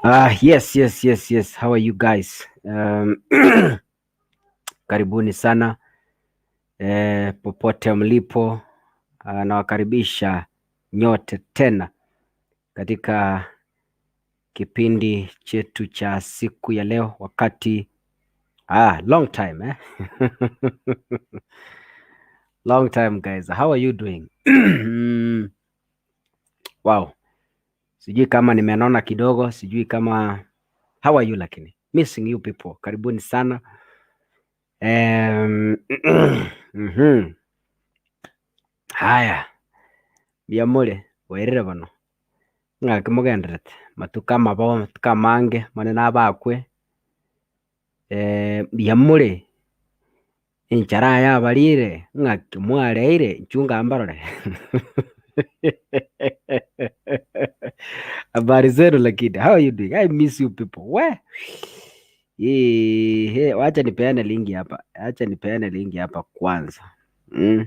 Ah, yes, yes, yes, yes. How are you guys? Um, karibuni sana eh, popote mlipo ah, nawakaribisha nyote tena katika kipindi chetu cha siku ya leo wakati ah, long time eh? long time guys how are you doing Mm, wow sijui kama nimenona kidogo sijui kama how are you lakini missing you people karibuni sana um, mhm. haya mbuya more bwairire bono Ng'aki mogendererete? Matuko amabo, amatuko amange, mone nabakwe, mbuya more? Enchara yabarire, ng'aki mwareire, inchuo mbarore. Habari zenu lakini, how are you doing? I miss you people. We. Ehe, wacha nipeane linki hapa. Acha nipeane linki hapa kwanza. Mm.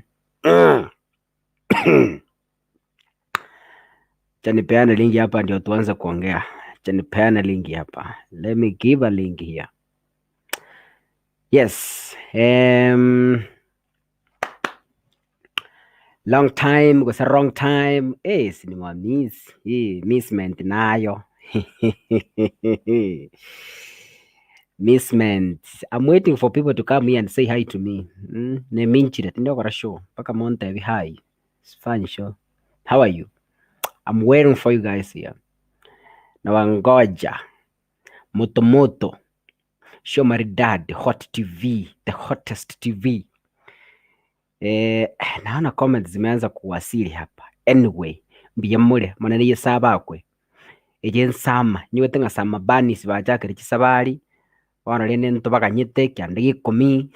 Acha nipeane linki hapa ndio tuanze kuongea. Acha nipeane linki hapa. Let me give a link here. Yes. Um, long time gose wrong time. Eh, sinimwa miss. Eh, missment nayo. Missment. I'm waiting for people to come here and say hi to me. Mm, neminchire tindokora show mpaka montebi hi. It's fun show. How are you? I'm waiting for you guys here. Nawangoja. Moto moto. Show maridadi Hot TV, the hottest TV. Eh, naona comments zimeanza kuwasili hapa. Anyway, mbuya more monene Yeso abakwe. Eye ensama, nigwete ng'a sama bunnies bachakire chisabari, bono rende ntobaganyete ekianda gia ikomi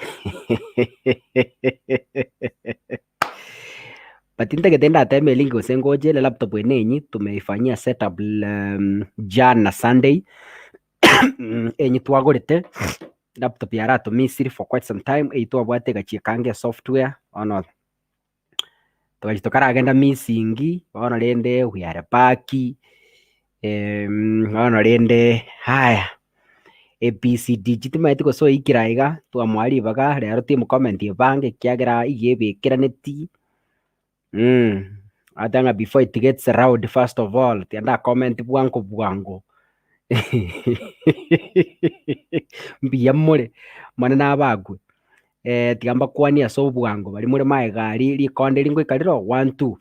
But ntagete ndateme link gose ngoche ere laptop eye nenyi tumeifanyia setup jana Sunday enye twagorete laptop yaratomisiri for quite some time eywo twabwate egachia ekange esoftware bono togachia tokaragenda missing bono rende we are back bono rende haya ABCD timanyeti gose oikire aiga twamoa ribaga rero timocomment ebange ekiagera iga ebekeraneti ata ng'a before it gets loud first of all tiga ndacomment bwango bwango mbuya more monene abakwe tiga mbakwanie ase obwango baria more magega aria rikonde eri ngoika rire oo one two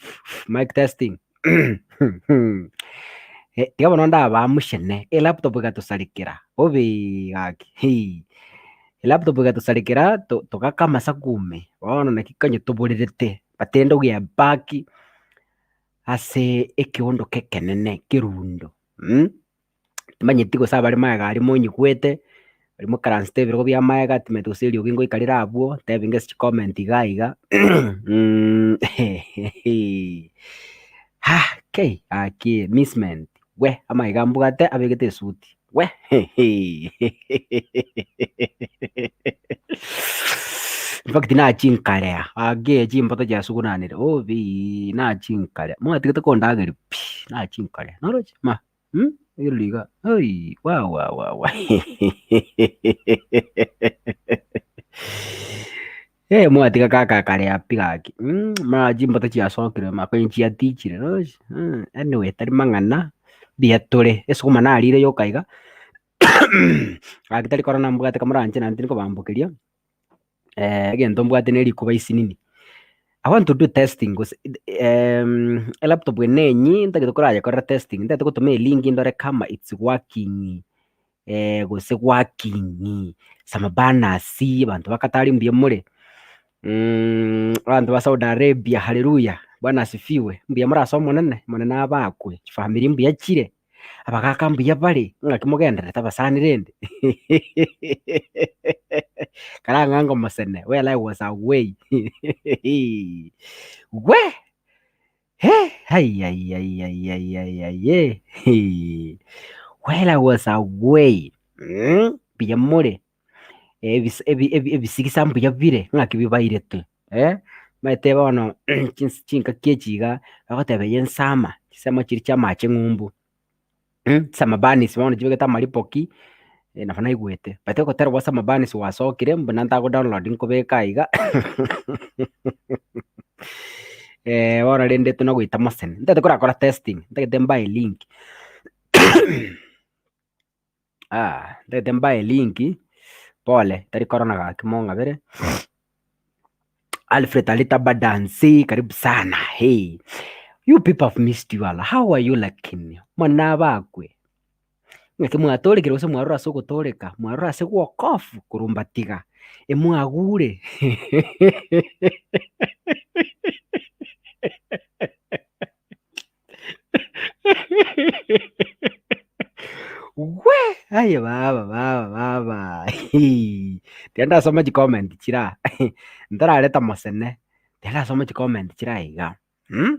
mic testing tiga bono ndabamushene elaptop egatosarikera bobe gaki hii. Elaptop egatosarikera to- togaka amasaku ime bono naki konya toborerete but rende ogeback ase ekeondoka ekenene kerundo mh. Timanyeti gose abare magega aria monyigwete, baria mokaransete ebirogo bia magega timanyeti gose eriogi ngoika rire abwo, tebinga ase chicomment iga iga haa kei gaki missment we amaiga mbwate abegete esuti we in fact nachinkarea gaki chimboto chiasugunanire obiiii nachinkarea mwatigete kondageria pi nachinkarea noroche ma. Rirorio iga, oi, wa wa wa wa. Eh, mwatiga kaka kare happy gaki mara chimboto chiasokire mara konye chiatichire roche anyway tari mang'ana, mbuya tore, esukuma narire yoka iga, gaki tari korora mbwate kamoranche naende tindi kobambokeria, egento mbwate na erikuba isinini. I want to do testing gose elaptop eye nenyi ntagete korayekorera testing, ntagete gotoma elink ndore kama it's working gose working, some banners, abanto ba Qatar mbuya more, abanto ba Saudi Arabia hallelujah, bwana asifiwe, mbuya more ase omonene, omonene abakwe, chifamiri mbuya chire, abagaka mbuya bare, ng'aki mogendererete abasani rende karang'ange omosene while I was away wee! He! Aiaiaiaiaiaiaye hii while I was away mbuya more, ebis ebi ebi ebisigisa mbuya bire ng'aki bibairetwe eh, omanyete bono chinse chingaki echi iga, bagoteba eye ensama, chinsemo chiria chia amache ng'umbu. Chisamabani bono chibegete amaripoki, nabo naigwete, but ogotera gwa samabani gwasokire buna ntago download nkobeka aiga bono rende tonagoita mosene, ntagete korakora testing, ntagete mbae link ntagete mbae link, pole tari korona gaki mong'abere. Alfred Alita Badansi, karibu sana. Hey. You people have missed you all. How are you lakini? Mwana abakwe. Ng'aki mwatorekire gose mwarora ase ogotoreka, mwarora ase gwokofu korumbatiga. Emwagure. Wee! Aye baba baba baba hii. Tiga ndasoma chicomment chiraa ntarareta mosene, tiga ndasoma chicomment chiraa iga mh.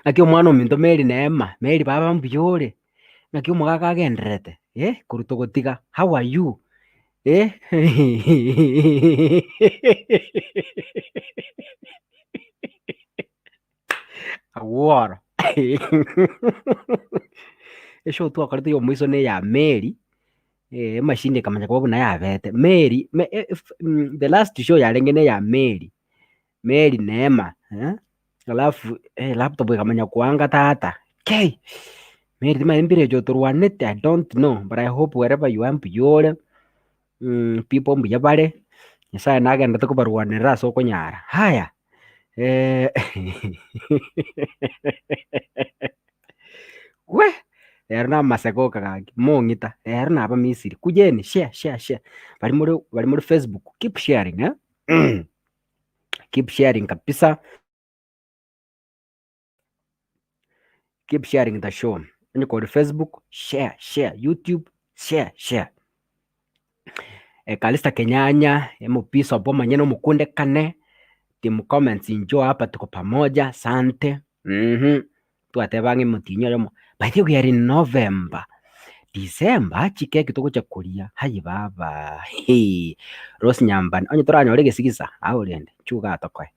Naki omwana ominto Mary Neema, Mary baba mbuya ore? Naki omogaka agendererete eh, korwa togotiga, how are you? Eh Agworo. Eshow twakorete ya omoiso na eya Mary, emachine ekamanya koba buna yabete. Mary me the last show yarenge na eya Mary, Mary Neema alafu laptop ekamanya koanga tata kei! Mary timanyeti mpira eche otorwanete I don't know but I hope wherever you are mbuya ore, people mbuya bare, Nyasaye nagenderete kobarwanerera ase okonyara. Haya. Wee! Ero namaseko oka gaki, mong'ita, ero naba Misiri, kujeni share share share, baria more baria more Facebook keep sharing eh, keep sharing kabisa, keep sharing the show, onye kore Facebook share share, YouTube share share. Calista Kenyanya, Emobishop omonyene omokundekane, team comments inchuo hapa tuko pamoja, asante twateba ng'a emotienyi oyomo, by the way we are in November, December chikeki togocha koria aye baba hee, Rose Nyambane, onye toranyore egesigisa agwo rende inchuo igaa tokoe.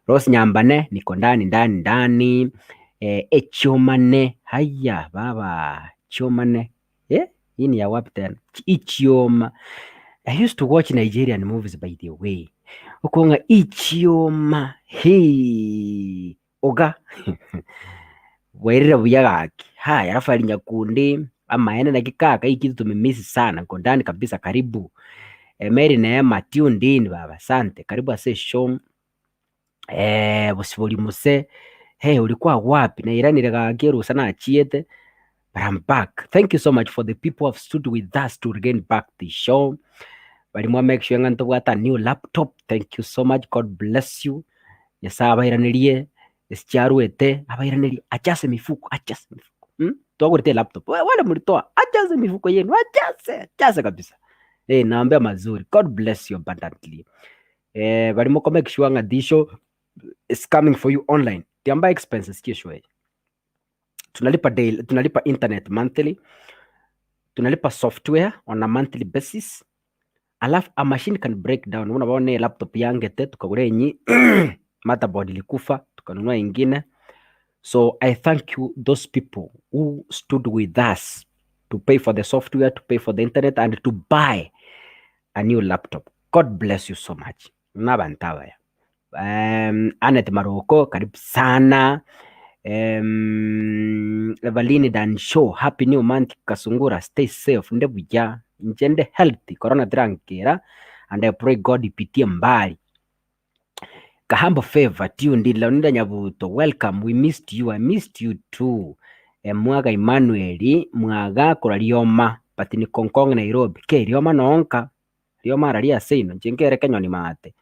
Rose Nyambane niko ndani ndani ndani, echiomane haya baba chiomane. Eh, hii ni ya wapi tena? Ichioma. I used to watch Nigerian movies by the way. Okong'a ichioma. Hey, oga. Bwairire buya gaki. Haya, Rafael Nyakundi, amaene naki kaka hii kitu tumemisi sana. Niko ndani kabisa karibu. Eh, Mary Neema tuned in baba. Asante. Karibu ase show. Eh, Bosibori Mose. Hey, ulikuwa wapi? Nairanire gaki erusa nachiete. But I'm back. Thank you so much for the people who have stood with us to regain back the show. Bari mwa make sure ng'a ntobwate a new laptop. Thank you so much. God bless you. Nyasaye abairanerie ase chiarwete abairanerie achase mifuko achase mifuko mm? Twagorete laptop We- wale mlitoa ajaze mifuko yenu ajaze ajaze kabisa eh, naambia mazuri. God bless you abundantly. Eh, bari moko make sure ng'a this show is coming for you online. Tiamba expenses chie show eye. Tunalipa daily, tunalipa internet monthly, tunalipa software on a monthly basis, alafu a machine can break down. Buna bono ne laptop yangete tukagura enyi motherboard ilikufa tukanunua ingine. So I thank you those people who stood with us to pay for the software, to pay for the internet and to buy a new laptop. God bless you so much. Buna abanto abaya. Annet Maroko karibu sana, Evaline Danshaw happy new month Kasungura stay safe nde buya, inche nde healthy corona terankera and I pray God ipitie mbali. Kahambo Favor tuned in, Leonida Nyabuto welcome we missed you, I missed you too. Mwaga Emmanuel mwaga korwa Rioma but niko Ngong Nairobi, kei Rioma nonka. Rioma araria ase ino, inche nkere kenyoni maate.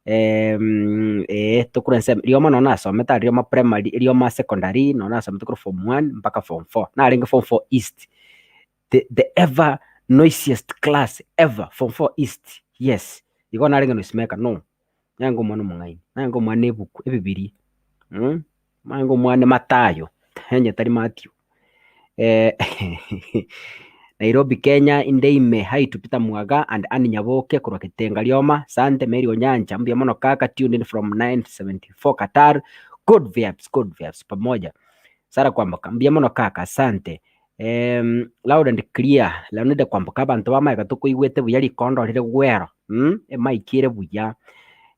Eeh tokure ensemo, rioma nonye nasomete aria rioma primary, rioma secondary, nonye nasomete korwa form one mpaka form four, narenge form four east, the the ever noisiest class ever, form four east, yes, igo narenge noise maker no, narenge omwana omong'aini, narenge omwana ebuku, ebibiria, narenge omwana Mathayo, onye tari Mathew. Nairobi Kenya inde ime hi to Peter Mwaga and Ann Nyaboke korwa Getenga Rioma Sante Mary Onyancha mbuya mono kaka tuned in from 974 Qatar good vibes good vibes pamoja Sarah Kwamboka mbuya mono kaka asante Em, loud and clear Leonida Kwamboka abanto ba maega tokoigwete buya rikondo rire gwero mm, emic ere buya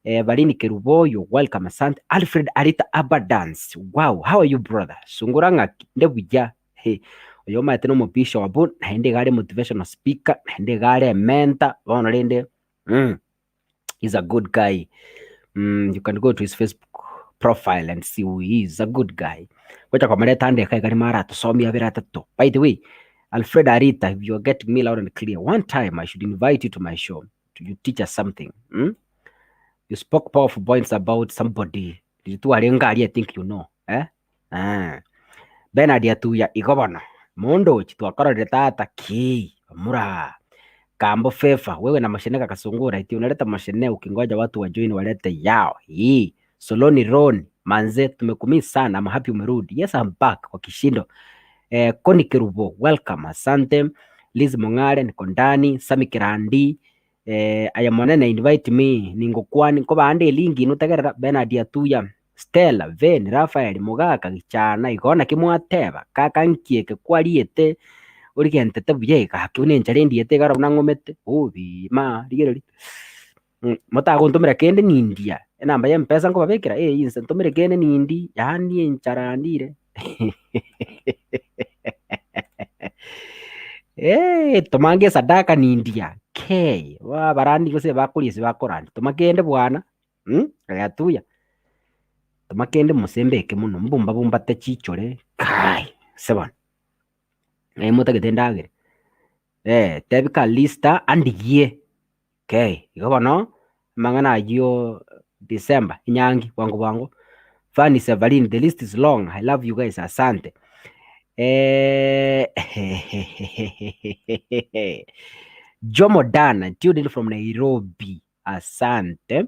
Evaline Kerubo you're welcome asante Alfred Arita Abadance wow how are you brother sungura ng'aki nde buya he oyo omanyete na omobishop naende iga are motivational speaker naende iga are mentor bono rende mm, he's a good guy mm, you can go to his Facebook profile and see who he is a good guy gocha komoreta ande iga iga rimo aratosomia abere atato by the way Alfred Arita if you are getting me loud and clear one time I should invite you to my show to you teach us something mm? you spoke powerful points about somebody ritwarenge aria I think you know eh? Ah. Bernard Atuya igo bono mondochi twakororire tata ki omura Kambo Favor wewe na mashene kakasungura eti unaleta mashene ukingoja watu wa join walete yao hii Soloni Ron manze tumekumiss sana I'm happy umerudi yes I'm back kwa kishindo eh, Koni Kerubo welcome asante Liz Mong'are niko ndani Sami Kirandi eh, aye monene invite me ningokwani nkobande elinki inwe tegerera Bernard Atuya Stella Vane Raphael Mogaka Gichana igo naki mwateba kaka nki eke kwariete origentete buya iga gaki buna enchara endiete iga buna ng'omete obiima rigereria motagontomera kende nindia enamba ya mpesa nkobabekera eh inse ntomere kende nindi yaani enchara ndire tomange esadaka nindia kei abarandi gose bakoria ase bakorandi toma kende bwana aya tuya toma kende mose mbeke mono mbumba bumbate chichore kai ase bono naye motagete ndagere tebi Calista andigie kei igo bono amang'ana ayio December enyangi bwango bwango Fanny Severine the list is long I love you guys asante Jomo Dan tuned in from Nairobi asante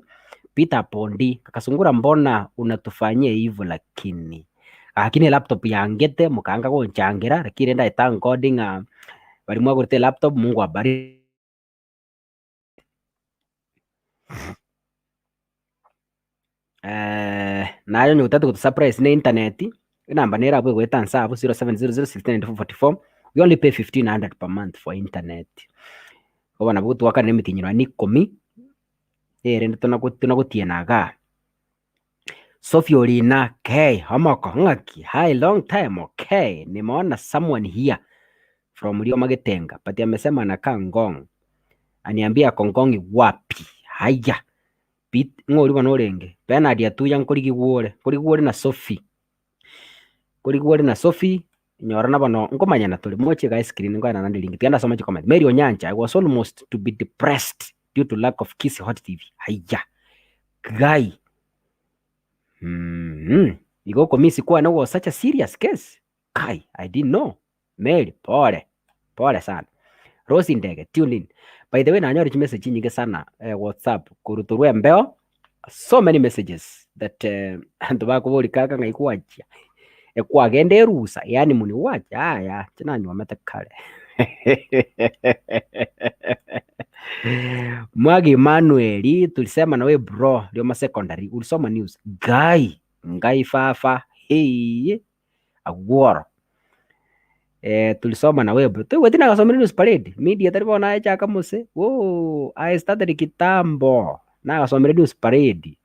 Peter Pondi kakasungura mbona unatufanyia hivyo lakini lakini laptop yangete mukanga gonchangira lakini rende I thank God ng'a baria mwagorete laptop Mungu abariki. Naye onye otagete goto surprise na internet, enamba nere abwo egoeta nse abwo 0700 1694 44, we only pay 1500 per month for internet. Igo bono nabo gotwakana emetienyi nonya na ikomi, erende tona tona gotiena igaa. Sophie Orina K, omoko ng'aki, hi long time okay, nimeona someone here from Rioma Getenga but amesema anakaa Ngong, aniambie ako Ngong wapi? Haya, Pete ng'ori bono orenge? Bernard Atuya nkorigigwa ore, nkorigigwa ore na Sophie, nkorigigwa ore na Sophie, nyora na bono nkomanyana tore, moche iga escreen nkoenana naende link, tiga ndasoma chicomment. Mary Onyancha, I was almost to be depressed due to lack of Kisii Hot TV. Haiya, guy mm igo okomisi kwane was such a serious case? Kai, I didn't know. Mary, pole, pole sana. Rose Ndege, tune in. By the way, nanyore chimessage chinyinge sana eh, WhatsApp korutorwa embeo so many messages that eh, anto bakobori kaka ng'ai gwachia ekwagenda erusa yaani muni gwacha yaya inche nanywomete kare Mwagi Emmanuel tulisema nawe bro Rioma secondary ulisoma news ngai ngai fafa hii agworo eh, tulisoma na wewe bro toigweti nagasomire news parade media tari bono naye chaka mose woo I started kitambo. Nagasomire news parade,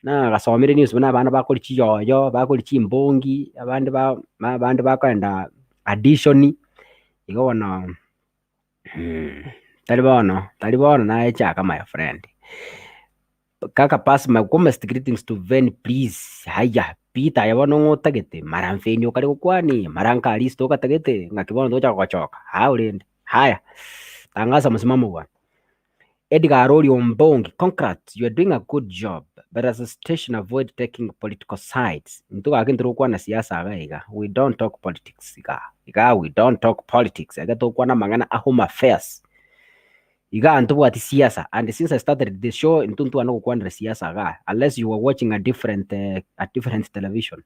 nagasomire news buna abana bakoria chiyoyo, bakoria chimbongi, abande ba abande bakoenda addition, igo bono tari bono, tari bono nayechaka my friend. Kaka pass my warmest greetings to Ven please, haya Peter aye bono ng'o otagete, mara Mfeni okare gokwania, mara Nkaristo ogatagete, ng'aki bono togocha gogochoka, aa orende, haya tangasa msimamo bwana. Edgar Arori Ombongi, congrats, you are doing a good job, but as a station avoid taking political sides. Intwe gaki ntiri gokwana siasa iga iga, we don't talk politics iga iga, we don't talk politics, eke togokwana amang'ana a home affairs. Igaa ntobwati siasa and since I started this show intwe ntwane gokwanera siasa igaa unless you were watching a different a different television.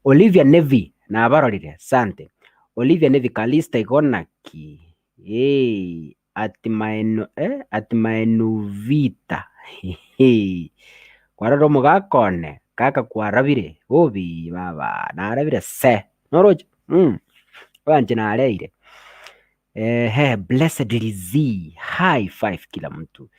Olivia Nevi nabarorire, sante. Olivia Nevi Calista igo naki? Eeh ati maeno eh ati maenuvita kwarorire omogaka one kaka kwarabire bobe baba narabire se noroche mh oanche nareire. Ehe blessed Lizzy high five kila mtu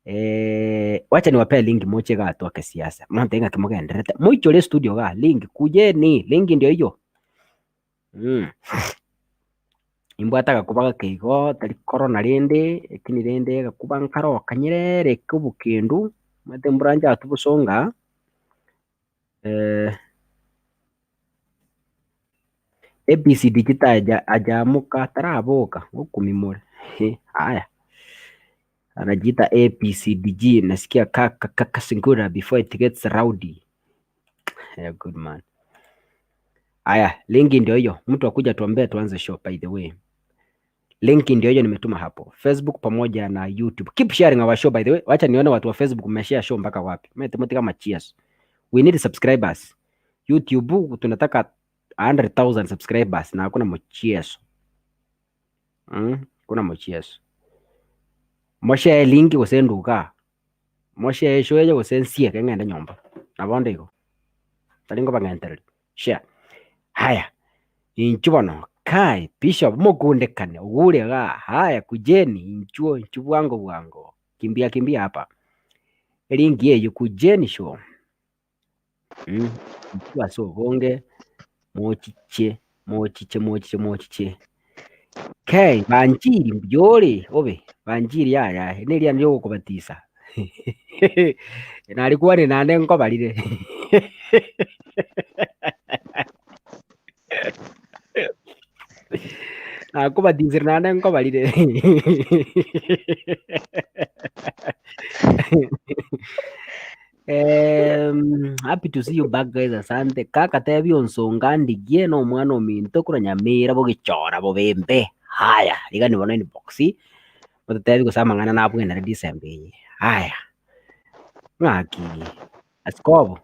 eh, wacha niwapee link moche iga atoke siasa monte ng'aki mogendererete moichore estudio igaa link kujeni link ndio hiyo mm. Nimbwate agakuba gake igo, tari korona rende, lakini rende agakuba nkaro kanyerere ka obokendu, omanyete mbura nchatu bosonga, ABCD chitaja ajamuka taraboka, ngokumia more, haya. Anajiita ABCDG, nasikia kaka kaka sungura before it gets rowdy. Yeah, good man. Aya, linki ndio hiyo. Mtu akuja tuambie tuanze show by the way. Linki ndio hiyo nimetuma hapo. Facebook pamoja na YouTube. Keep sharing our show by the way. Wacha nione watu wa Facebook mmeshare show mpaka wapi. Mimi kama cheers. We need subscribers. YouTube tunataka 100,000 subscribers na hakuna mchezo. Mm, kuna mchezo. Moshare link gose nduka. Moshare show eye gose nsieke ng'ende nyomba. Nabo onde igo. Tari nkobang'entereria. Share. Haya, inchuo bono, kai, Bishop, mokundekane, ogure igaa, haya, kujeni, inchuo, inchuo bwango bwango, kimbia kimbia hapa. Elinki eyio, kujeni show. Mm, inchuo ase obonge, mochiche, mochiche, mochiche, mochiche. Kei, Banchiri, mbuya ore, obe, Banchiri yaya, eri neriana riogokobatisa. Narikwanire naende nkobarire. Nakobatisire naende nkobarire. Happy to see you back guys, asante. Kaka tebia onsonga ndigie na omwana ominto korwa Nyamira bogichora bobembe. Haya, iga nibono inbox. Ototebi gose amang'ana nabwenere December eye. Aya, ng'aki askobu?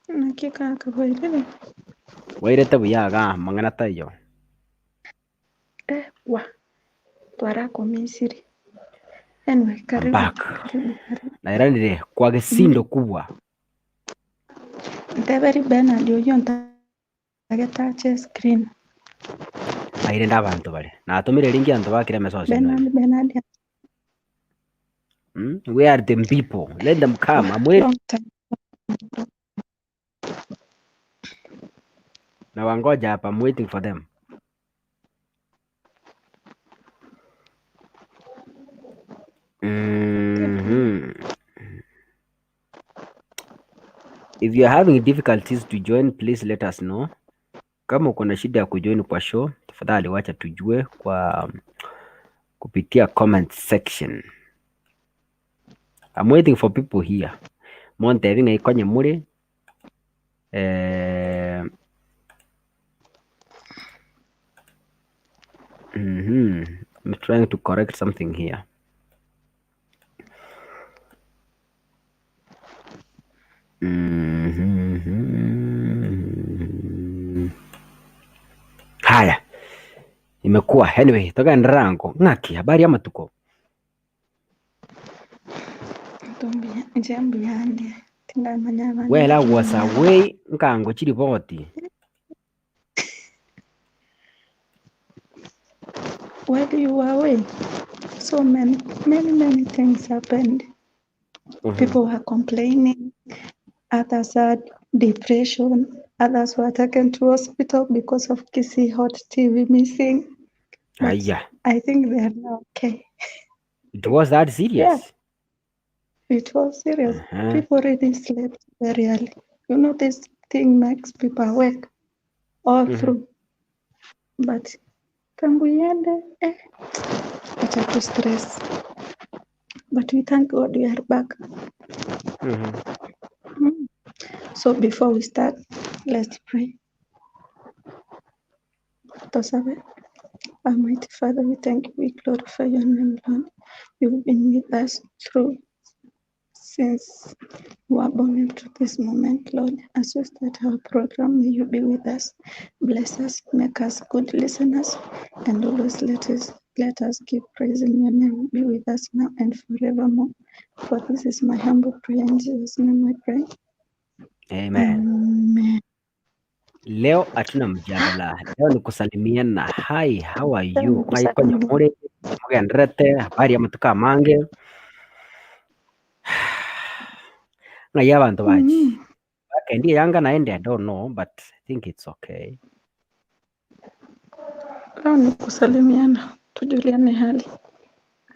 Naki kaka bwairire? Bwairete buya igaa, amang'ana taiyo. Eh, wa twarakomisiri. Anyway, I'm karibu, back. karibu, karibu. Nairanire kwa gesindo kubwa. Nteberi Bernard oyio ntagete ache screen. Aye rende abanto bare. Natomire ringi abanto bakire emesoso ime. Bernard, Bernard, Where are them people? Let them come. I'm waiting. long time. Na wangoja hapa. I'm waiting for them. If you are having difficulties to join, please let us know. Kama uko na shida ya kujoin kwa show, tafadhali wacha tujue kwa kupitia comment section. I'm waiting for people here. Montebi ng'a ikonye more. I'm trying to correct something here. Haya, imekuwa anyway, togenderera ango ng'aki habari ya matuko Ntombuya, inche mbuyande tindamanya abande wela ng'aki was mbuyande. away nkango chiripoti While you were away. So many, many, many things happened. People were complaining. Others had depression. Others were taken to hospital because of Kisii Hot TV missing. But Aya, I think they are now okay. it was that Yeah, serious? it was serious. People really slept very early. You know, this thing makes people awake all through. But tangu iende, eh, acha tu stress. But we thank God we are back. So before we start, let's pray. Tosabe, Almighty Father, we thank you, we glorify your name, Lord. You've been with us through since we were born up to this moment, Lord. As we start our program, may you be with us, bless us, make us good listeners, and always let us keep praising your name. Be with us now and forevermore. For this is my humble prayer in Jesus' name I pray. Amen. Amen. Leo hatuna mjadala, leo ni kusalimiana. Hi, how are Leo you? ni Ng'ai konya kusalimiana. more mugenderete habari ya matuko amange ng'ai abanto bachi bakendi eyanga naende I don't know but I think it's okay. Leo ni kusalimiana, tujuliane hali.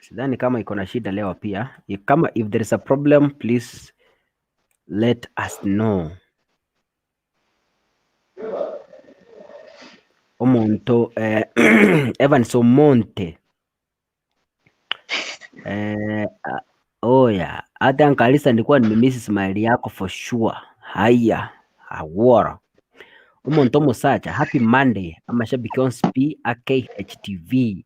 Sidhani kama iko na shida leo pia. If, kama if there is a problem please let us know. Omonto Evans Omonte oya hata Ankalisa nilikuwa nimemiss smile yako for sure. Haya aworo omonto omosacha happy Monday amashabiki onsi pi a KHTV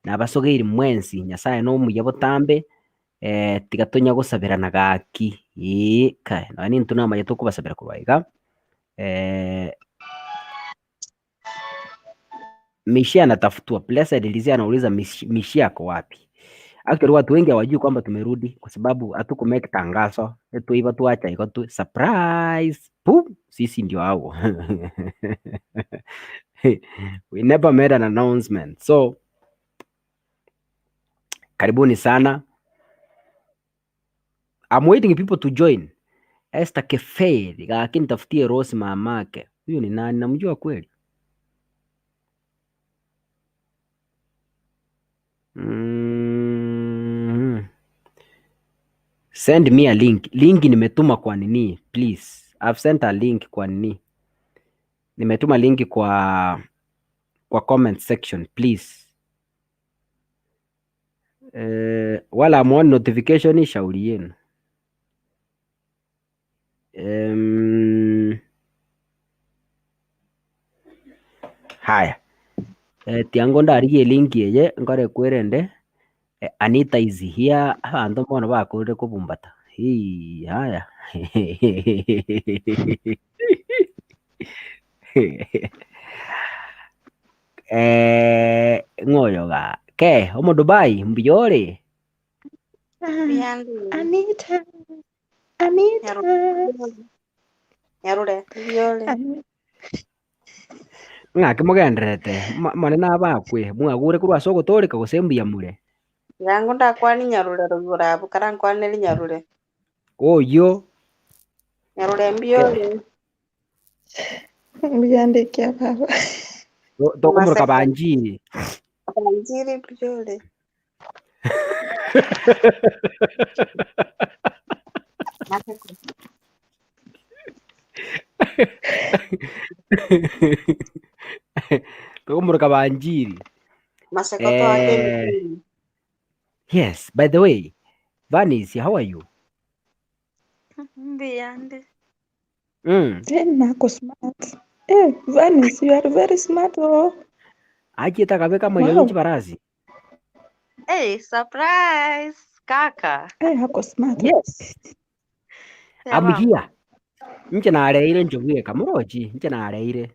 nabasogeiri mwensi Nyasaye nomuya botambe tiga tonya gosabirana gaki ee kae nonya nintwe namanya tokobasabera korwa iga Mishi anatafutwa. Blessed Elizia anauliza Mishi ako wapi? Actually watu wengi hawajui kwamba tumerudi kwa sababu hatuku make tangazo. Tuiva tuacha iko tu surprise. Boom, sisi ndio hao. We never made an announcement. So karibuni sana. I'm waiting people to join. Esther Keferi, lakini tafutie Rose mamake. Huyu ni nani? Namjua kweli? Send me a link. Link nimetuma kwa nini? Please. I've sent a link kwa nini? Nimetuma link kwa comment section, please. Wala amuoni notification, shauri yenu. Haya. Tiango ndarigie link eye nkore kwerende. Anita is here. Abanto mbono bakorire kobumbata. Hii, haya. Ng'oyo ga. Ke, omo Dubai, mbuyore. Byandu. Anita. Anita. Nyarure, mbuyore. Anita. Ng'aki mogenderete mone nabakwe mwagure korwa ase ogotoreka gose mbuya mure. Yangu ndakwani nyarure rugura abu karankwaneri nyarure. Oyo. Nyarure mbuyore. Mbiandikia baba. Tokomoroka banjiri. Banjiri mbuyore. Tokomoroka banjiri. Maseko to Yes, by the way, Vanis, how are you? Mbiyande. Nako smart. Vanis, you are very smart. Oh. Aje takabe kama wow. Wow. Barazi. Hey, surprise kaka. Hako smart. Yes. I'm Sema. here. Nche nareire njoguye kamurochi, nche nareire.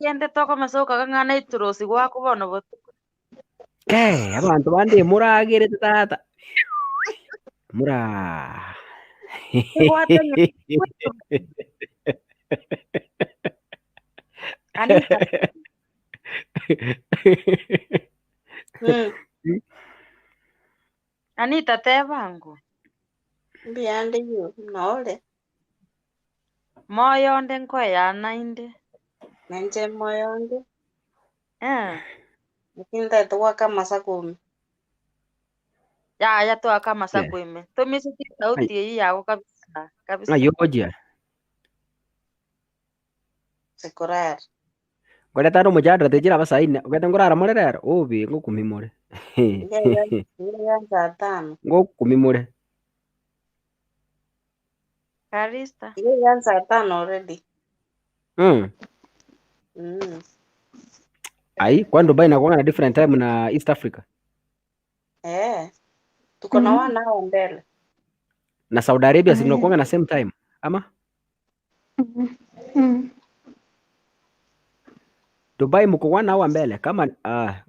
Kende toko masoka kang'ana iturosi gwako bono botuko. Ke, abantu bande muragere tata. Mura. Gwate Anita. Anita tebango. Mbuyande you, nore. Moyo onde nkoeyana inde. Nainche moyo onde. Eh. Lakini ntagete goaka amasaku ime. Yaya toaka amasaku ime. Tomiseti esauti eyio yago kabisa kabisa. Ng'ai ogochia? Sikorara. Nkoreta ande omochandara techire aba saa ine, ogete nkorara more rero, obe ngokumi more. Iga iga iga saa tano. Ngokumi more. Karista. Iga iga saa tano already. Ai, kwani Dubai inakuanga na different time na East Africa? Eh. Tuko na one hour mbele. Na Saudi Arabia si mnakuanga na same time ama? Dubai mko one hour mbele kama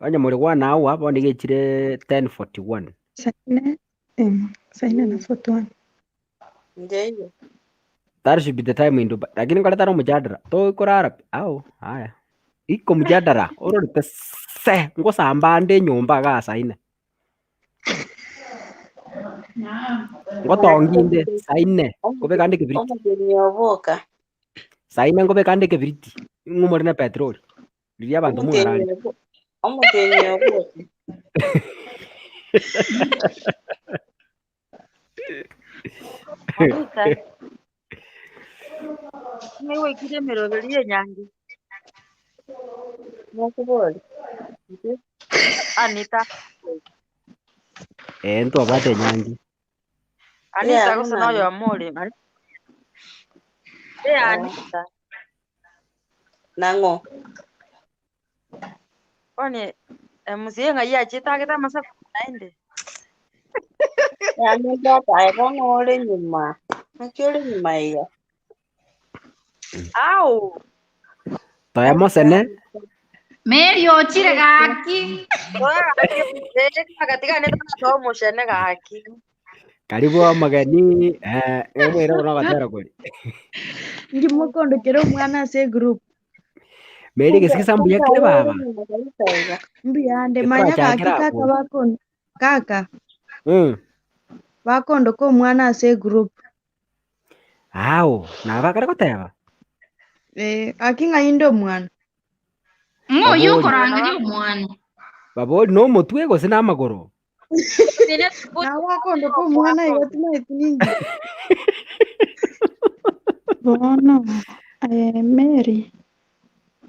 onye muri one hour bono iga echire 10:41. Saa nne, saa nne na 41. Nje hiyo. That should be the time in Dubai. Lakini nkoreta ere omojadara tokorara pi ao haya. Iko mjadara ororete se ngosamba ande enyomba igaa saa nne. Ngotongi inde saa nne nkobeka ande ekebiriti. Omogenyi oboka. Saa nne nkobeka ande ekebiriti ng'umore na petroli riria abanto mwararire. Omogenyi oboka. Anita. Ng'ai gwaikire emeroberi y'enyangi? Mokobori. Anita. Eh, ntwabwate enyangi. Anita Yeah, gose buna- noyomo ore. Eh, Anita. Nang'o? Kwani MCA ng'ai achiete agete amasaku naende? Yaani tata aye bono ore nyuma. Naki ore nyuma iga? Au. Toya mosene. Mary ochire gaki. Gatiganete omochene gaki. Karibu omogeni, eh, omoire bono ogotera kori. Ngimokondokera omwana ase egroup. Mary egesigisa mbuya kere baba. Mbuyande manya gaki Getwachakera kaka abwo. bakon kaka bakondoka omwana ase egroup. Ao, nabo akare goteba. Eh, gaki ng'ai inde omwana. Ng'o oyio Babori. okorangeria omwana? Babori nomotwe gose namagoro? Nabo bakondoka omwana igo timanyeti ninki. Bono aye Mary,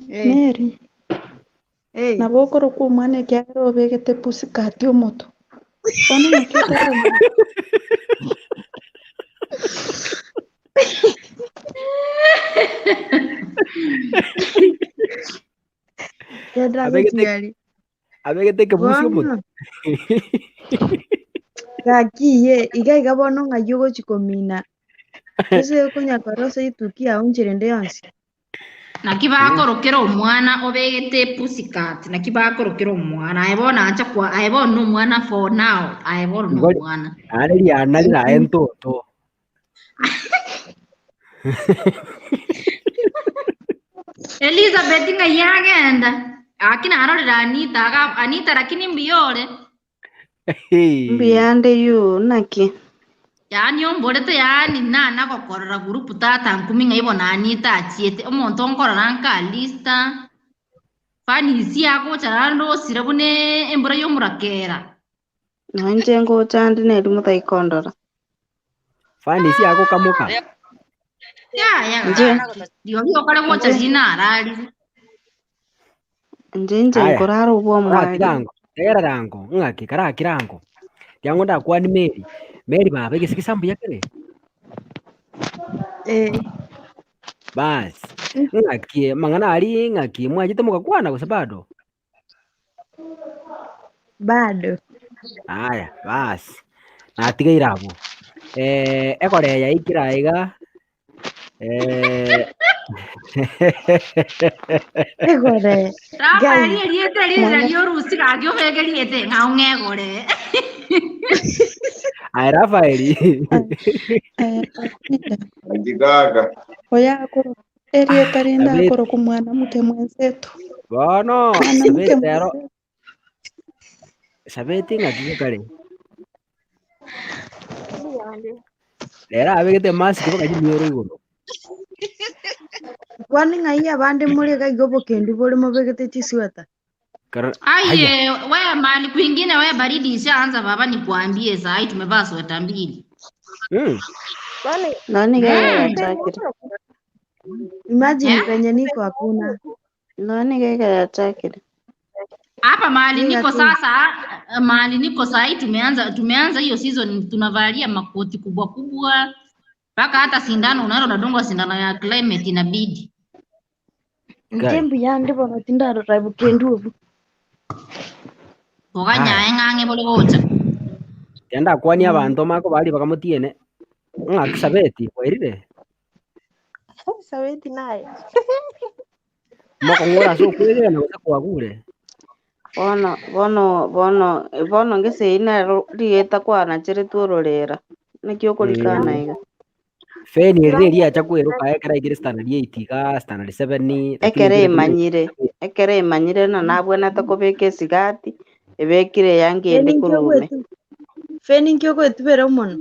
Eh, Mary, eh. nabo okorokwa omwana ekiagera obegete pusikati omoto. Bono naki otari omwana? Genda Abegete gochiari. abegete ekebusi omotu. Bono gaki ye iga iga bono ng'ai ogochi komina. Ase okonya korosa etuki yao nchera ende yonsi. Naki bakorokera omwana obegete pussycat naki bakorokera omwana aye bono ancha kwa aye bono na omwana for now aye bono na Ngori omwana are riana rirae ntoto. Elizabeth ng'ai agenda lakini arorera Anita aga Anita lakini mbuya ore Mbuyande you naki? Yaani omborete yaani nana gokorora group tata nkumi ng'ai bono Anita achiete omonto nkorora nka Alista Fanisi agocha naende osire buna embura y'omorakera. Noinche ngocha ande neri motaikondora. Fanisi agokamoka. Yaya Nche gaki riorio okare gocha nche rina ararire. nche nche Aya, nkorara obwo omwari. karatirango, tegerera ng'aki karakirango. Tiango ndakwani Mary. Mary baba egesigisa mbuya kere? Eh. Bas, ng'aki mang'ana aria ng'aki mwachete mogakwana gose bado? Bado. Aya, bas. Natigeire abwo. Eh, ekore yaikire aiga. Eh, Egore. Rafael Gai. eriete rire Mwana riorusi gaki obegeriete ng'ao ng'egore. Aye Rafael. aye Anita, Anjikaga. oya akoro erieta rinde Sabeti. akorokwa mwana muke mwenzetu. Bono, Mwana muke Sabeti ero mwenzetu. Sabeti ng'aki kare? Mbuyande. Rero abegete emask mpaka chimioro igoro. Kwani ng'ai abande more iga iga obokendu bore mobegete chisweta? Karo haya. Aye, we mali kwingine we baridi ishaanza baba nikuambie saa hii tumevaa sweta mbili. Kwani Noni gaiga Mm. yachakire. Imagine Eh? penye niko hakuna. Noni gaiga yachakire. Hapa mahali Niga niko tu. sasa, mahali niko saa hii tumeanza hiyo season tunavalia makoti kubwa kubwa mpaka hata sindano unaenda unadungwa sindano ya climate inabidi. Inche Kai. mbuyande bono tindarora bokendu obo. Tuganya Haya. eng'ang'e bore gocha. Tenda kwani abanto mako bari bakamutiene. Ng'aki Sabeti bwairire. Sabeti naye. Mokong'ora ase okwegena gose kwagure. Bono bono bono bono ngesei nero rigeta kwanacheretwe ororera. Naki okorikana iga. Feni eri eriacha kweruka ekera igere standard 8 iga standard 7 lakini Ekere ekere emanyire, ekere emanyire na nabwenerete kobeka esigati, ebekire eanga ende Feni inki korwa ime. ogwetu feni inki ogwetubera omonwe?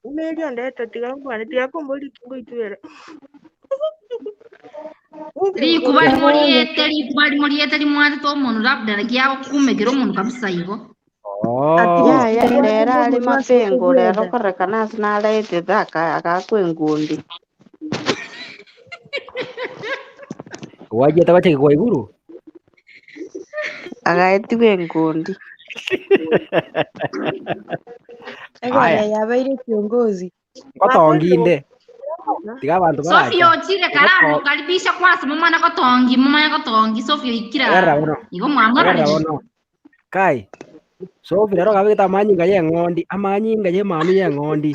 Umerio ndeta tiga nkwane tiga kumbori kingoitwera. Rikuba rimoriete rikuba rimoriete rimwatete omonwe labda riagokumekera omonwe kabisa igo. At Oh. least Yaya tari rero akumbe ari omonwe ase mapengo rero okobweda. korekana ase naraetete agakwa enkundi. Wajiete gwacheki kwa iguru. Agaetigwa enkundi. Egware Haya. yabeire kiongozi. Ngotonginde. Tiga abanto Sophie baracha. ochire karamu karibisha kwase mumana gotongi mumanya gotongi Sophie oikira Egerera bono. igo Egerera mwamororire. bono. Kai. Sophie rero gabegete amanyinga ye eng'ondi, amanyinga ye emanu ye eng'ondi.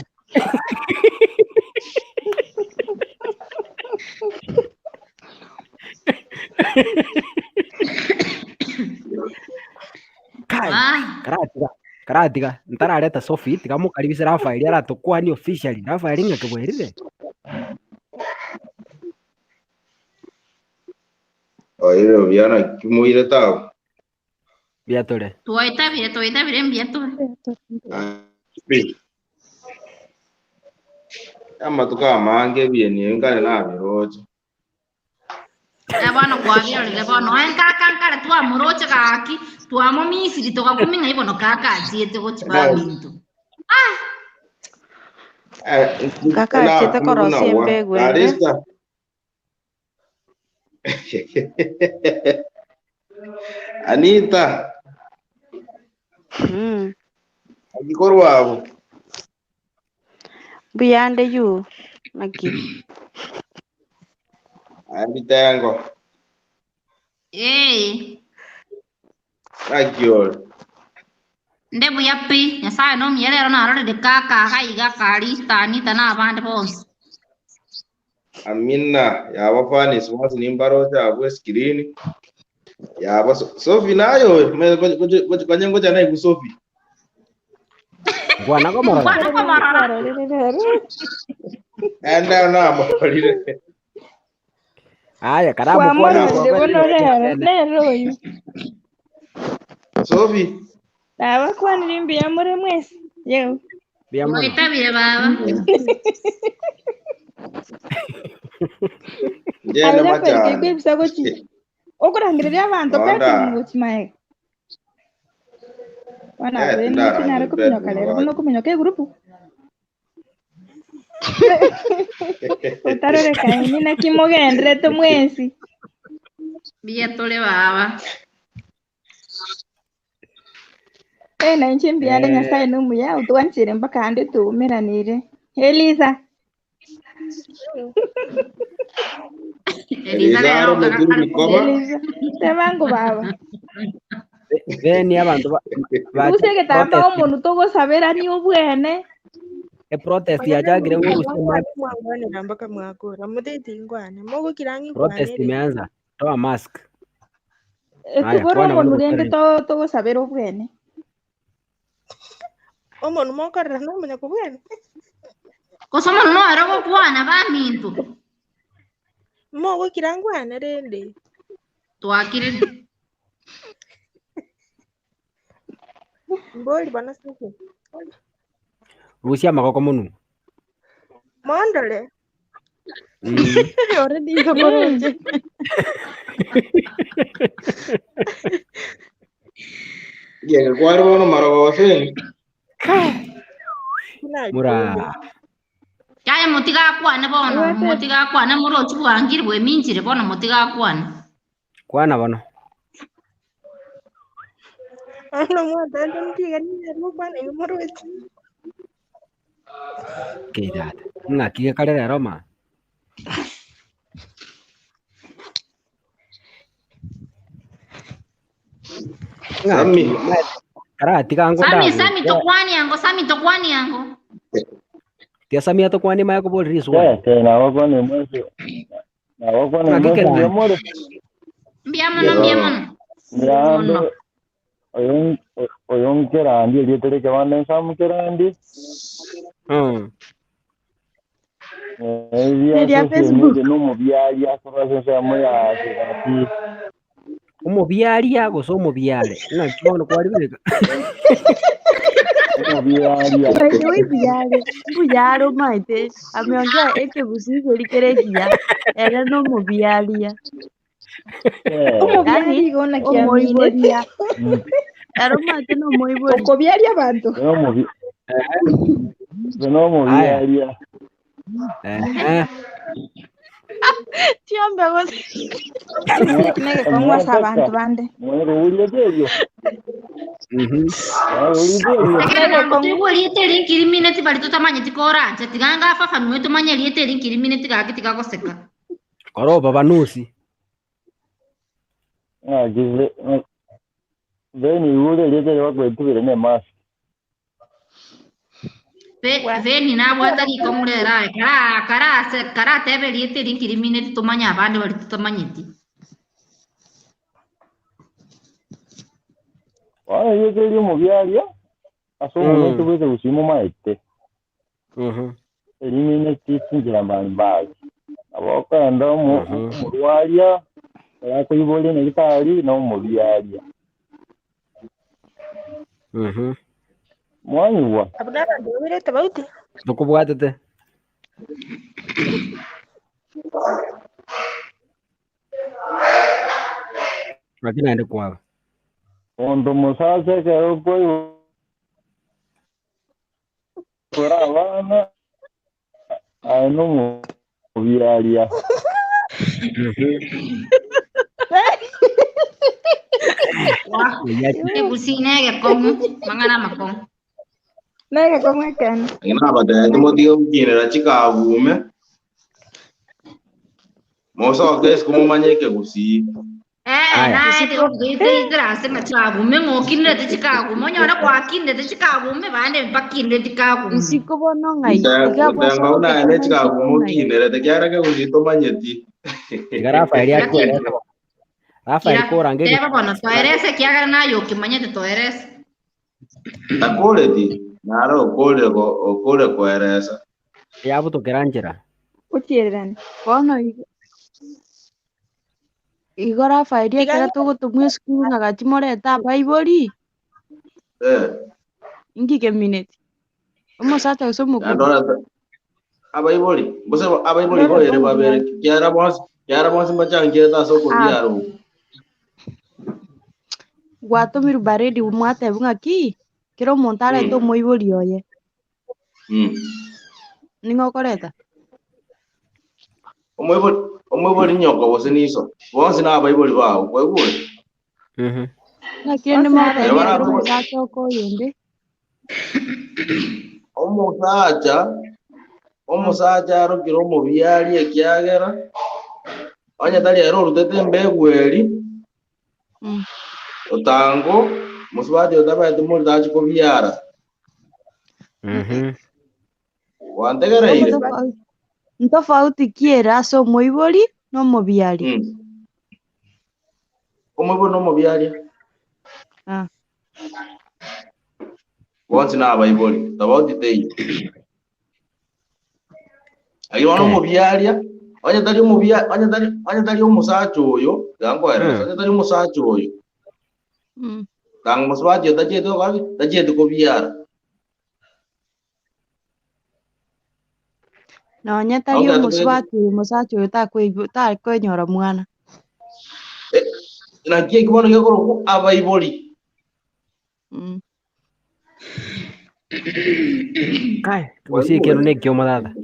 Kai. Ah, Karatiga. Karatiga. Ntarareta Sophie tiga mokaribisha Rafael aratokwani officially. Rafael ng'aki bwerire. Oire obiana kimoire tao. Biatore. twaitabire twaitabire mbuya tore. Amatuko amange ebieni nkare nabiroche. Bono kwabirorire bono enkaka nkare twamoroche gaki twamomisiri togakumi ng'ai bono kaka achiete gochi baminto. Kaka achete korosia embegu ende. Arista. Anita, agikorwa abo. Mbuyande yu naki. Abitengo. Eh, Naki ore. nde buya pi Nyasaye nomiya rero narorire kaka iga Kalista Anita na abande bonsi. Amina yaba fanis wasi nimbaroche abwo screen. Yaba Sophie nayo kanye ngoja naye ku Sophie. Ngwana komorora. Ngwana komorora. Enda namorire. Haya karamu kwana Kwamororire bono rero nero oyu. Sophie. Nabakwanire mbuya more mwesi. Yeu. Mbuya mono. Twaitabire baba. Njene Aira machani. kwereka ekwebisa gochi. Okurangereria abanto Onda. bedroom gochi maega. Bana Eh, bene tindarangire tinyare kuminyoka bedroom rero bono gaki. kuminyoka egurupu. Otarorekaine naki mogenderete mwensi. Mbuya tore baba. Eh, na inche mbuyande Eh, Nyasaye nomuya otwanchire mpaka ande tuumeranire. Eliza. Eliza Eliza rero aro kaka moturi kare mikoba. Eliza. Tebango baba. Beni abanto bacha Rusia egetambaa protest omonwe togosaberani obwene. e protest yachakire gorusia mask. Mwangwanera mpaka mwakora muteti ngwane mogokira Protest ng'ikwanere imeanza. Toa mask. Haya, Tubore kwana bono omonwe rende gokwereri. togosabera obwene. omonwe mokorera nomonya kobwene Gose omonwe noro gokwana baminto. mogokira ngwane rende Twakirire. mbori bana Sophie. Rusia amagoko monwe. Mondore. Already ndokoroche. Geke kwari bono marogoba feni. Mura. Yaya motigakwane bono, Obwate motigakwane morochi bwangire bweminchire bono motigakwane. Kwana bono. Ono mwatande ntiga ninyarwa igo morochi. Okay, tata. Ng'aki gekare rero ma. Sami. Ng'aki karatiga ngo Sami ndago. Sami tokwani yango, Sami tokwani yango. Tia Sami atokwani maya koborera iswali. Tete nawakwana mwese nawakwana Ng'aki mwese kerandi. mbiamore Mbuya mono mbuya mono. mbiambe Mono. oyo oyo nkerandi erieta bande nsamu kerandi ebya Neria social Facebook. media n'omubyali akorwa ensemo ya kigati Omobiaria gose omobiare. Ng'aki bono kwaribeka. omubyali By the way, mbuyare mbuyare omaete ameongea ekegusii keria ere nomobiaria Omobiari yani igo naki aminete. omoiboria ere omaete nomoibori Okobiaria abanto. Aya. n'omubyalya Eh. chiombe gose Ekegusii negekong'u ase abanto bande. mwerũria terio mwerũria terio Tekere nango Negekong'u. toigwe erieta eri nkirimineti bari totamanyeti koranche tiga ngafafa nwe tumanye erieta eri nkirimineti gaki tigagoseka. Koroba banusi. ng'akize then igure erieta ribakwetubire ne mask Veni nabwata riko murera kara kara se karatebe erieta eri nkirimineti tumanye abande bari totamanyeti. bono erieta eri omubyalya ase omumente bwete gusima omaete erimine tisingira mbalimbali nabo okenda omurwaria orakoiboria nyagitari na omubyalya mwanyigwa Abuna abanto babere tofauti. Tokobwatete. Ng'aki naende kwaba. omonto omosacha ekero okoibora abana aye nomubyalya Ekegusii negekong'u mang'ana amakong'u. Negekong'u ekene. Ng'ina abatete motige gokinera chikabume. Mosoke isiko momanye ekegusii. Eh, Aya. naete goitera ase ng'a chikagume ng'okinderete chikagume onyore gwakinderete chikagume bande bakinderete chikagume. isiko bono ng'ai iga Gotenga buna bwasogete ene toma isiko chikagume ng'ai okinerete kiara kegusii tomanyeti. Tiga Rafael Kira akwerese kintu bono. Rafael kira korange teba bono toerese kiagera naye okimanyete toerese. Takoreti nare okore okore koeresa. yabutokera nchera. Ochiererani. bono igo igo Rafaeli Tiga ekero togotomwa esukuru ng'agachi morete abaibori Eh, inki kemineti omosacha gose omokungu yandora abaibori bose abaibori Ndore boere babere omobiari. kiara bonsi mbachangirete ase ah okobiara oku. gwatomirwe baridi mwatebu ng'aki kera omonto arete omoibori oye ning'o okoreta Omoibori omoibori nyoko gose niso bonsi na abaibori bao kwaigure. ng'aki rende Bonsi mogotebia Ero ekero nabaibori. barabwo omosacha okoyonde omosacha omosacha arokire omobiari ekiagera onye tari ere orutete embegu eri otango mosubati otabete moritachi kobiara gwantegereire Ntofauti ntofauti ki ere ase omoibori na omobiari Omoibori na omobiari Ah. bonsi na abaibori tofauti teiyo lakini bono omobiaria onye tari omobia onye tari onye tari omosacha oyo iga nkoeresa onye tari omosacha oyo tanga mosubati oyo tachiete gokora ki tachiete kobiara. Nonye tari Ago omosubati oyo omosacha oyo takoigwa takoinyora mwana. Naki eki bono gekorokwa abaibori. Kai, gose ekero na ekiomo tata.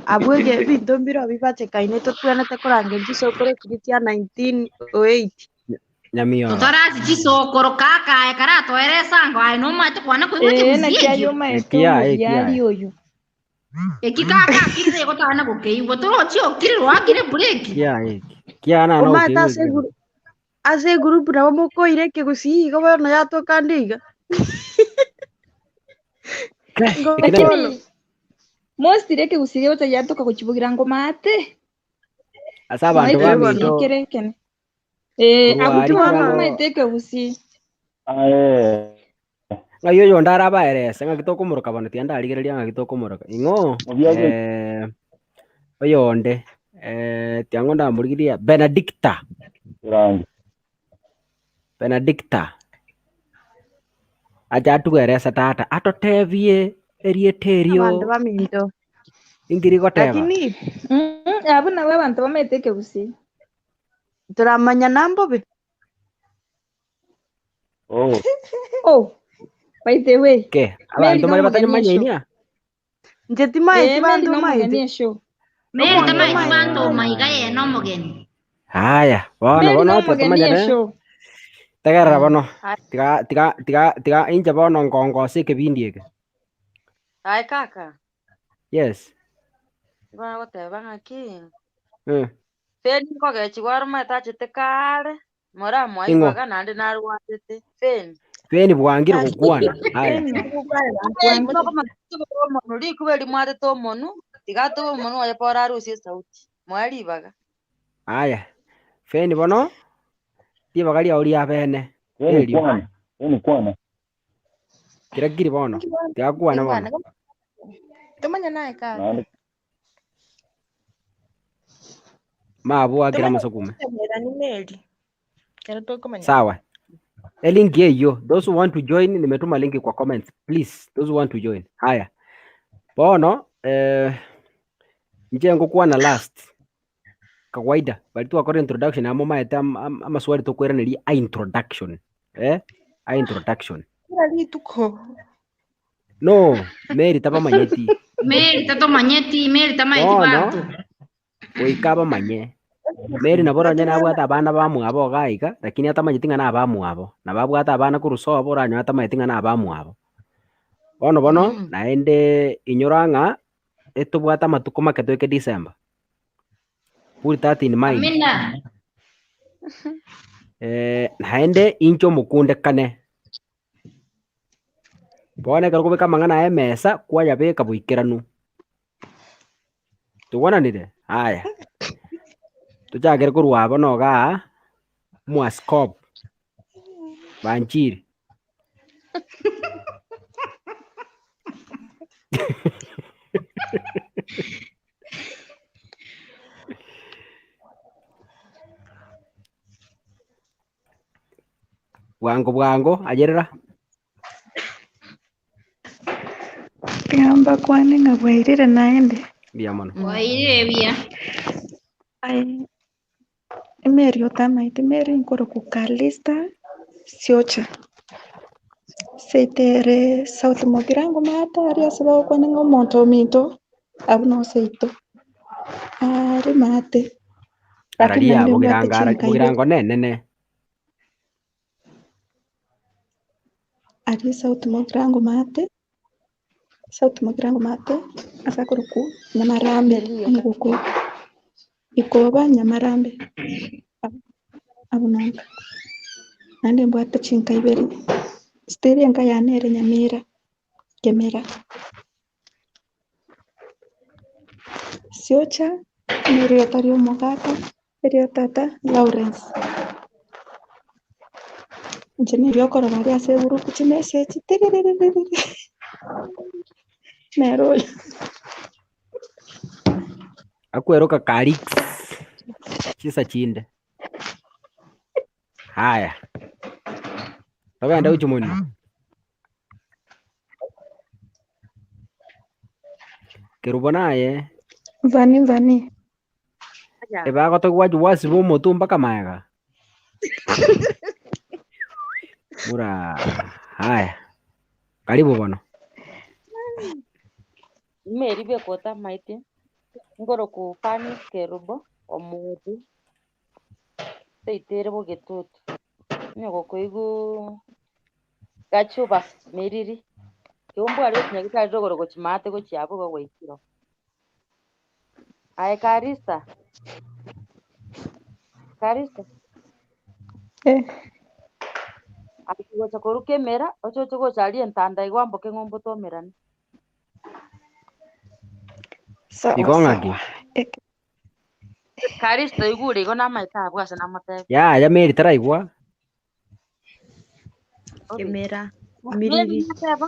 Abwo ege ebinto mbiro bibachekaine totwenerete korangeria chisokoro chiria chia 1908. Nyamioro. Totarasi chisokoro kaka aye karatoere esango aye nomanyete kwana koigwa Ee, ekegusii naki aye ekio. omaete Ekiaye, omobiari ekiaye. oyo. Eki kaka akirire igo tana gokeigwa torochi okirire oakire ebreki. Kiaye eki. Kiaye nana Omanyete gokeigwa ase ekio. eguru ase egurupu nabo mokoira ekegusii igo bono yatoka ande iga. Kai, Ngo eki naki. bono. Lakini mostly ekegusii gegocha giatoka gochibugira ngoma ate. Ase abanto Omaete Eh, ekegusii bono. baminto kere ekene. Eh, korwa abwo aria bono kwango omaete ekegusii. Aye. ng'ai oyonde arabaerese ng'aki tokomoroka bono tiga ndarigereria ng'aki tokomoroka. Ing'o Obiaje. eh, oyonde eh, tiga ndamorigereria Benedicta, Rangi. Benedicta acha atuerese tata atotebie erieta Abanto erio baminto. inki rigoteba. Lakini Abwo nabo abanto bamaete ekegusii. toramanyana mbobe. Oh. Oh, by the way, Ke, Mary abanto no bare omogeni esho. batanyamanyainia Inche timaeti Eh, Mary banto no omogeni maeti. esho. Mary Omonto tamaeti omaete banto maeti. maiga ye nomogeni. Haya, bono Mary bono no tiga omogeni tomanyane esho. tegerera bono tiga tiga tiga tiga inche bono nkongosa ekebindi eke. Aye kaka, Yes. nigo nagoteba ng'aki, Eh. Feni nkogechigwa aro omanyete achete kare, moramoa Ing'o? ibaga naende narwarete, Feni. Feni bwangire gokwana. Haya. Feni tokomotubera omonu, rikuba eri mwatete omonu, tiga atube omonu oye pora arusie esauti, moe ribaga. Haya. Feni bono ribaga riao ria bene Feni erio. kwana. Feni kwana. Kira kiri bono. Tiga kwana bono. Tomanya naye kaka. Naende Mabwo akira Tomanya amasokume. ni Mary. Kero tokomanya. Sawa. E link hiyo. Those who want to join nimetuma linki kwa comments. Please, those who want to join. Haya. Bono eh nche ngokwana last kawaida bari twakora introduction amo maete amaswali tokweraneria a introduction eh a introduction Kila rituko. no Mary tabamanyeti Mary tatomanyeti, Mary tamaeti bono banto. goika bamanye Mary nabo oronye nabwate abana bamwabo iga iga lakini atamanyeti ng'a na abamwabo nabo abwate abana korwa sobo oranyore atamanyeti ng'a na abamwabo bono bono naende inyora ng'a etobwate amatuko make toike December put that in mind Amina. eh, naende inche omokundekane bono ekero okobeka amang'ana aya emesa kwayabeka boikeranu togwananire haya tochakere korwa abo noga aa mwaskop banchiri bwango bwango ayerera Gamba kwane ng'a bwairire naende. mbuya mono Bwairire buya. Aye, Mary otamaete Mary nkorokwa Calista Siocha. Seito ere South Mugirango maate aria ase bagokwana ng'a omonto ominto abwo no seito. Are maate. Lakini araria naende mbwate bogirango chinka ibere. bogirango nenene Aria South Mugirango maate, South Mugirango maate ase akorokwa Nyamarambe omogoko ikoba Nyamarambe abwo nonka. Naende mbwate chinka ibere. Still enka yane ere Nyamira, Kemera. Siocha nerieta ria omogaka, eria tata Lawrence. Inche nirio okorora aria ase egroup chimessage tiriririri nere oyo. Akweroka Karix chisa chinde haya togende gochia monwe. Kerubo naye, Vani vani. ebagotogwa gwasiba omotwe mpaka maega. Mura haya. Karibu bono. Meri bwekota maiti ngoroku Fanis Kerubo omotu toitere bogetutu onye gokoigwa gachuba meriri kiombware gochi nyagetari rogoro gochi maate gochi abwo igo gwaikire oo. Aye Karista, Karista Eh, aye gocha korwa kemera oche oche gocha aria entanda igo amboke ng'umbu tomerane. sawa Igo ng'aki. sawa. Eke Karista oigure igo namaete abwo ase namotebia. Yaya Mary taraigwa. Obe. Kemera, Meri miriri. nateba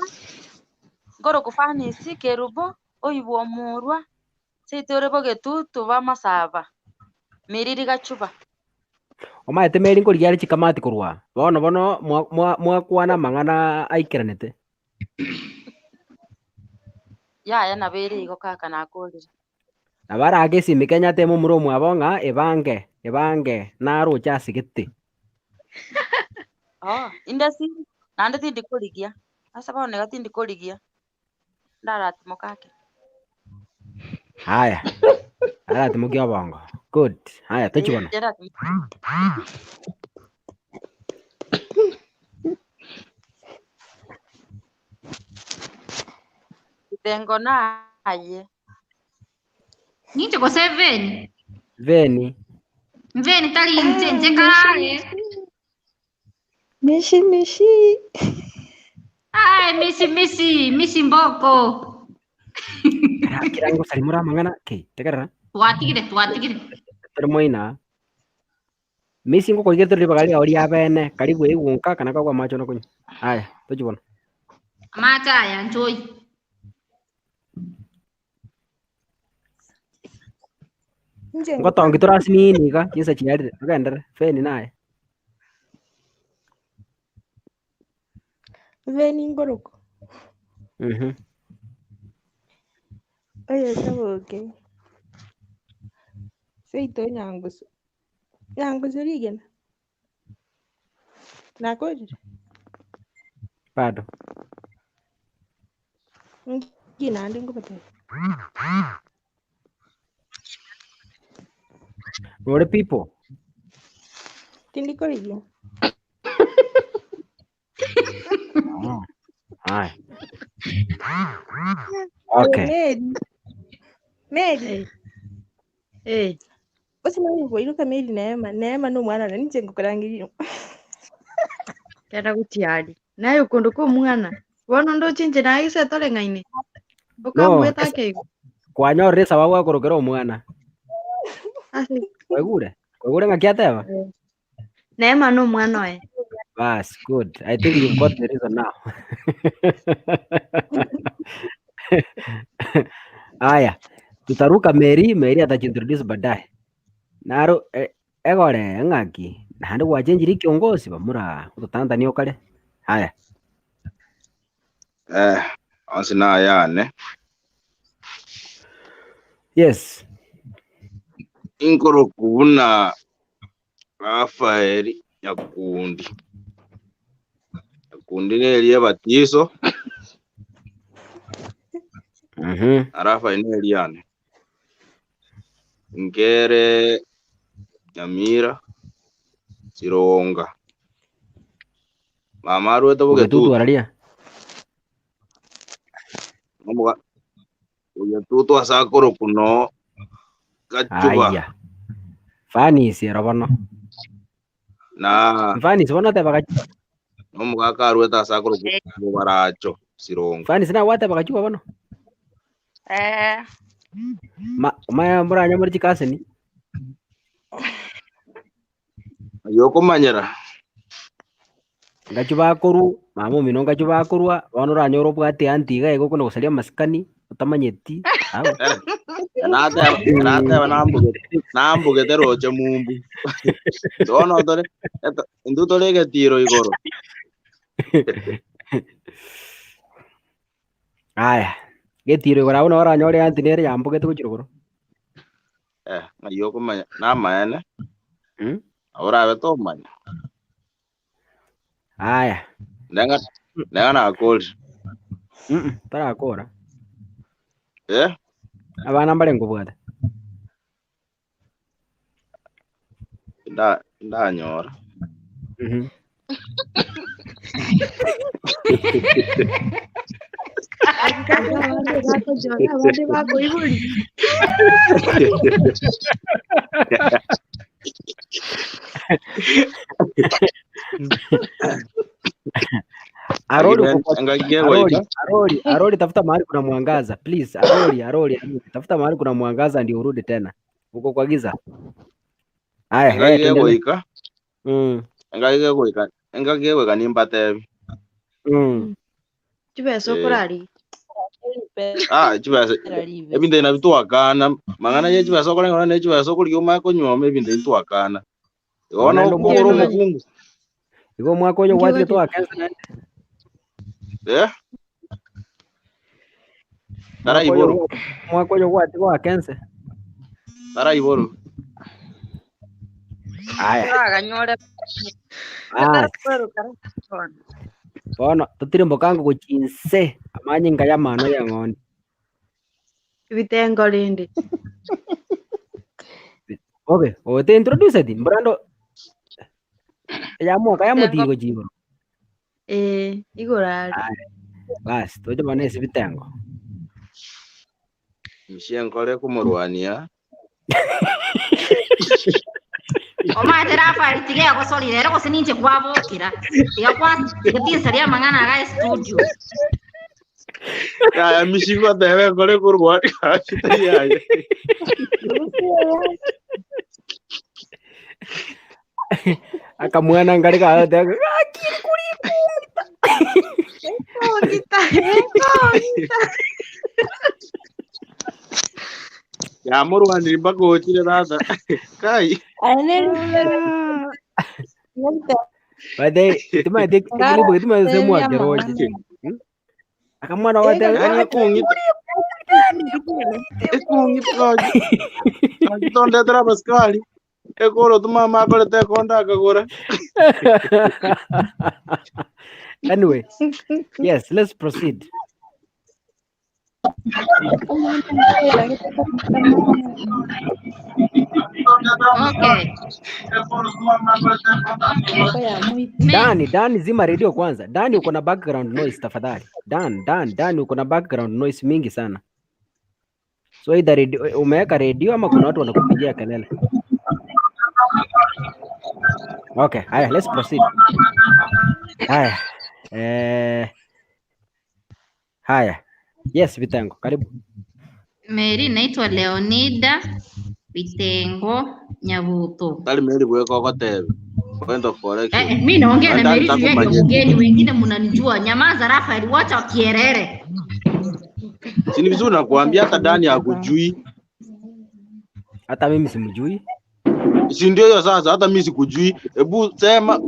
nkoroku Fanisi Kerubo oibwa omorwa seito ore bogetutu bamasaba miriri gachuba. Omaete Mary nkorigia are chikamati korwa. Bono bono mwakwana amang'ana aikeranete. Yaya nabo ere igo kaka nakorire. Nabo arake esimi Kenya ateme omura omwabo ng'a ebange, ebange, naroche ase gete. Oh, inde siri naende tindi korigia ase bono iga tindi korigia ndaratimoka ake. Haya, aratimokia obongo. Good. Haya, tochi bono. Kitengo naye. Ninche gose Veni? Veni. Veni tari inche, Ah, inche mishi kare. mishi. Mishi mishi. Ai, mishi mishi, mishi mboko. Kera ngosarimora amang'ana ki, tegerera. Twatigire, twatigire. Tore moina. Misi ngokorigia tore ribaga riao ria bene, karibu eigunka kana kagwa amache one konywa. Haya, tochi bono. Amache aya nchoi. Inche Ngotongi ngokwana. tore asinini iga, chinsa chiarire, togenderere. Feni naye. Veni ngoroko. Oyo taboke. Seito nyangusu. Nyangusu rigena. Nakorire. Bado. Nki naende ngobatebia. Nore people. Tindi korigia. Ah. Haya. Okay. Mary. Mary. Eh. Ose koiruka Mary Neema. Neema no mwana na ninche ngokorangeria. Kera gutiari. Naye okondo kwa omwana. Bono ndoche inche naye gese toreng'aine. No, Okamweta akeigo. kwanyorire esababu akorokera omwana. Ase. Kwaigure? Kwaigure ng'aki ateba? Neema no omwana oye. Bas, good. I think you've got the reason now. Aya, tutaruka Mary, Mary atajiintroduce baadaye. Naro eh, egore ng'aki naende gwachenjire kiongozi bamura ototantani okare. Haya, Eh, onsi nayane. yes. Inkoroku buna Rafael Nyakundi. Nyakundi neri ebatiso na Rafael neri yane. Nkere Nyamira Sironga. Mama arwete Bogetutu Bogetutu. araria. Omuga Bogetutu ase akoroku no Gachuba Aya. Fanisi ero bono. na Fanisi bono oteba gachuba. nomogaka arwete ase akoroku Bobaracho Sironga. Fanisi nawe gwateba gachuba bono. Eh, Ma maya muranya muri chikaseni. Yokomanyera Ngachuba akoru, mama omino ngachuba akorwa, bono oranyore obwate aunty iga igo okona gosaria amasikani, otamanyeti. Abo. nateba nateba nambugete nambugete roche mumbu bono tore intwe tore egetiro igoro Aya. Getiro igoro abwo nabo oranyore eanti nere yambogete gochia rogoro. Eh, ng'ai okomanya namaene Mm? nabo orabe tomanya. Aya. Neng'a neng'a nakorire. Mm tarakora. Eh? Abana mbare nkobwate. Nda ndanyora. Mhm. Iga abande bakochora abande bakoibori. Arori Lakini uko kwa engaki Arori, kegoika Arori, Arori tafuta mahali kuna mwangaza. Please, Arori, Arori, Arori. Tafuta mahali kuna mwangaza ndio urudi tena. Uko kwa giza. Aya, engaki eh, tuendelee. kegoika Mm. engaki kegoika engaki kegoika nimbatebi. Mm. Chibesa Eh. okorari. Ah, chibesa ebinto ebi nabio twakana mang'ana ye chibesa okoreng'ana ne chibesa okorigia omanye konyuoma ebinto ebi twakana. Igo bono Naende okogora omwaka omokungu igo omwaka oyo gwatire Nkigochi twakensa naende. eh Mwaka oyo taraiboru gwa- mwaka oyo gwati gwakense. taraiboru. Aya. Toraganyore Bas. tara Bono totire mbokango gochinse amanyinga y'amano y'eng'ondi. Ebitengo rende. Okay, ote introduce it. Mbrando ya mwaka ya Bitengo mutigo chigoro. Eh, igoro are. Aya, bas, toche bono ase bitengo. Inche nkore komorwania Omanyete Rafael tiga egosorire ere gose ninche kwabokera. Tiga kwa tiga tinsaria amang'ana iga estudio. Yaya mishi goteba enkore korwania gaki tari yaye. Akamwana nkare kagoteba gaki Ekong'ita, ekong'ita. Yamorwaniri mpaka ochire tata. Kai. By the way, timaete ekilipo timaete sehemu akeroche. Hmm? Akamwana ogoteba Yaani gaki ekong'ita ekong'ita gaki gaki tondetera abasikari ekorotu mama akorete ekonda akagora. Anyway, yes, let's proceed. Okay. Me Dani, Dani zima radio kwanza. Dani uko na background noise tafadhali. Dan, Dan, Dan uko na background noise mingi sana. So either radio, umeweka radio ama kuna watu wanakupigia kelele. Okay, haya, let's proceed. Haya. Eh, haya. Yes, Vitengo, karibu. Mary naitwa Leonida Bitengo Nyabuto. Tari Mary bweka ogotebe. Point of Eh, correction. eh, mi naongea na Dani Mary juu yeye ndio takumanyete. mgeni, wengine mnanijua. Nyamaza Rafael, wacha kierere. Si ni vizuri nakuambia hata Dani hakujui. Hata mimi simjui. Si ndio hiyo sasa hata mimi sikujui. Hebu sema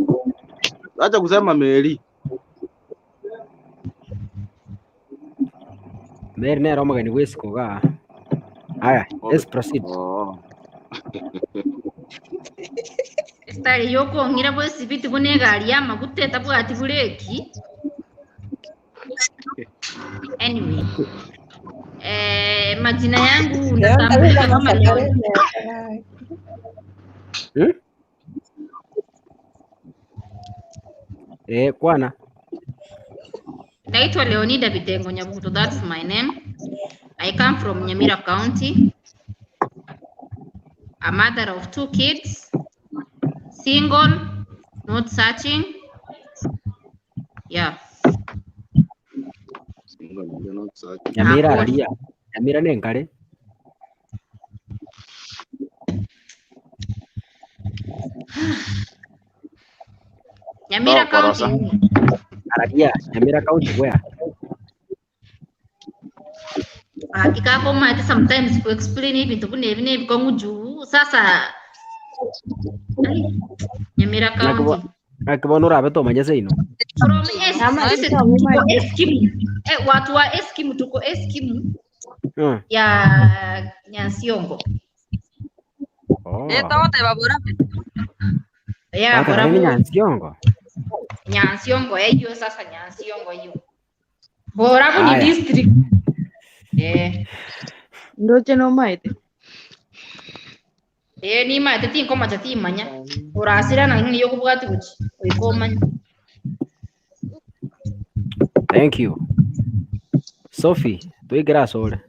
acha kusema Mary. Mary nere omogeni bwa esiko igaa. Haya, let's proceed. Oh. Estari yokong'ira bwesibiti buna egari ya amaguta etabwati bureki. Anyway, eh, majina yangu natambulika kama Leon. Hmm? Eh, kwana. Naitwa Leonida Bitengo Nyabuto, that's my name. I come from Nyamira County. A mother of two kids, single, not searching. Yeah. Single, you're not searching. Nyamira Nakuru. araria. Nyamira ne nkare. Nyamira Tokorosa. County. Araria. Nyamira County where? Hakika koma ati sometimes kuexplain ibintu buna ebi nebikongu juu sasa ai, Nyamira Nakibo County. nakibono orabe tomanya seino. From S, Ama listen, itomumache. tuko Eskimo. Eh, watu wa Eskimu tuko Eskimu ya Nyansiongo. Oh. Eh, togoteba borabu. Ya Tata nini Borabu Nyansiongo? Nyansiongo hiyo sasa Nyansiongo hiyo. Borabu ni Aya. district. Eh, Ndoche nomaete. eh nimaete tinkomacha timanya. Orasira na ng'ini yokobwati gochi. Oika omanye. Thank you. Sophie, twigera asore.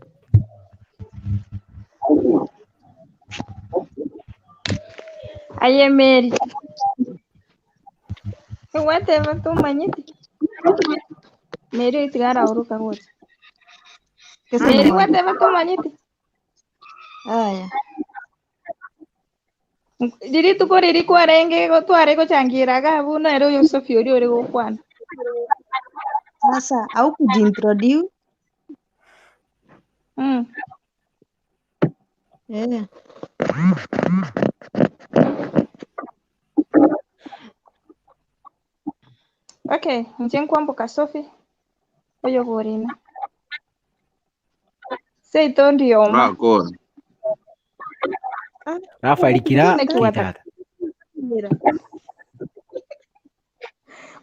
Aye Mary. Gwateba tumanyete. Mary oitigara uruka gocha. Mary gwateba tumanyete. Aya. Riri tuko riri kwarenge tware gochangira iga abwo nere oyo Sophie oria ore gokwana. Sasa au kujiintroduce. Eh. Okay, inche nkwamboka Sophie oyo borina. Seito ndioma. Urakora. Rafael Kira Naki kitata.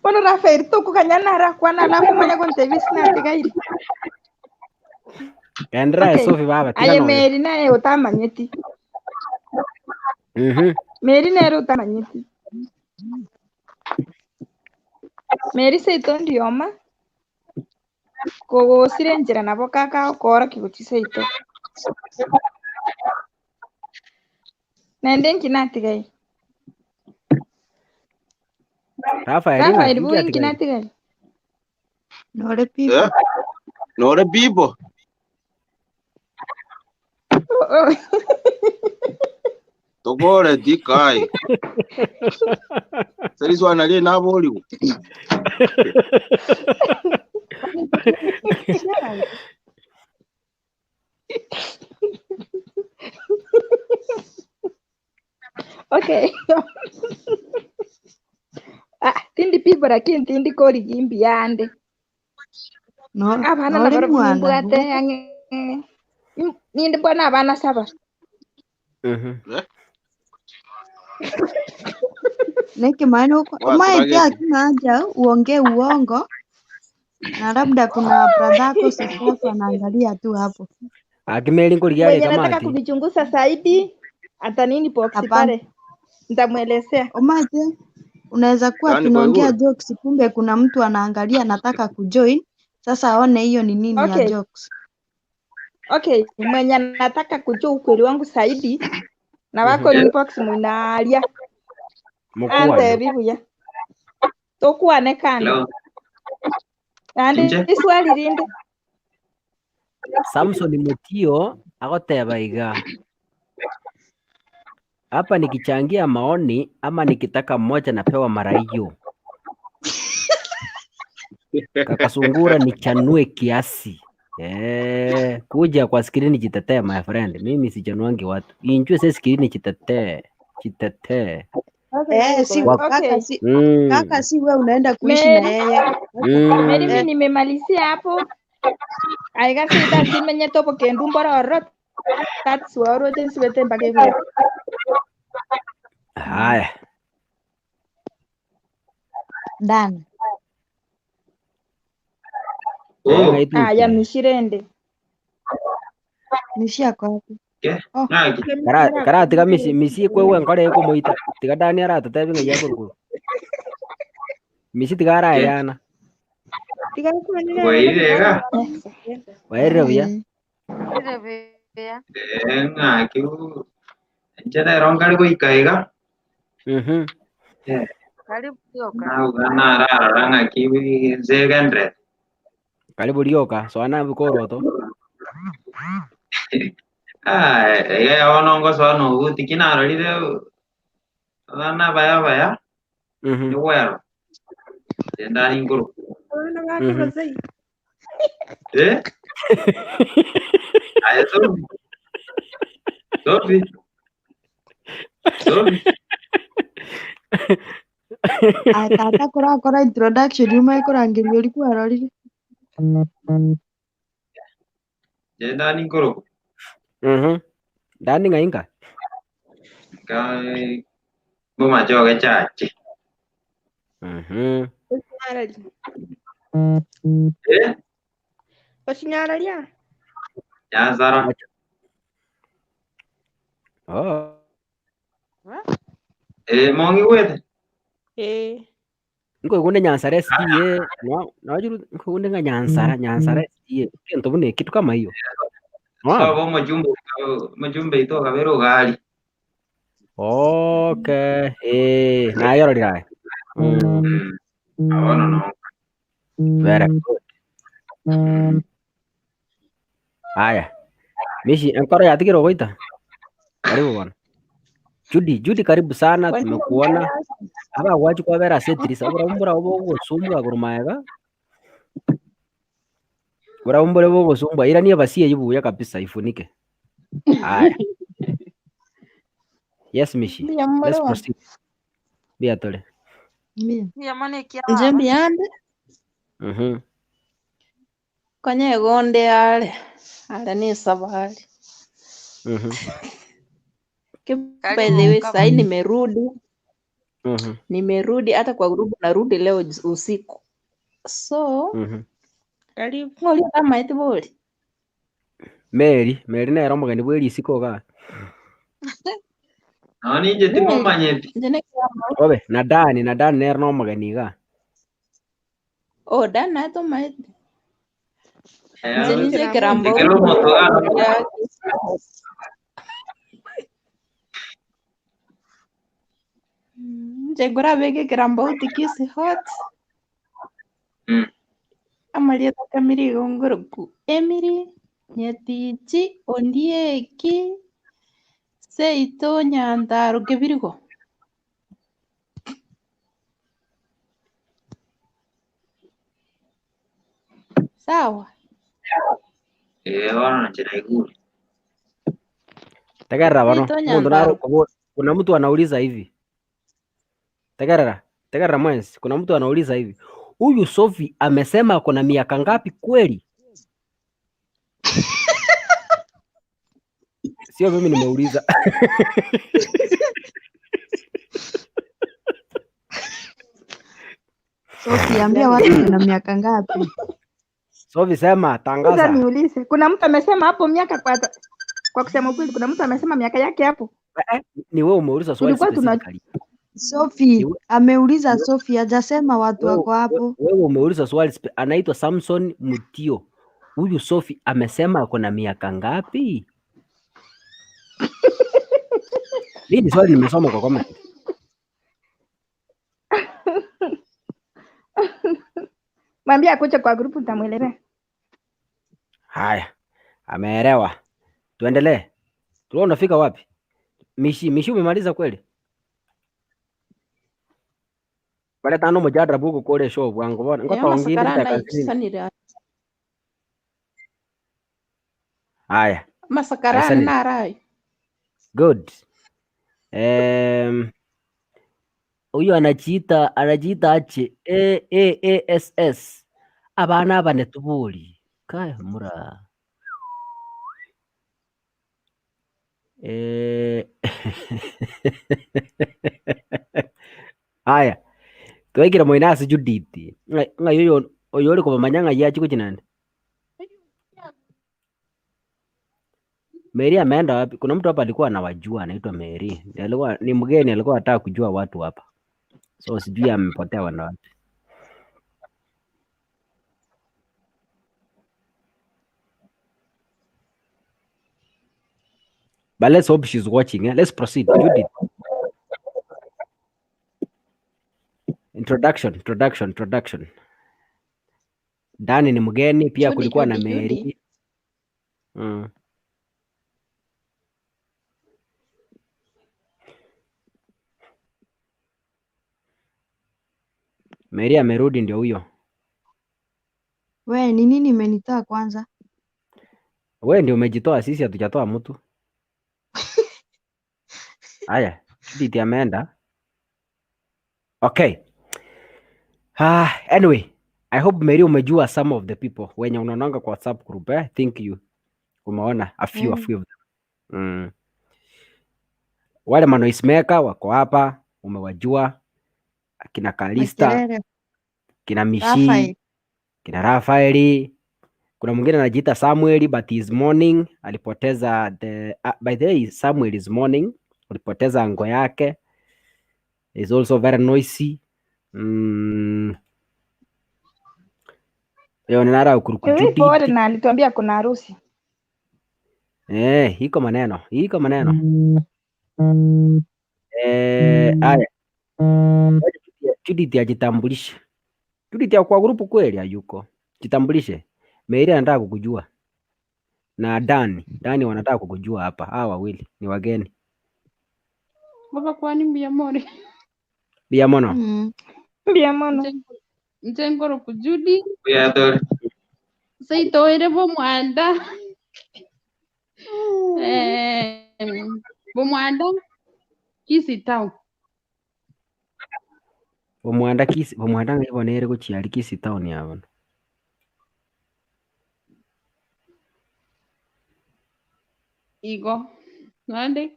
Bono Rafael tokoganya narakwana alafu manya gontebia sinatigaire. Kendra Okay. Sophie baba tiga Aye noyo. Mary naye otamanyeti. Mary nere otamanyeti. Mary seito ndioma kogosire enchera nabo kaka okorokia gochia seito. Naende nki natigaire? Rafael Rafael ng'aki buna nki nki atigaire? natigaire? Nore Eh? Nore people. Tokore tikai. Seriswana rie naborigo. Okay. Ah, tindi people lakini tindi korigia mbiyande. No, Abana nore nabarabwo mwana nimbwate ang'e ninde mbwana abana saba. Niki maana uko umaete Waturagete. hakuna haja uongee uongo na labda kuna bradhako sisako anaangalia tu hapo. Akimeli nkorigia Mwenye areka nataka mati. kuvichunguza zaidi atanini box Hapana. pale nitamwelezea. Umaete unaweza kuwa Yaani tunaongea kwaigure. jokes kumbe kuna mtu anaangalia anataka kujoin sasa aone hiyo ni nini ya Okay. jokes. Okay, mwenye anataka kujua ukweli wangu zaidi na wako inbox munaria Mukwane. antebi buya tukwane kando Hello. andi Inche. iswali rinde Samson Mutio agoteba iga. Hapa nikichangia maoni ama nikitaka mmoja napewa mara hiyo. Kaka Sungura nichanue kiasi. Eh, kuja kwa skrini jitetee my friend. Mimi sichanuangi watu. Injue sasa skrini jitetee. Jitetee. Eh, si Wa- kaka Okay. si Mm. kaka si wewe unaenda kuishi na Mary, yeye. Mary mi Mm. nimemalizia hapo aiga sita simenye tobo kendu mbororo tatsuorwote nsibete mpaka igoro Haya. Done. Eh, Oh, ng'aituke. aya mishirende Nishia kwa wapi? ke. Oh, Ng'aki. Kara karatiga misi misi kwewe nkore ekomoita. Tiga Dani aratotebi ng'ai akorokoro. Misi tiga Ke. arayana. Tiga Bwairire iga. Waerire buya. eh. Ire buya. Eh, ng'aki. Inche rero nkari goika iga. Eh, Karibu yoka. nauga nararora ng'aki nse egenderete. Karibu rioka soana bikoroto. Ah, iga bono ngosoa nobuti ki narorire abana baya baya nigwero. Ndari nkuru. Abana bake bazai. Eh? Aye Sophie. Sophie. Sophie. Aya tata kũrakora introduction yuma ĩkũrangĩrio ũrikũ arorire. Inche Dani nkorokwa. Dani ng'ai nka? Nka Bomachoge chache. Osinyararia. Eh? Osinyararia. Nyansara. Oh. Eh, mong'igwete? Eh. Nkoigunda Nyansara SDA, no nochiru nkoigunda ng'a Nyansara, Nyansara SDA, egento buna ekio kama hiyo. Bono. Sobo omochumbe omochumbe oito okabera ogari. Okay, eh, nayororire aye. Bono no. Very good. Aya, Mishi, enkoro yatigire ogoita? Karibu bono. Judy, Judy karibu sana, tumekuona. Aba gwachi kwabera ase etirisa, oborabu mbora bogosumbwa korwa maega. Borabu mbore bogosumbwa, irania ebasi eywo buya kabisa ifunike. Aya. Yes, Mishi. Mbuya more Let's bono. proceed. Mbuya tore. Mbuya. Mbuya mono ekia Inche baba. mbuyande Konya egonde are, are ne esabari. Ki by the way, sahi nimerudi, nimerudi hata kwa grupu narudi leo usiku. So, Karibu. ng'oria tamaeti bori. Mary, Mary nere omogeni bwe risiko igaa. Nonye ninche timomanyeti. Inche nekiama. Obe, na Dani, na Dani nere nomogeni igaa. Oh, Dan naye tomaeti. Inche ninche Ekero ekerambo. Ekero omonto gana Inche nkorabeke ekerambauti kisi hot. Amarieta kamiri igo ngoroku Emily, Nyetichi, Ondieki, Seito, Nyantaro, Kebirigo. Sawa. Eh, bono inche naigure. Tegerera bono, Seito, omonto naro Nyantaro. okobo- kuna mtu anauliza hivi. Tegerera, tegerera mwensi, kuna mtu anauliza hivi. Huyu Sophie amesema ako na miaka ngapi kweli? Sio mimi nimeuliza. Sophie, ambia watu kuna miaka ngapi? Sophie sema, Sasa tangaza. niulize, kuna mtu amesema hapo miaka kwa, kwa kusema ukweli, kuna mtu amesema miaka yake hapo. Eh, ni wewe umeuliza swali Tulikuwa tuna specifically. Ni Sophie we- ameuliza we- Sophie, hajasema watu wewe wako hapo. wewe umeuliza swali anaitwa Samson Mutio. Huyu Sophie amesema ako na miaka ngapi? Hii ni swali nimesoma kwa comment. mwambie akuje kwa grupu nitamwelezea. Haya, ameelewa. Tuendelee. Tulikuwa unafika wapi? Mishi, Mishi umemaliza kweli? Bare tano mujadara bugu kore show bwangu bona Eh, ngotonginde amasakara dakika zini. naisanire Haya, amasakara aisanire. narayo. Good. Huyu anajiita anajiita ache A A A S S. Abana aba netubori. Kaya mura. Eh. Haya. Twaikire moina ase Judith. Ng'a ng'a yoyo oyori kobamanya ng'a yachi gochinande. Mary ameenda wapi? Kuna mtu hapa alikuwa anawajua anaitwa Mary. Ndiye Alikuwa ni mgeni alikuwa anataka kujua watu hapa. So sijui amepotea wenda wapi. But let's hope she's watching. Eh? Let's proceed. Judith. Introduction, introduction, introduction. Dani ni mgeni pia Judy, kulikuwa na Judy, Judy. Mary. Mary amerudi ndio huyo. We, ni nini imenitoa kwanza? Wewe ndio umejitoa, sisi hatujatoa mtu. Haya, Judith ameenda. Okay. Ah, anyway. I hope Mary umejua some of the people wenye unaonanga kwa WhatsApp group eh? Thank you. Umeona a few, a few of them. Wale manoisemaker wako hapa, umewajua akina Kalista, Makerere, kina Mishi, Rafael. kina Rafaeli. Kuna mwingine anajiita Samuel but is mourning, alipoteza the by the way Samuel is mourning, alipoteza ango yake. Is also very noisy. Yo ninara ukuruku Ewe Judith. pole na alituambia kuna harusi. Eh, iko maneno, iko maneno. Eh, aya. Ngoja Judith ajitambulishe. Judith ya kwa grupu kweli hayuko. Jitambulishe. Mary anataka kukujua. Na Dani, Dani wanataka kukujua hapa. Hawa wawili ni wageni. Baba kwani mbuya more Bia mono. Mbia mono. Nche nkoroku Judy Mbuya tore. seitoere bomwanda eh, bomwanda Kisii town. Bomwanda Kisii, bomwanda ng'ai bono ere gochia aria Kisii town ya bono. Igo naende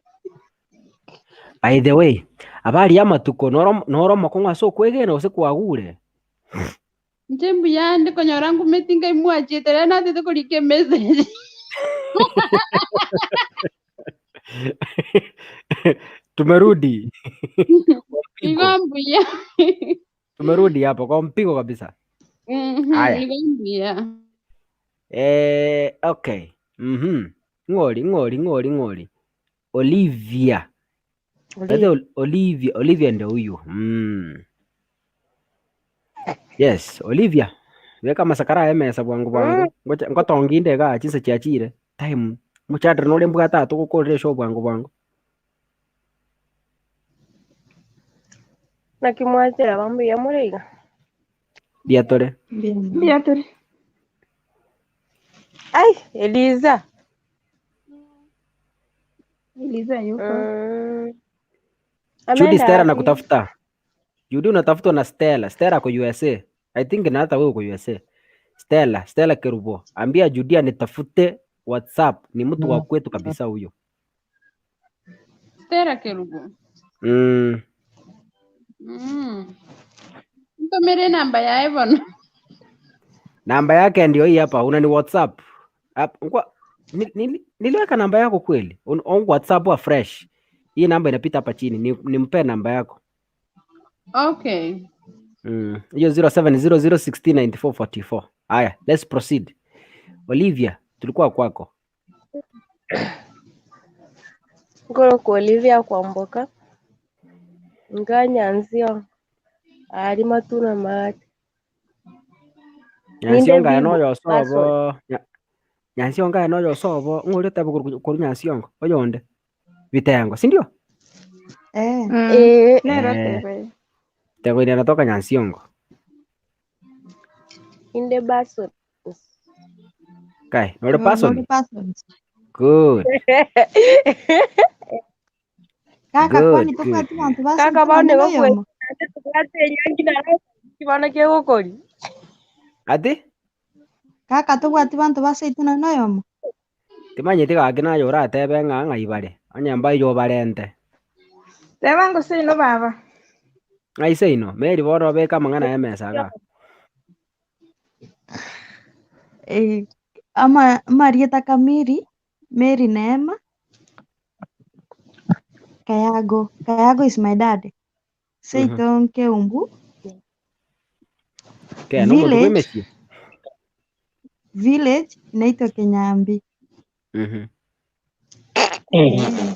By the way, abari amatuko noro noro mokong'u ase okwegena gose kwagure. Nche mbuya ndi konyora ngumeti ngai mwachiete rero natete korika emessage. Tumerudi. Kwa Igo mpigo. mbuya. Tumerudi hapo kwa mpigo kabisa. Haya. Igo mbuya. Eh, okay. Ng'ori, ng'ori, ng'ori, ng'ori. Olivia. By the way, Olivia, Olivia ndio huyu. Yes, Olivia. Weka masakara ya mesa bwangu bwangu. Ngoja ngotonginde ga chinse chiachire. Time. Muchandre nore mbwa tatu gukorera show bwangu bwangu. Naki mwateba mbuya more iga? Bia tore. Mbia tore. Ai, Eliza. Eliza yuko. Judy Ameenda Stella wapi? nakutafuta. Judy unatafutwa na Stella. Stella ako USA. I think na hata wewe uko USA. Stella, Stella Kerubo. Ambia Judy anitafute WhatsApp. Ni mtu wa kwetu kabisa huyo. Stella Kerubo. Ntomere namba yaye bono. Namba yake ndio hii hapa, unani WhatsApp. Hap, ngwa, niliweka namba yako kweli? On WhatsApp wa fresh. Hii namba inapita hapa chini. Nimpe namba yako. Okay. Hiyo 0700169444. Haya, let's proceed. Olivia, tulikuwa kwako. Nkoroku Olivia kwamboka nganyanzio ari matuna mate ninde Nyansionga eno bibo yosobo. Person. Nyansionga eno yosobo. Ng'ori otebe koru Nyansiongo. Oyonde. Vitengo, si ndio? Eh. Eh. Nero Eh. tebe. Vitengo ile anatoka Nyansiongo. Inde person. Kai, nore No, person. no person. Good. Kaka Good, kwani good. tobwati bantu Kaka basaitwe bono nonye bagwe noyomo? tubwate enyangi naro bono kegokori. Ati? Kaka tobwati bantu basaitwe nonye noyomo? Timanyeti gaki naye oratebe ng'a ng'ai bare. Onye mbayo obarente. Teba ngose ino baba. Ng'ai seino, Mary bono obeka amang'ana ya emesa iga. Eh, ama Marieta Kamiri, Mary Neema, Kayago. Kayago is my dad. Seito Nkeumbu. Ke, no mundu Village, bwemesie. village inaitwa Kenyambi. Eh.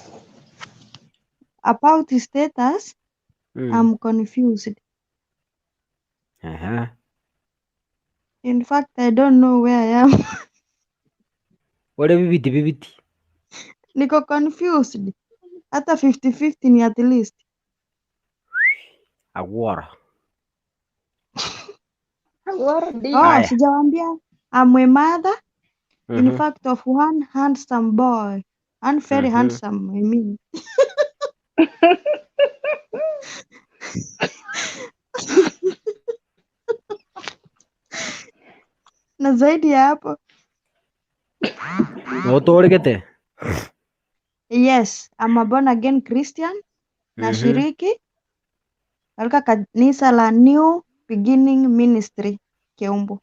About status, I'm confused. Aha. In fact, I don't know where I am. Ore bibiti bibiti. Niko confused. Hata 50-50 ni at least. Agwara. Agwara di. Oh, Haya. sijawaambia I'm a mother, in fact of one handsome boy. And very handsome, I mean. Na zaidi ya hapo, Notoregete? yes, I'm a born again Christian. Nashiriki katika kanisa la New Beginning Ministry Keumbu.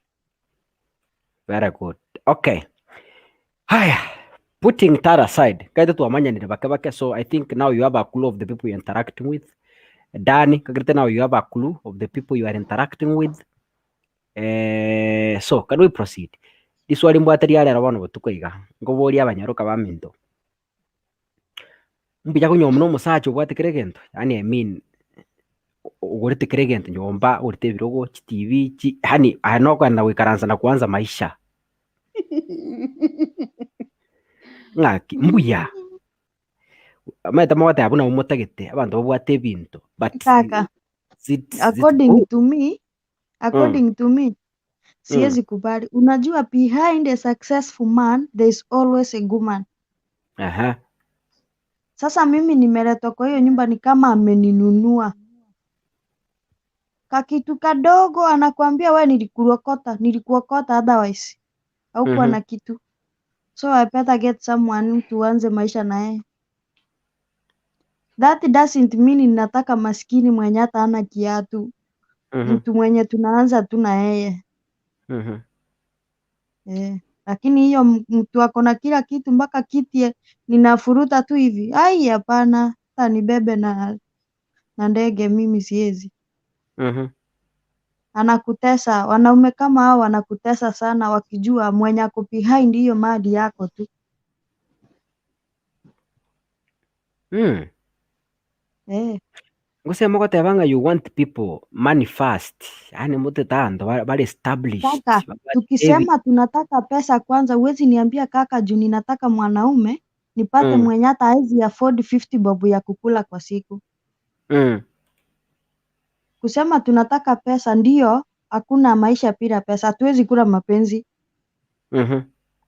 Very good. Okay. Haya. Putting that aside, kaite twamanyanire bake bake so I think now you have a clue of the people you're interacting with. Danny, kagirite now you have a clue of the people you are interacting with. Eh, so can we proceed? Riswali mbwate riarero bono botuko iga. Nkoboria abanyaroka baminto. Mbuya konywa na omosacha obwate kera egento? Yaani I mean ogorete kera egento nyomba, ogorete ebirogo, chitibi, chi yaani aye nokogenda goikaransa na kuanza maisha. Ng'aki mbuya. Omanyete mogoteba buna motagete abanto babwate ebinto but Kaka, is it, is it according good? to me, according to me, siwezi kubali. Unajua behind a successful man there is always a good man. Aha. Sasa mimi nimeletwa kwa hiyo nyumba ni kama ameninunua. Kakitu kadogo anakuambia we nilikuokota, nilikuokota otherwise haukuwa na kitu. So I better get someone tuanze maisha na yeye. That doesn't mean ninataka maskini mwenye hata hana kiatu. Mtu mwenye tunaanza tu na yeye. Eh, lakini hiyo mtu ako na kila kitu mpaka kiti ninafuruta tu hivi. Ai, hapana, hata nibebe na ndege mimi siwezi. Anakutesa, wanaume kama hao wanakutesa sana wakijua mwenye ako behind hiyo mali yako tu. Eh. Gose mogoteba ng'a you want people money first, yaani motete abanto bare established, Kaka, babwate ebi tukisema tunataka pesa kwanza, huwezi niambia kaka juu ninataka mwanaume nipate mwenye hata haezi afford 50 bob ya kukula kwa siku. Kusema tunataka pesa ndio, hakuna maisha bila pesa, hatuwezi kula mapenzi.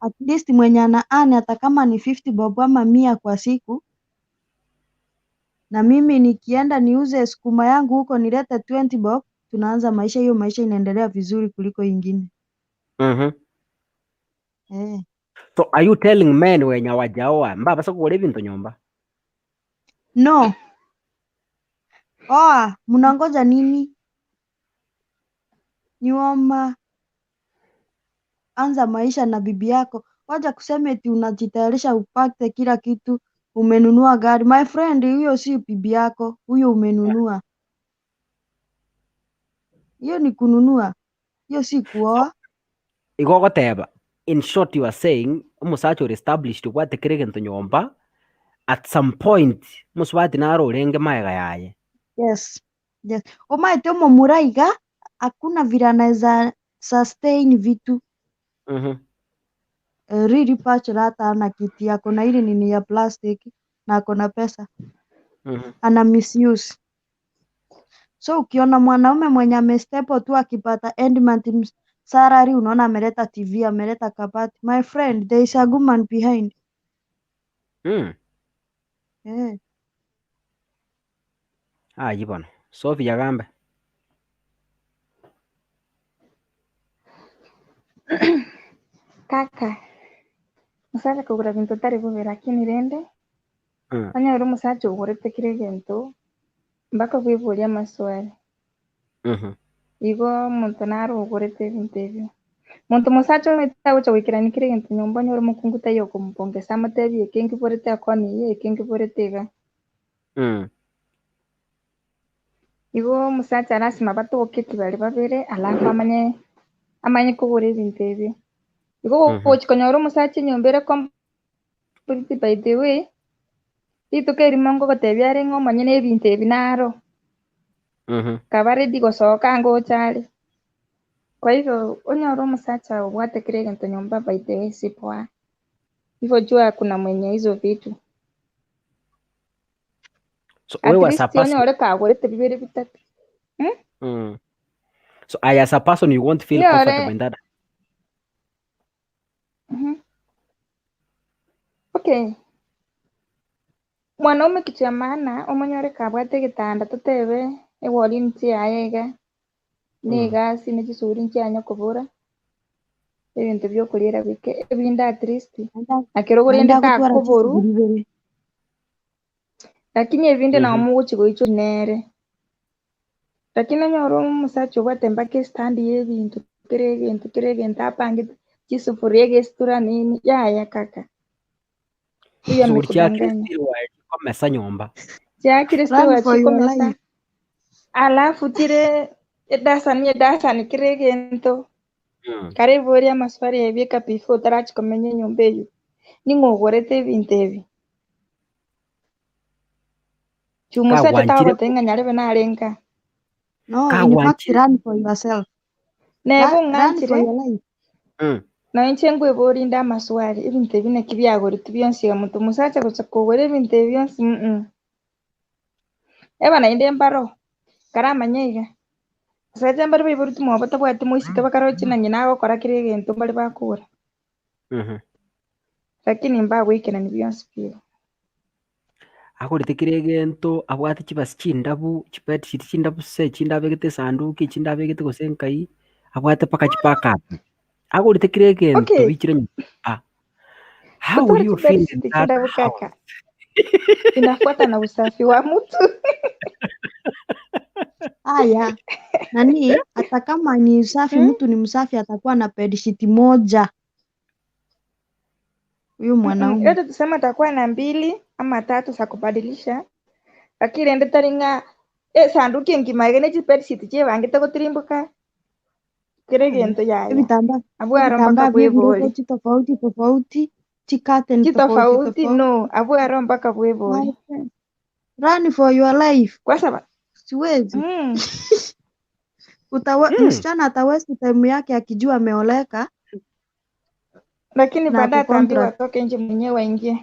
At least mwenye ana earn hata kama ni 50 bob ama 100 kwa siku, na mimi nikienda niuze sukuma yangu huko nilete 20 bob, tunaanza maisha. Hiyo maisha inaendelea vizuri kuliko ingine. Eh. So are you telling men wenye hawajaoa mbabasa kugora ebinto nyomba? No. Oa, mnangoja nini? Nyoma, anza maisha na bibi yako. Wacha kusema eti unajitayarisha upate kila kitu, umenunua gari. My friend, huyo si bibi yako, huyo umenunua. Hiyo ni kununua, hiyo si kuoa. Igo ogoteba in short you are saying omosacha ore established obwate kera egento nyomba at some point omosubati naro orenge maega yaye. Yes. Yes. Omaete omomura iga, hakuna vile anaweza sustain vitu. Really bachelor hata hana kiti, ako na ile nini ya plastic na ako na pesa. Ana misuse. So ukiona mwanaume mwenye amestep tu akipata end month salary, unaona ameleta TV, ameleta kabati. My friend, there is a good man behind. Aye bono. Sophie agambe. Kaka, musacha kogora binto tari bobe lakini rende onye ore omosacha ogorete kera egento mpaka bweborie amaswali. Igo omonto naro ogorete ebinto ebio. Monto mosacha omanyete tagocha goikerania kera egento nyomba onyore omokungu taiyo okomopongesa amotebie eke nkiborete akwane iga eke nkiborete iga. Igo omosacha lasima batoke kibare babere alafu amanye amanye kogora ebinto ebio. Igo gochi konyora omosacha enyomba ere complete by the way, rituko erimo nkogotebia are ng'a omonyene ebinto ebi naro. Kaba ready gosoka ngocha are. Kwa hivyo onyore omosacha obwate kera egento nyomba by the way si poa. Hivyo jua kuna mwenye hizo vitu. So At wewe as a least person onyore kagorete bibere bitatu. So I as a person you won't feel Nyore comfortable in that. Okay. Mwanaume kitu ya maana omonyore kabwate egetanda totebe ewori nchiaye iga na egasi na chisuri nchianya kobora. Ebinto biokoriera bike ebinde at least nakero Naende korende agotwara takoboru chisuguri ibere. lakini ebinde nabo mogochi goichwa nere. Lakini onyore omosacha obwate mpaka estand ya ebinto kera egento kera egento apangete chisufuria egesitura nini yaya kaka. Huyo Chisuguri chia amekudanganya. Kristo komesa nyomba. Chia Kristo Run for your chikomesa life. alafu chire edasani edasani kera egento kare boria amaswali ebieka before otarachi komenya enyomba eywo. Ning'o ogorete ebinto ebi? Chumusacha Kagwanchire tagogotebia ng'a nyarebe narenga. No, in fact, Kagwanchire run for yourself. Neba Run for ong'anchire your life. Nonya inche nkweboria inde amaswali, ebinto ebi naki biagoretwe bionsi iga monto omosacha gocha kogora ebinto ebi bionsi mm. Eba naende mbaro, karamanye iga, abasacha mbare baiboretwe mwabo batabwati moiseke bakaroche na ng'ina agokora kera egento mbare bakogora. Lakini mbagoikerani bionsi pi igo. Agorete kera egento, abwate chibasi chindabu, chibedsheet chindabu se, echinde abegete esanduki, echinde abegete gose nkai, abwate mpaka chibackup. Agorete kera egento Okay. bichire nyomba. How will Gotwara you feel in chibedsheet that chindabu house? kaka, inafuata na usafi wa mtu. Haya, nani hata kama ni usafi, mtu ni msafi, atakuwa na bedsheet moja huyu mwanaume. Yote tuseme atakuwa na mbili ama tatu za kubadilisha, lakini rende tari ng'a esanduki engima iga ne chibedsheet chiebangete gotirimboka kera egento yaya. Ebitambaa Abwo aro mpaka ebitambaa bia bwebori. ebirogo chitofauti tofauti, chicurtain tofauti Chitofauti tofauti. no, abwo aro mpaka bwebori. My friend, Run for your life. Kwa sababu Siwezi. Utawe, msichana atawesti time yake akijua ameoleka Lakini na baadaye ako ataambiwa contract atoke nje mwenyewe aingie.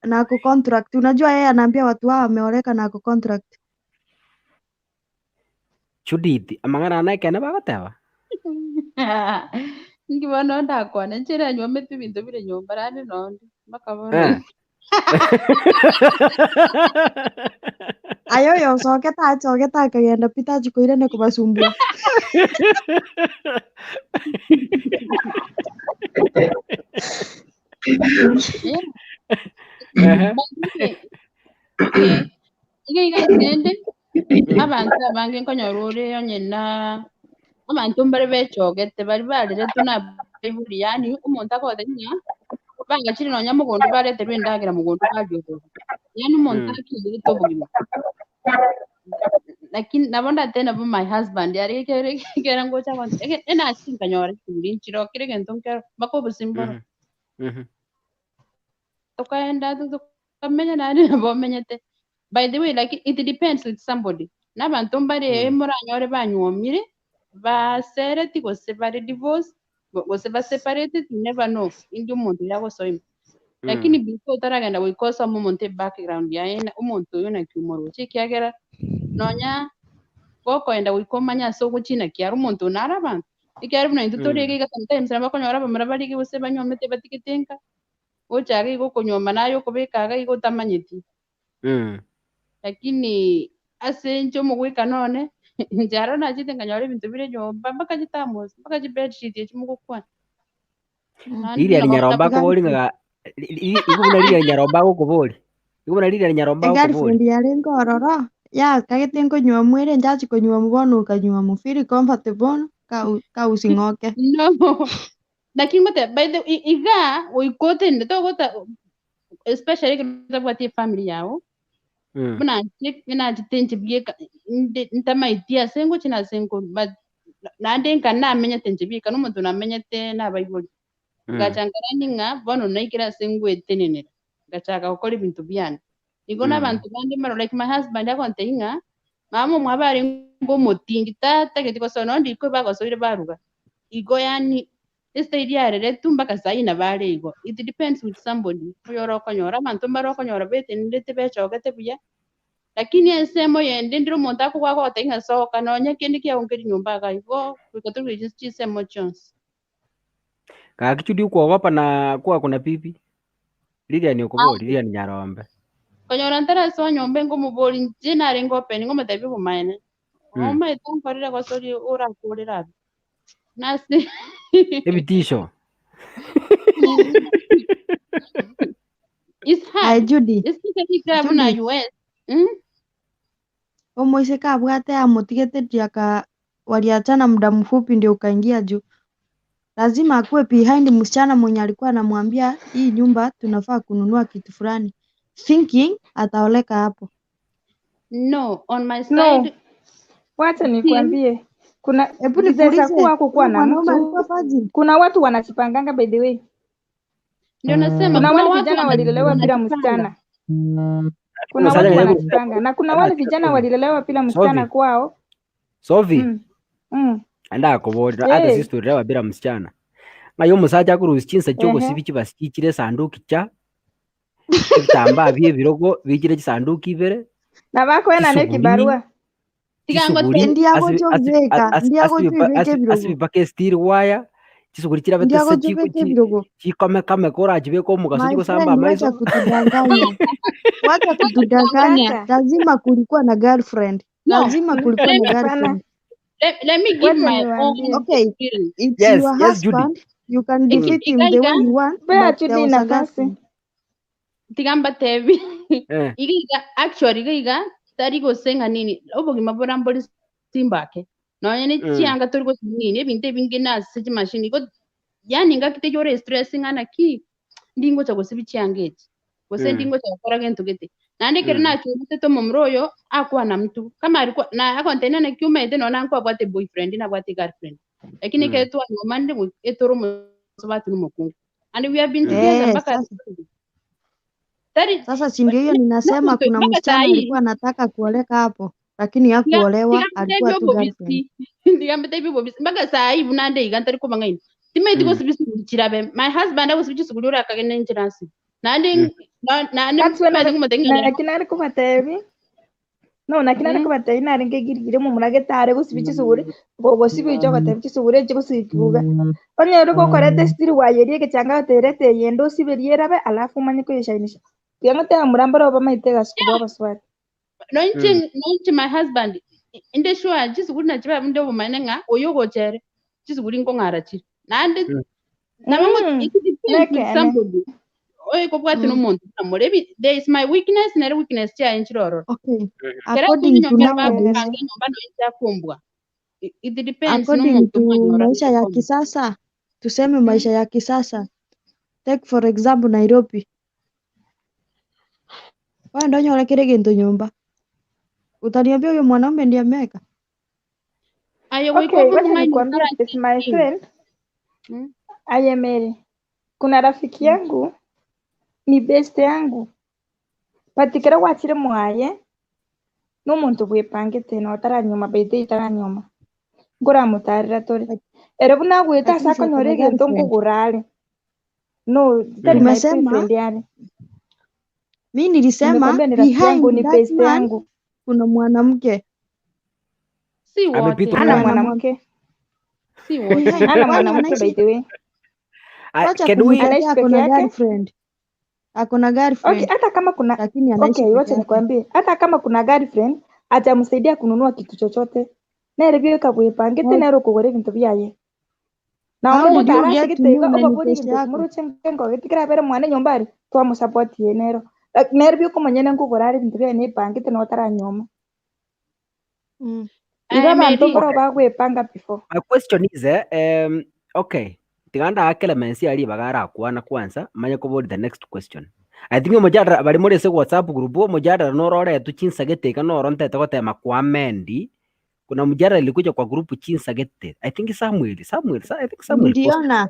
na ako contract. Unajua yeye anaambia watu wao ameoleka na ako contract. Judith, amang'ana ane ekene bagoteba? Inki bono ndakwana nchera nywomete ebinto bire nyomba rande nonde mpaka bono Eh. Aye oyo osokete achogete akagenda pi tachikoirana kobasumbua. Ehe. Iga iga rende abanto abange nkonyora ore onye na abanto mbare bechogete bari bareretwe na abaibori yaani omonto agotebi ng'a bangachire nonya mogondo bareterwe endagera mogondo baria obobe. Yaani omonto akinderete obogima. Lakini nabo ndatebe nabo my husband are ekere ekere ngocha gonte ege enasi nkanyora chiguri nchire kera egento nkero mpaka obosimboro. Tokaenda tokamenya naende nabo omenyete. By the way like it depends with somebody. Na abanto mbare moranyore banywomire, basereti gose bare divorced, gose ba separated, you never know indi omonto oyo agosoima. Lakini before otaragenda goika osome omonto ebackground yaye na omonto oyo naki omoroche ekiagera nonya gokoenda goika omanye ase ogochina kiaro omonto oyo nare abanto. Ekiagera buna intwe tore iga iga sometimes nabo okonyora abamura bare iga gose banywomete batigete nka, gocha iga iga okonywoma naye okobeka iga iga otamanyeti. Lakini ase inche omogwekano one, inche aro nachete nkanyora ebinto bire nyomba mpaka chithermos, mpaka chibedsheet echi mogokwana. Naende Riria nabo Nyaromba nabo akobori ng'a igo buna riria Nyaromba agokobori. Igo buna riria Nyaromba agokobori. Egirlfriend yarenge ororo yakagete nkonywa ere nchachi konywa bono okanywa feel comfortable kausing'oke. No. Lakini ngote by the iga goika otende togota especially ekero otabwati efamily yago buna inche nachete inche bieka inde ntamaeti ase ngochia na ase nkorwa but naende nka namenyete inche bieka na omonto namenyete na abaibori. Ngacha nkarania ng'a bono naikire ase ngwetenenera, ngachaka gokora ebinto biane. Igo na abanto bande mbaro like my husband agontebia ng'a mama omwabo arenge omotindi tatageti gosoa nonye ndiko bagosoire baruga. Igo yaani estage yareretwe mpaka saii nabo are igo. It depends with somebody oyore okonyora, abanto mbare okonyora betenenete bechogete buya, lakini ensemo yende ndire omonto akogwa agogotebia ng'a soka nonye kende kiago nkeri nyomba iga igo, goika torusie chinsemo chionsi. Gaki Judy okwogopa na kwakuna pipi. Lilian okobori, Lilian Nyarombe. Konyora ntarasoa nyomba nkomobori inche narenge open nkomotebia obomaene. Omaete nkorire gose oria orakorere abwo. Nase Ebitisho. It's Aye hard. Judy, Especially iga buna Judy, US. Mm? omoiseke abwate amotigete ti aka waliachana muda mfupi ndio ukaingia juu. Lazima akuwe behind msichana mwenye alikuwa anamwambia hii nyumba tunafaa kununua kitu fulani, thinking ataoleka hapo. No, on my No, side, wacha see, nikwambie, kuna Hebu zaweza nikuulize, kuwa hakukuwa huyu na mwanaume alikuwa mtu. virgin? Kuna watu wanajipanganga by the way. ndio nasema Kuna kuna wale watu vijana walilelewa bila wanajipanga. msichana. Kuna Omusacha watu yeye wanajipanga na kuna wale vijana walilelewa bila msichana Sovi. kwao. Sovi. Anda akoborera ata Hey. sisi turelewa bila msichana. Ng'ai omosacha akorusia chinsa chia Ehe. ogosibi chibasi chichire esanduki cha ebitambaa bia ebirogo bichire chisanduki ibere Na bakoena chisuguri nekibarua. Tiga chisuguri ngote Ndiye asibi asibi agochobeka, ndiye agochobeka ebirogo, asibi mpaka esteel wire chisuguri ndiye chirabete se agochobeka ebirogo. chikomeka-meka orachibeke omogaso My chigosamba friend, amaiso wacha kutudanganya, wacha kutudanganya. Sasa Lazima kulikuwa na girlfriend, No, lazima kulikuwa let na me hapana, girlfriend. let me give wacha my own niwaambie. Okay, experience. it's yes your yes Judy husband, you can Iki defeat him iga the iga way you want, Pea but there Judy was a nafasi. girlfriend. tiga mbatebi eh iga iga actually iga iga tari gosenga nini obogima bora mbori simbake nonya ne chianga tori gosi nini ebinto ebinge nase chimashini igo yani ngaki teyore stress ng'ana ki ndingocha gosibi chianga echi gose ndingocha gokora gento gete naende ekero nachurete omomura oyo akwana mtu kama alikuwa na akontena naki omanyete nonya nkwabwate boyfriend nabwate girlfriend lakini ekero twanywomanire etore omosobati na omokungu and we have been together Eh, mpaka sasa tari sasa si ndio hiyo ninasema, nomonto kuna mpaka msichana saa hii alikuwa anataka kuoleka hapo, lakini hakuolewa, alikuwa tigambetebi tu girlfriend. obobisi ndigambetebi obobisi mpaka saa hii buna nde iga ntari kobang'aina timaeti gosibi suguri chirabe my husband agosibi chisuguri ore akagenda enchera ase naende naende That's when maete ngomotebi ng'a naki nare kobatebi no naki nare kobatebi narenge girigiri omomura getare gosibi chisuguri gogosibi oiche ogotebi chisuguri echi gosibi kibuga onye ore gokoreta estiri wayeria egechanga goterete eyende osiberie erabe alafu omanye koyeshainisha tiga ngoteba mura mbare obamaete egasi kobua abasubati. Noinche noinche my husband inde sure chisuguri nachibabe nde obomanyene ng'a oyo ogocha ere chisuguri nkong'ara chire naende nabo it depends with Nekene. somebody oyo kobwati nomonto buna more ebi there is my weakness nere weakness chiaye nchire ororo Okay, kera according to nyomba nowadays, bakobanga enyomba noinche akombwa it depends according nomonto to mwanyora maisha ya komo kisasa, tuseme maisha ya kisasa, take for example Nairobi, wewe ndio onyore kire gintu nyumba, utaniambia huyo mwanaume ndiye ameweka? Aye goika Okay, obe wacha omong'aini nikwambie this my friend aye Mary. Kuna rafiki yangu ni best yangu but kera gwachire mwaye nomonto bwepangete notaranyoma by the way taranyoma nkoramotarera tore ere buna agwete ase Lakini si akonyora akona egento girlfriend. nkogora are no tari my Tumesema, boyfriend are mi nilisema nimekwambia ni rafiki yangu behind ni that best man yangu kuna mwanamke si wote amepitwa ana naye mwanamke si wote behind, ana kwani mwanamke by anaishi the way Wacha can we kumtetea, anaishi ako peke na yake girlfriend, ako na okay girlfriend hata kama kuna lakini anaishi okay peke wacha yake. nikwambie hata kama kuna girlfriend atamsaidia kununua kitu chochote nere bioka bwepangete How, nere okogora ebinto biaye na how omonto did you tarase get to gete know iga na ni obabori pesa ebinto yako? muroche nkengoge tikirabere mwana nyomba ari twamosapotie nero Like, nere biokomonyene nkogora are ebinto biaye nepangete notaranyoma Iga Aye abanto Mary mbaro okay bagwepanga before my question is eh, okay tiganda akele mensi ari bagara kwana kwanza manye kobori the next question I think omojadara bari muri ase WhatsApp group omojadara nororetwe chinsagete iga noro ntete gotema kwa mendi kuna mjadala ilikuja kwa group chinsagete I think Samuel Samuel I think Samuel posted Niliona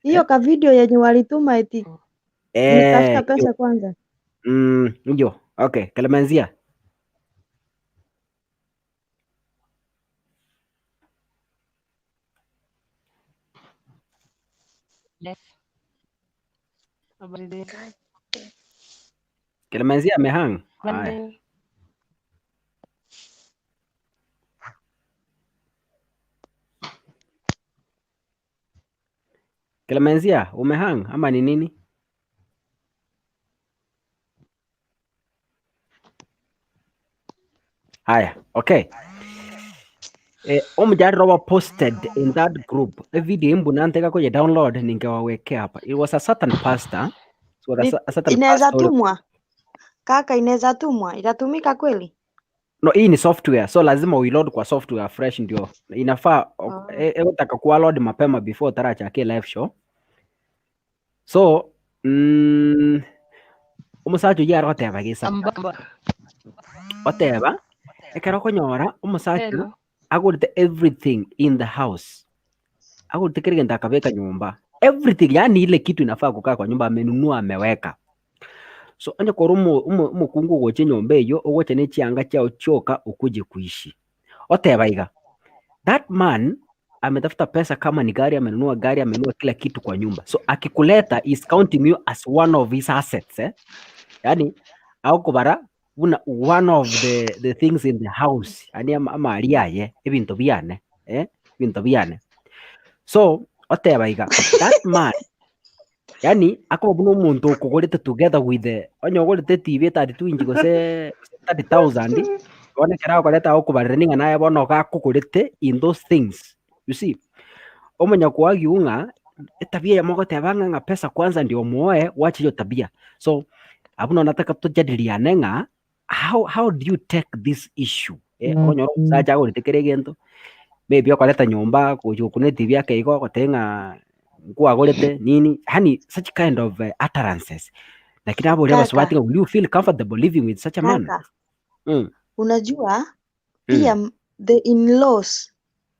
hiyo eh ka video yenye walituma eti nitafuta eh pesa kwanza. ndio okay Clemencia Yes. Habari zenu? Clemencia amehang Habari haya zenu? Clemencia umehang ama ni nini haya okay. Eh, omjariro wa posted in that group. A video imbuna nteka kwenye download ningewawekea hapa. It was a certain pastor. It was a, Ni- a certain Inaweza pastor. ule- tumwa kaka, inaweza tumwa, itatumika kweli? No, hii ni software. So lazima uiload kwa software fresh ndio. Inafaa Oh. utaka kuwa load mapema before tarachake live show. So, omusacha oyio arigoteba gesa. Ambamba. Oteba ekero okonyora omosacha Hello. agorete everything in the house. Agorete kila kitu akaweka nyumba. Everything, yani ile kitu inafaa kukaa kwa nyumba amenunua ameweka. So onye kora omokungu ogocha enyomba eyo ogocha ne chianga chiao chioka okuje kuishi. Oteba iga. That man ametafuta pesa kama ni gari amenunua gari amenunua kila kitu kwa nyumba. So akikuleta is counting you as one of his assets eh? Yani agokobara buna one of the things in the house yani ama aria aye ebinto biane eh? Ebinto biane. So oteba iga that man yani akoba buna omonto okogorete together with the onye ogorete TV 32 inch gose 30,000 bono ekero agokoreta agokobarera ning'a naye bono iga akogorete in those things you see omonyakoagiu ng'a etabia eyemo ogoteba ng'a ng'a pesa kwanza ndio omoe wacha hiyo tabia so abwo nonya nataka tojadiliane ng'a how do you take this issue eh, okonyora omosacha agorete kera egento maybe okoreta nyomba gocha gokuna etibi ake igo ogoteba ng'a nkwagorete nini yaani such kind of utterances lakini abore Kaka, abasubati ng'a will you feel comfortable living with such a man? kaka, unajua pia the in-laws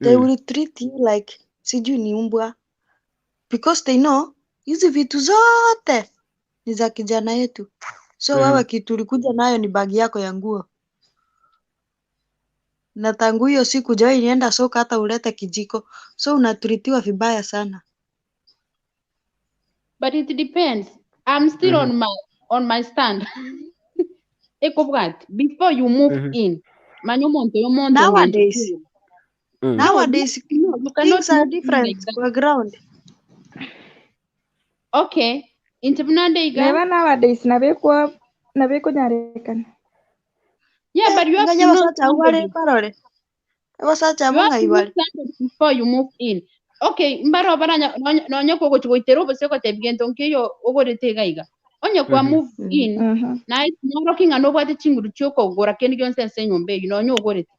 they will treat you like sijui ni umbwa because they know hizi vitu zote ni za kijana yetu, so wewe kitu ulikuja nayo ni bagi yako ya nguo, na tangu hiyo siku hujawahi nienda soko hata ulete kijiko, so unatritiwa vibaya sana. But it depends. I'm still on my stand. Ekobwati, before you move in, manya omonto oyo omonto ongenche Nowadays, kuyo. No, you, nowadays no, you cannot things are move in different like that. kwa ground. Okay. Inche buna nde iga. Neba nowadays nabekwa nabekonyarekana. Yeah, but you have to Ng'anya know abasacha abwo bare somebody. barore abasacha You abwo have ng'ai to know bare somebody before you move in. Okay, mbaro baranya nonya kogochi goitera obose gotebia gento nkiyo ogorete iga iga. Onye kwa move in, naye timoroki ng'a nobwate chinguru chiokogora kende gionsi ase enyomba eywo nonya ogorete.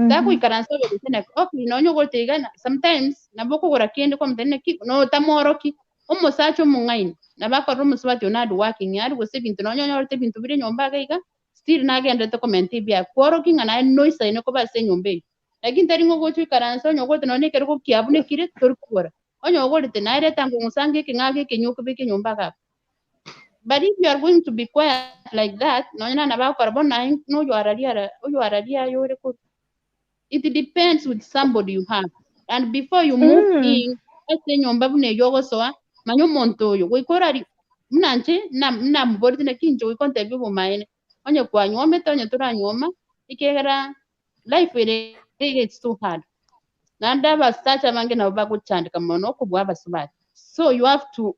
Tagoikaransa obe gose naki, okay nonya ogorete iga na sometimes nabo okogora kende kwamotebia naki notamoroki, omosacha omong'aini nabo akorora omosubati oyo nare working hard gose ebinto nonya onyorete ebinto bire nyomba iga iga, still nagenderete komenta ebiaye kworokia ng'a naye noisaine koba ase enyomba eywo. Lakini tari ng'a ogocha oikaranse onye ogorete nonya na ekerogo kiabunekire tori kogora, onye ogorete naye reta ng'ong'usange ekeng'ao gekenywa okobeka enyomba iga abwo. But if you are going to be quiet like that, nonya nana bagokora bono naye noyo araria ara oyo araria aye ore korwa. It depends with somebody you have. And before you move in, ase enyomba buna eywo ogosoa, manya omonto oyo, goika orari buna inche namoboreti naki inche goika ontebie obomaene, onye kwanywomete onye toranyuoma, ekiagera life ere iga it's too hard. Naende abasacha abange nabo bagochandeka mono okobua abasubati. So you have to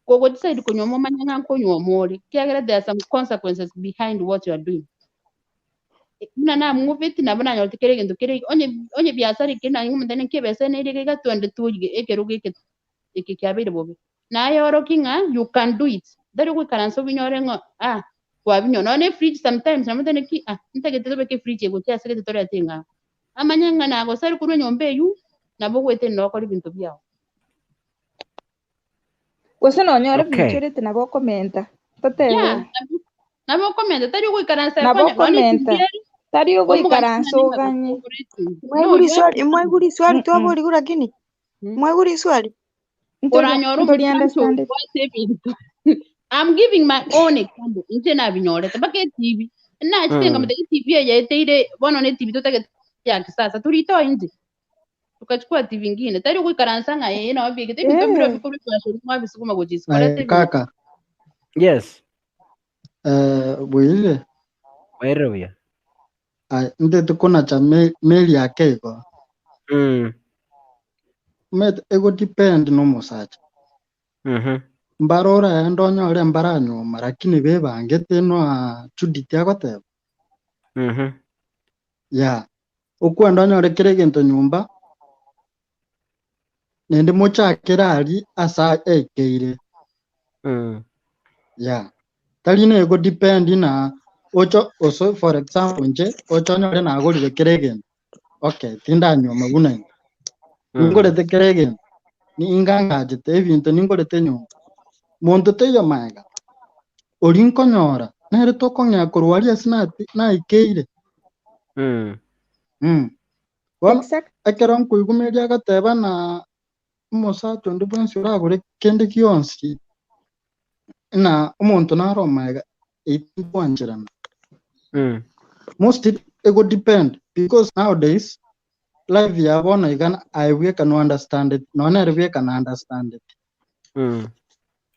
kogodecide konyuoma omanye ng'a nkonyuoma ore, ekiagera there are some consequences behind what you are doing. Buna namwobeti nabo nanyorete kera egento kere iga, onye onye biasara ekere naye ng'omonto naki ebesa ene ere iga iga twende toige ekerogo eke eke kiabeire bobe. Naye oroki ng'a you can do it, tari goikaransa obinyore ng'a ah kwabinyora. Nonya na efridge sometimes nabo ntari naki ah ntagete tobeke efridge egochia ase gete torete eng'ao. Amanye ng'a nagosari korwa enyomba eywo, nabo ogoetenena okore ebinto biago. Gose nonyore Okay. biichorete nabo okomenta totebe Yeah, nabo okomenta tari ogoikaransa nabo konya nonya okomenta echumbi ere tari omogani ogoikaransa ng'a ning'a oganye gokogora echumbi. No, Mwaigure you have swali mwaigure swali twaborigwe lakini mwaigure swali oranyora ntori omosacha understand it. obwate ebinto. I'm giving my own example. Inche nabinyorete mpaka etibi. Nachete nkamotebia etibi eye yaeteire bono na etibi totagete ya kisasa toritoa inche. Tukachukua TV ingine. Tari goikaransa ng'a ee nabo biegete ebinto mbiro bikorwa ebibasori mwabisuguma gochia isiko Aye reta ebinto. kaka, Yes, bwirire wairire buya. aye ntete konacha meli ake igo omanyete ego depend na omosacha mbare oraende onyore mbaranyuoma lakini bebangete noa Judith agoteba yeah. Okwenda onyore kera egento nyomba, naende mochakere aria ase aikeire. Yeah. Tari na ego depend na ocho oso for example inche oche onyore nagorire kera egento, okay tindanyuoma buna inche, ningorete kera egento, ningangachete ebinto ningorete nyomba, monto taiyo maega, oria nkonyora nere tokong'ea korwa aria ase nati naikeire. Bono ekero nkoigwa agateba na omosacha onde bwensi oragore kende gionsi, ng'a omonto nare omaega, eyio tinkwancherana. Mostly ego depend because nowadays life ya bono iga aye bweka no understand it, nonya nere bweka na understand it.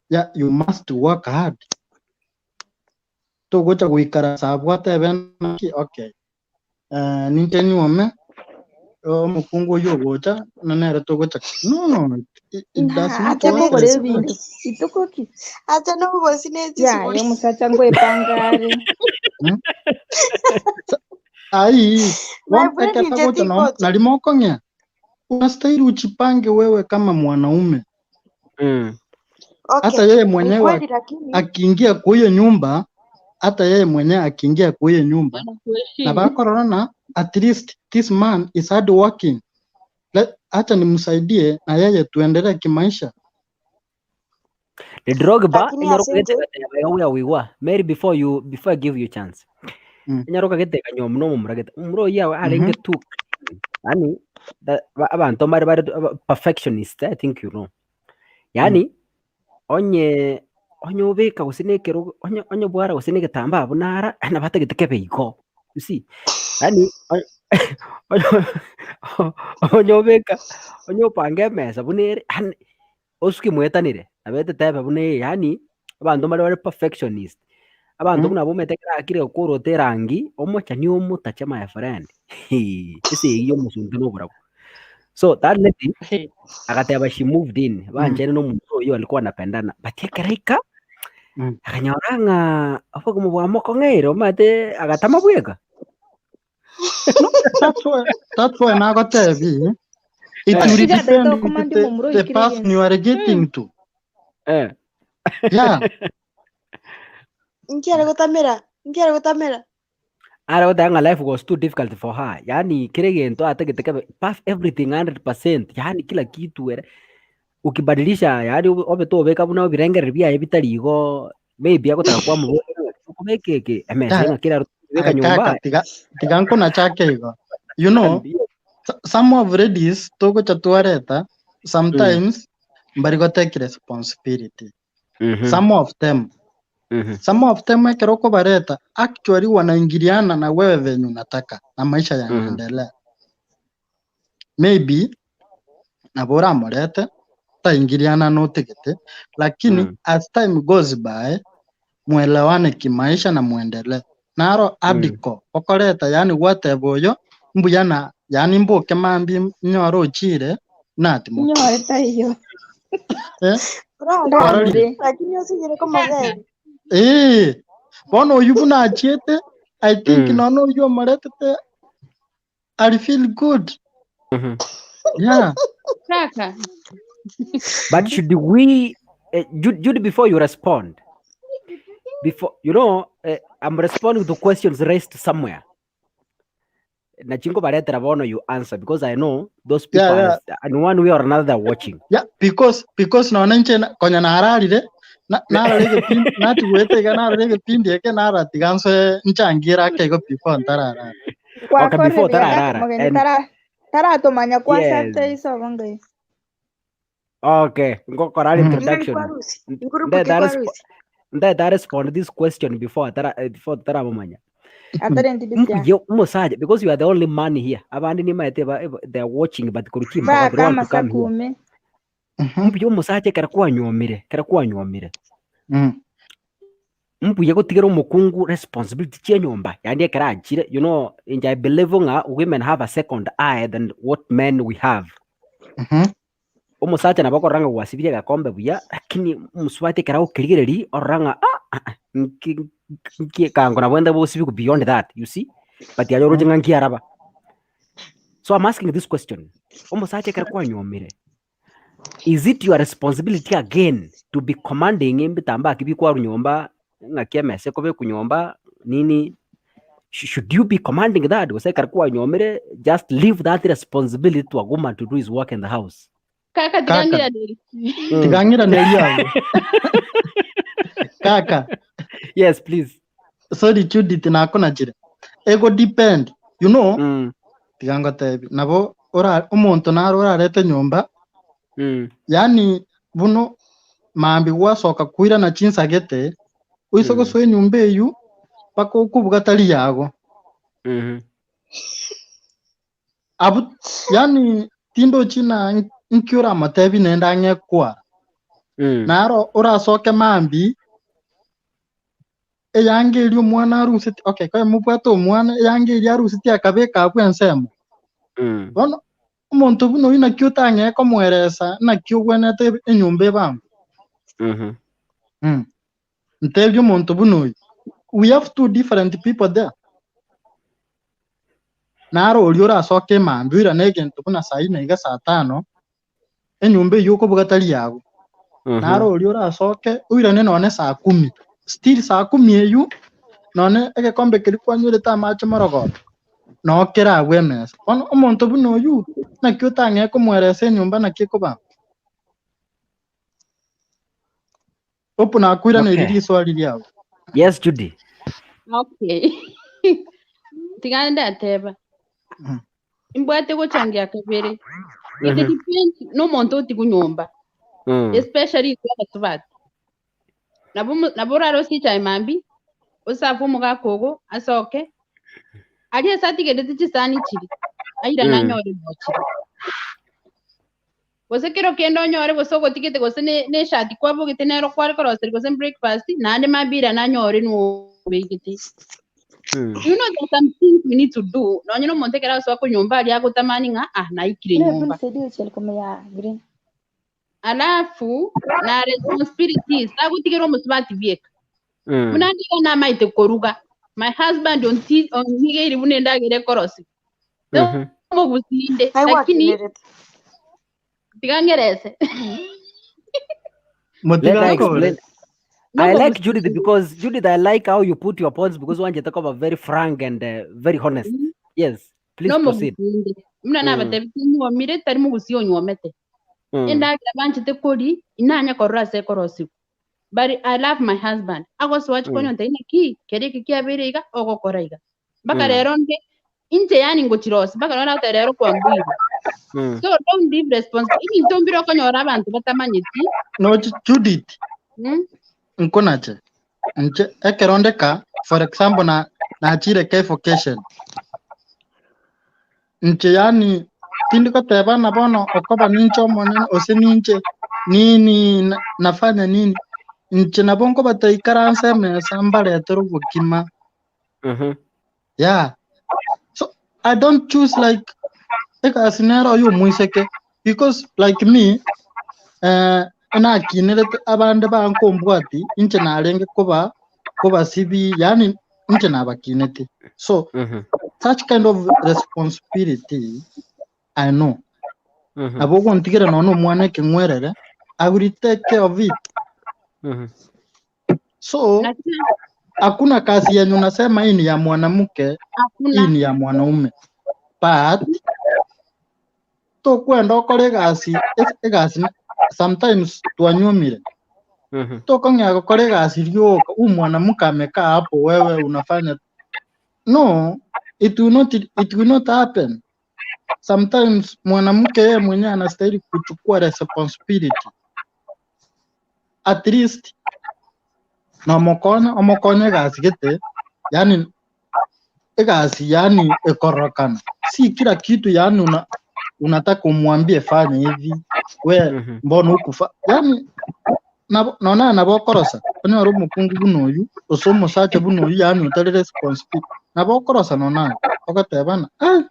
Yeah, you must work hard. Togocha goikaransa abwo otebe naki okay, eh, ninche nyuome omokungu oyio ogocha na nere togocha no no it, it does not Acha work kogora like ebinto that. ituko ki Acha nobosi ne yaye chisuguri. omosacha ngoepanga are Hmm? Ai, My bono friend ekero inche agocha no tingocha. nari mokong'ea unastahili ujipange wewe kama mwanaume hata Okay, yeye ni mwenyewe kweli lakini akiingia kwa hiyo nyumba hata yeye mwenyewe akiingia kwa hiyo nyumba na Anakuheshimu. bakorora na at least this man is hard working Let, acha nimsaidie na yeye tuendelee kimaisha The Drogba lakini enyaroka ase inche gete gateba iga buya Mary before you before I give you chance enyaroka gete kanywa muno omomura gete omomura oyio arenge too clean yaani abanto mbare bare perfectionist I think you know yaani onye onye obeka gose na ekerogo onye onye bwara gose na egetambaa buna ara nabo atagete kebe igo you see yaani onye onye obeka onye opanga emesa buna ere yaani osuke mwetanire nabo etetebe buna eye yaani abanto mbare bare perfectionist abanto buna abwo omanyete ekero akire gokorota erangi omochani omotache my friend esegi ya omosunte na oborabu. So that lady agateba she moved in banchene na omonto oyio walikuwa wanapendana but ekero aika akanyora ng'a obogima bwamokong'eire omanyete agatama bweka. No, that's why that's why nagotebi it Eh. will Iga atagete depend with okomandi the, omomura the oikire person egento you are getting to. Eh. Yeah. Nkiare gotamera, nkiare gotamera. Are goteba ng'a life was too difficult for her, yaani kera egento atagete kebe perf everything 100%, yaani kila kitu ere, ukibadilisha yaani obe obe tobeka buna ebirengererio biaye bitari igo, maybe agotaka kwamoboria ng'a tokobeka eke, emesa Yeah. ng'a kera tobeka Aye nyomba kaka tiga tiga nkonachake igo. You know, some of ladies togocha twareta sometimes mbari go take responsibility. Some of them some of them ekero okobareta actually wanaingiliana na wewe venye unataka na maisha yanaendelea. Maybe nabo oramorete taingiliana notegete lakini as time goes by mwelewane kimaisha na muendelee. Naro abiko okoreta yaani gwateba oyo mbuya na yaani mboke mambia nyore ochire natimoke. Nyore taiyo. Eh? Bravo. Kwarorire? Lakini osigire komogeni. Eh, bono oyio buna achiete, I think nono oyio omoretete ari feel good. Yeah. Kaka. But should we, Jude, Jude, before you respond, before you know, I'm responding to questions raised somewhere. Na chingo baretera bono you answer because I know those people Yeah, are, in one way or another they're watching. Yeah, because because nonye inche na- konya nararire na- narora egepindi natigwete iga narora egepindi eke naratiga nsoe nchangie ake igo before ntararara. Okay, Kwakorire before buya tararara. mogeni And tara taratomanya yes. kwasate isobo ngai. Okay, ngokora introduction. Kwarusi. Ngurupu Ndeta ki resp kwarusi. ndeta respond this question before atara before taramomanya. Atari ndibisia. Mbuye umusaja because you are the only man here. Abandi nimaete ba they are watching but kuruchimba Ba they want kama to come here. sakume. Mbuye umusaja kera kwanyomire, kera kwanyomire. Mbuye gotigera omokungu responsibility chia enyomba yaani ekero achire you know inche I believe ng'a women have a second eye than what men we have. Omosacha nabo okorora ng'a gwasibirie egekombe buya lakini omosubati ekero agokerigereria orora ng'a ah ah nki nki ekango nabo ende bosibigwe beyond that you see but aye oroche ng'a nkiaraba. So I'm asking this question, omosacha ekero kwanyuomire, is it your responsibility again to be commanding ebitambaa ki bikwarwa nyomba, ng'aki emesa ekobekwa nyomba, nini, should you be commanding that gose ekero kwanyuomire just leave that responsibility to a woman to do his work in the house? Kaka Kaka. tiga ng'iraneri. Tiga ng'iraneri abwo. Kaka. Yes, please. Sorry Judith nakonachire. Ego depend. You know, tiga ngotebi nabo ora omonto naro orarete nyomba yaani buno mambi gwasoka koirana chinsagete oise gosoa enyomba eywo mpaka okobuga tari yago. Abwo yaani tindochi na nki oramotebi naende ang'e kwara. Naro orasoke mambi eyanga eria omwana aruseti okay koe mobwate omwana eyanga eria aruseti akabeka abwo ensemo. Bono omonto buna oyio naki otang'ee komoeresa naki ogwenerete enyomba ebangwe. Ntebie omonto buna oyio, we have two different people there. Naro oria orasoke emambia oirane egento buna saa ine iga saa tano, enyomba eyio okobuga tari yago. Naro oria orasoke oirane nonye saa kumi, still saa kumi eyio nonye egekombe keria kwanywerete amache morogoro, noo kere abwo emesa. Bono omonto buna oyio, naki otang'ee komoeresa enyomba naki ekobangwa? Hope nakoiraneria Okay. riswali riago. Yes, Judy. Okay. Tiga ndateba. Imbwate gochangia kabere. It depends nomonto otigu nyomba. Especially intwe abatubati. Nabo mo- nabo orarosie echae mambi, osafe omogaka ogo, asoke, aria ase atigerete chisani chiria, airane anyore mochire. Gose kero kende onyore gose ogotigete gose ne ne eshati kwabogete nero kware koroseria gose breakfast, naende mambia irane anyore nigo obegete. You know there are some things we need to do, nonye na omonto ekero agosoa konyomba aria agotamani ng'a ah naikire Ne nyomba. nisaidie uchele kome ya green. Alafu na responsibilities tagotigera omosubati bieka. Buna nigo namaete koruga, my husband onti ontigeire buna endagera ekorosigwa. Omogusii Ai lakini gwakinerete. tiga ng'erese. Let her Motiga akore. explain. I like Judith because Judith, I like how you put your points because wanjete koba very frank and very honest. Yes, please proceed. Nomogusii inde. Buna nabatebitie nyuomire tari mogusii onyuomete. Endagera banchete kori inanya korora ase ekorosigwa. But I love my husband. Agosoa chikonya ontebi naki kere eke kiabeire iga ogokora iga. Mpaka rero nde inche yaani ngochirosia mpaka rero nagoteba rero kwambuire. So don't leave responsibility. Ebinto mbire okonyora abanto batamanyeti. No Judith, nkonache. Nche ekero ndeka for example na nachire kevocation. Nche yaani tindi goteba ng'a bono okoba ninche omonene gose ninche nini na- nafanya nini. Inche nabo nkobatebia ikaranse emesa mbaretere obokima. Yeah. So I don't choose like egasi nero oyo omoiseke because like me eh, nakinerete abande bankombwati inche narenge koba kobasibi yani inche nabakinete so such kind of responsibility I know nabo ogontigera nonya omwana ekeng'werere I will take care of it so hakuna kazi yenye unasema hii ni ya mwanamke hii Hakuna. ni ya mwanaume but tokwenda okore egasi egasi sometimes twanyumire tokong'ea gokora egasi rioka u mwanamke amekaa hapo wewe unafanya no it will not, it will not happen sometimes mwanamke yeye mwenyewe anastahili kuchukua responsibility at least nomokonya omokonye egasi gete yani egasi yani ekorokana si kila kitu yani una, unataka umwambie fanya hivi we mbona ukufa yani nabo nona nabo okorosa onyore omokungu buna oyu ose omosacha buna oyu yani otari responsible nabo okorosa nona ogotebana "Ai,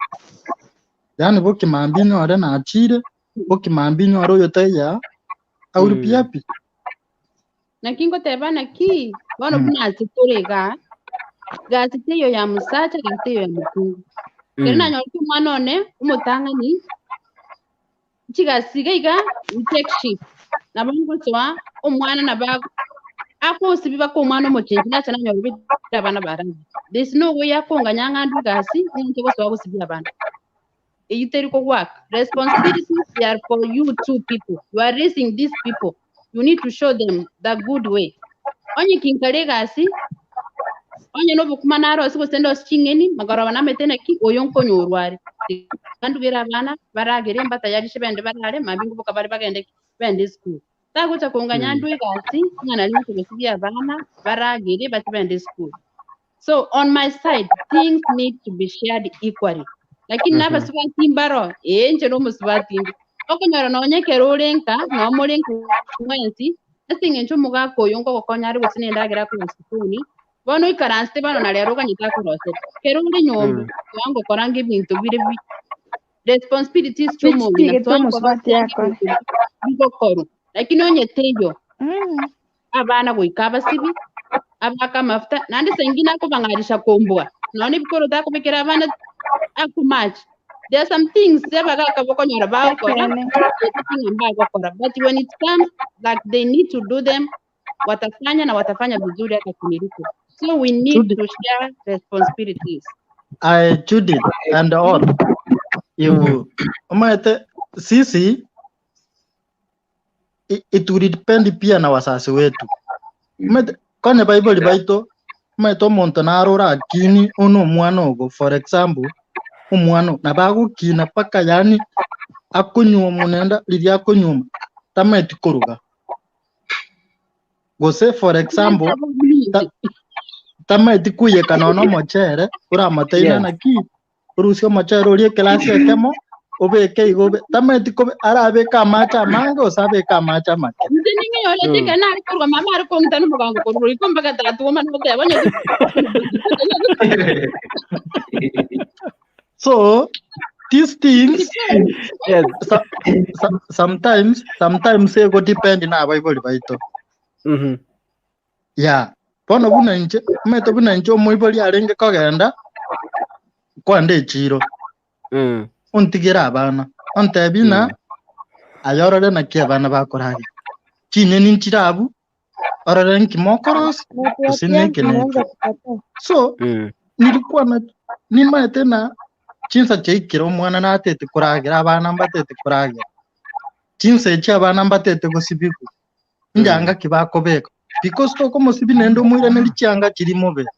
yani bokimambia nyore nachire bokimambia nyore oyo taiya I will be happy Naki ngoteba naki bono buna ase tore igaa, gasi teiyo ya mosacha gasi teiyo ya mokungu. Ekero nanyorete omwana one omotang'ani, chigasi iga iga we take shift. Nabo ngosoa omwana nabo akosibi baka omwana omochenchi nacha nanyora obekire abana barabwo. There is no way akonganya ng'a ndwe egasi ng'a inche gosoa gosibia abana. Eyio teri kogwaka. Responsibilities they are for you two people. You are raising these people. You need to show them the good way. Onye kinkare egasi, onye nobokima narosie gose ndosie ching'eni, magoroba namanyete naki oyo nkonyorwa are. Tiga ndugere abana, baragere, mbatayarishe bende barare, mambia ngoboka bare bagende ki? Bende esukuru. Tagocha konganya ndwe egasi, ng'a nari ngocha gosibia abana, baragere, bache bende esukuru. So on my side things need to be shared equally. Lakini nabasubati mbaro, ee inche nomosubati inde. Okonyora nonye ekero ore nka, noo more nka mwensi, ase eng'encho omogaka oyo nkogokonya are gose na endagera akonya sukuni, bono oikaransete bono na rero oganyete akorosere. Ekero ore nyomba, toa ngokora nge ebinto bire bi responsibilities chia omong'ina, Bichitigete toa omosubati nkorosia nge akore. ebinto bigokorwa. Lakini onye teiyo, abana goika abasibi, abake amafuta, naende saa ingine akobang'arisha kombua, nonya na ebikoroto akobekera abana akomatch. There are some things abagaka bokonyora bagokora, Ekeene. ng'a mbagokora, but when it comes like they need to do them, watafanya na watafanya vizuri hata kuniliko. So we need Judith, to share responsibilities. I, Judith and all you omanyete sisi it will depend pia na wasasi wetu. Omanyete konye baibori baito omanyete omonto naro orakini one omwana ogo for example omwana oo nabo agokina mpaka yaani akonyuomwa naende riria akonyuoma tamanyeti koruga. Gose for example ta- tamanyeti koiyeka nonya omochere oramotebi Yes. naki orusie omochere oria ekelasi ekemo, obeke igo obe tamanyeti kobe arabeke amache amange gose abeke amache amake. Inche ning'enyorete ekero nare korwa mama are kong'ita nomogango korwa riko mpaka tata omane goteba onye So these things Yes. so, so, sometimes sometimes ego depend na abaibori baito. Yeah. Bono buna inche, omanyete buna inche omoibori arenge kogenda kwande echiro, ontigere abana, ontebi ng'a aye orore naki abana bakoragera. Chinyeni nchire abwo, orore nki mokorosia, gose Network neke yangu neke. imeanza kupotea. So, nilikuwa na nimaete na chinsa chiaikire omwana natete koragera, abana mbatete koragera. Chinsa echi abana mbatete gosibigwa. Injanga ki bakobeka because tokomosibi naende omoiraneri chianga chiri mobere.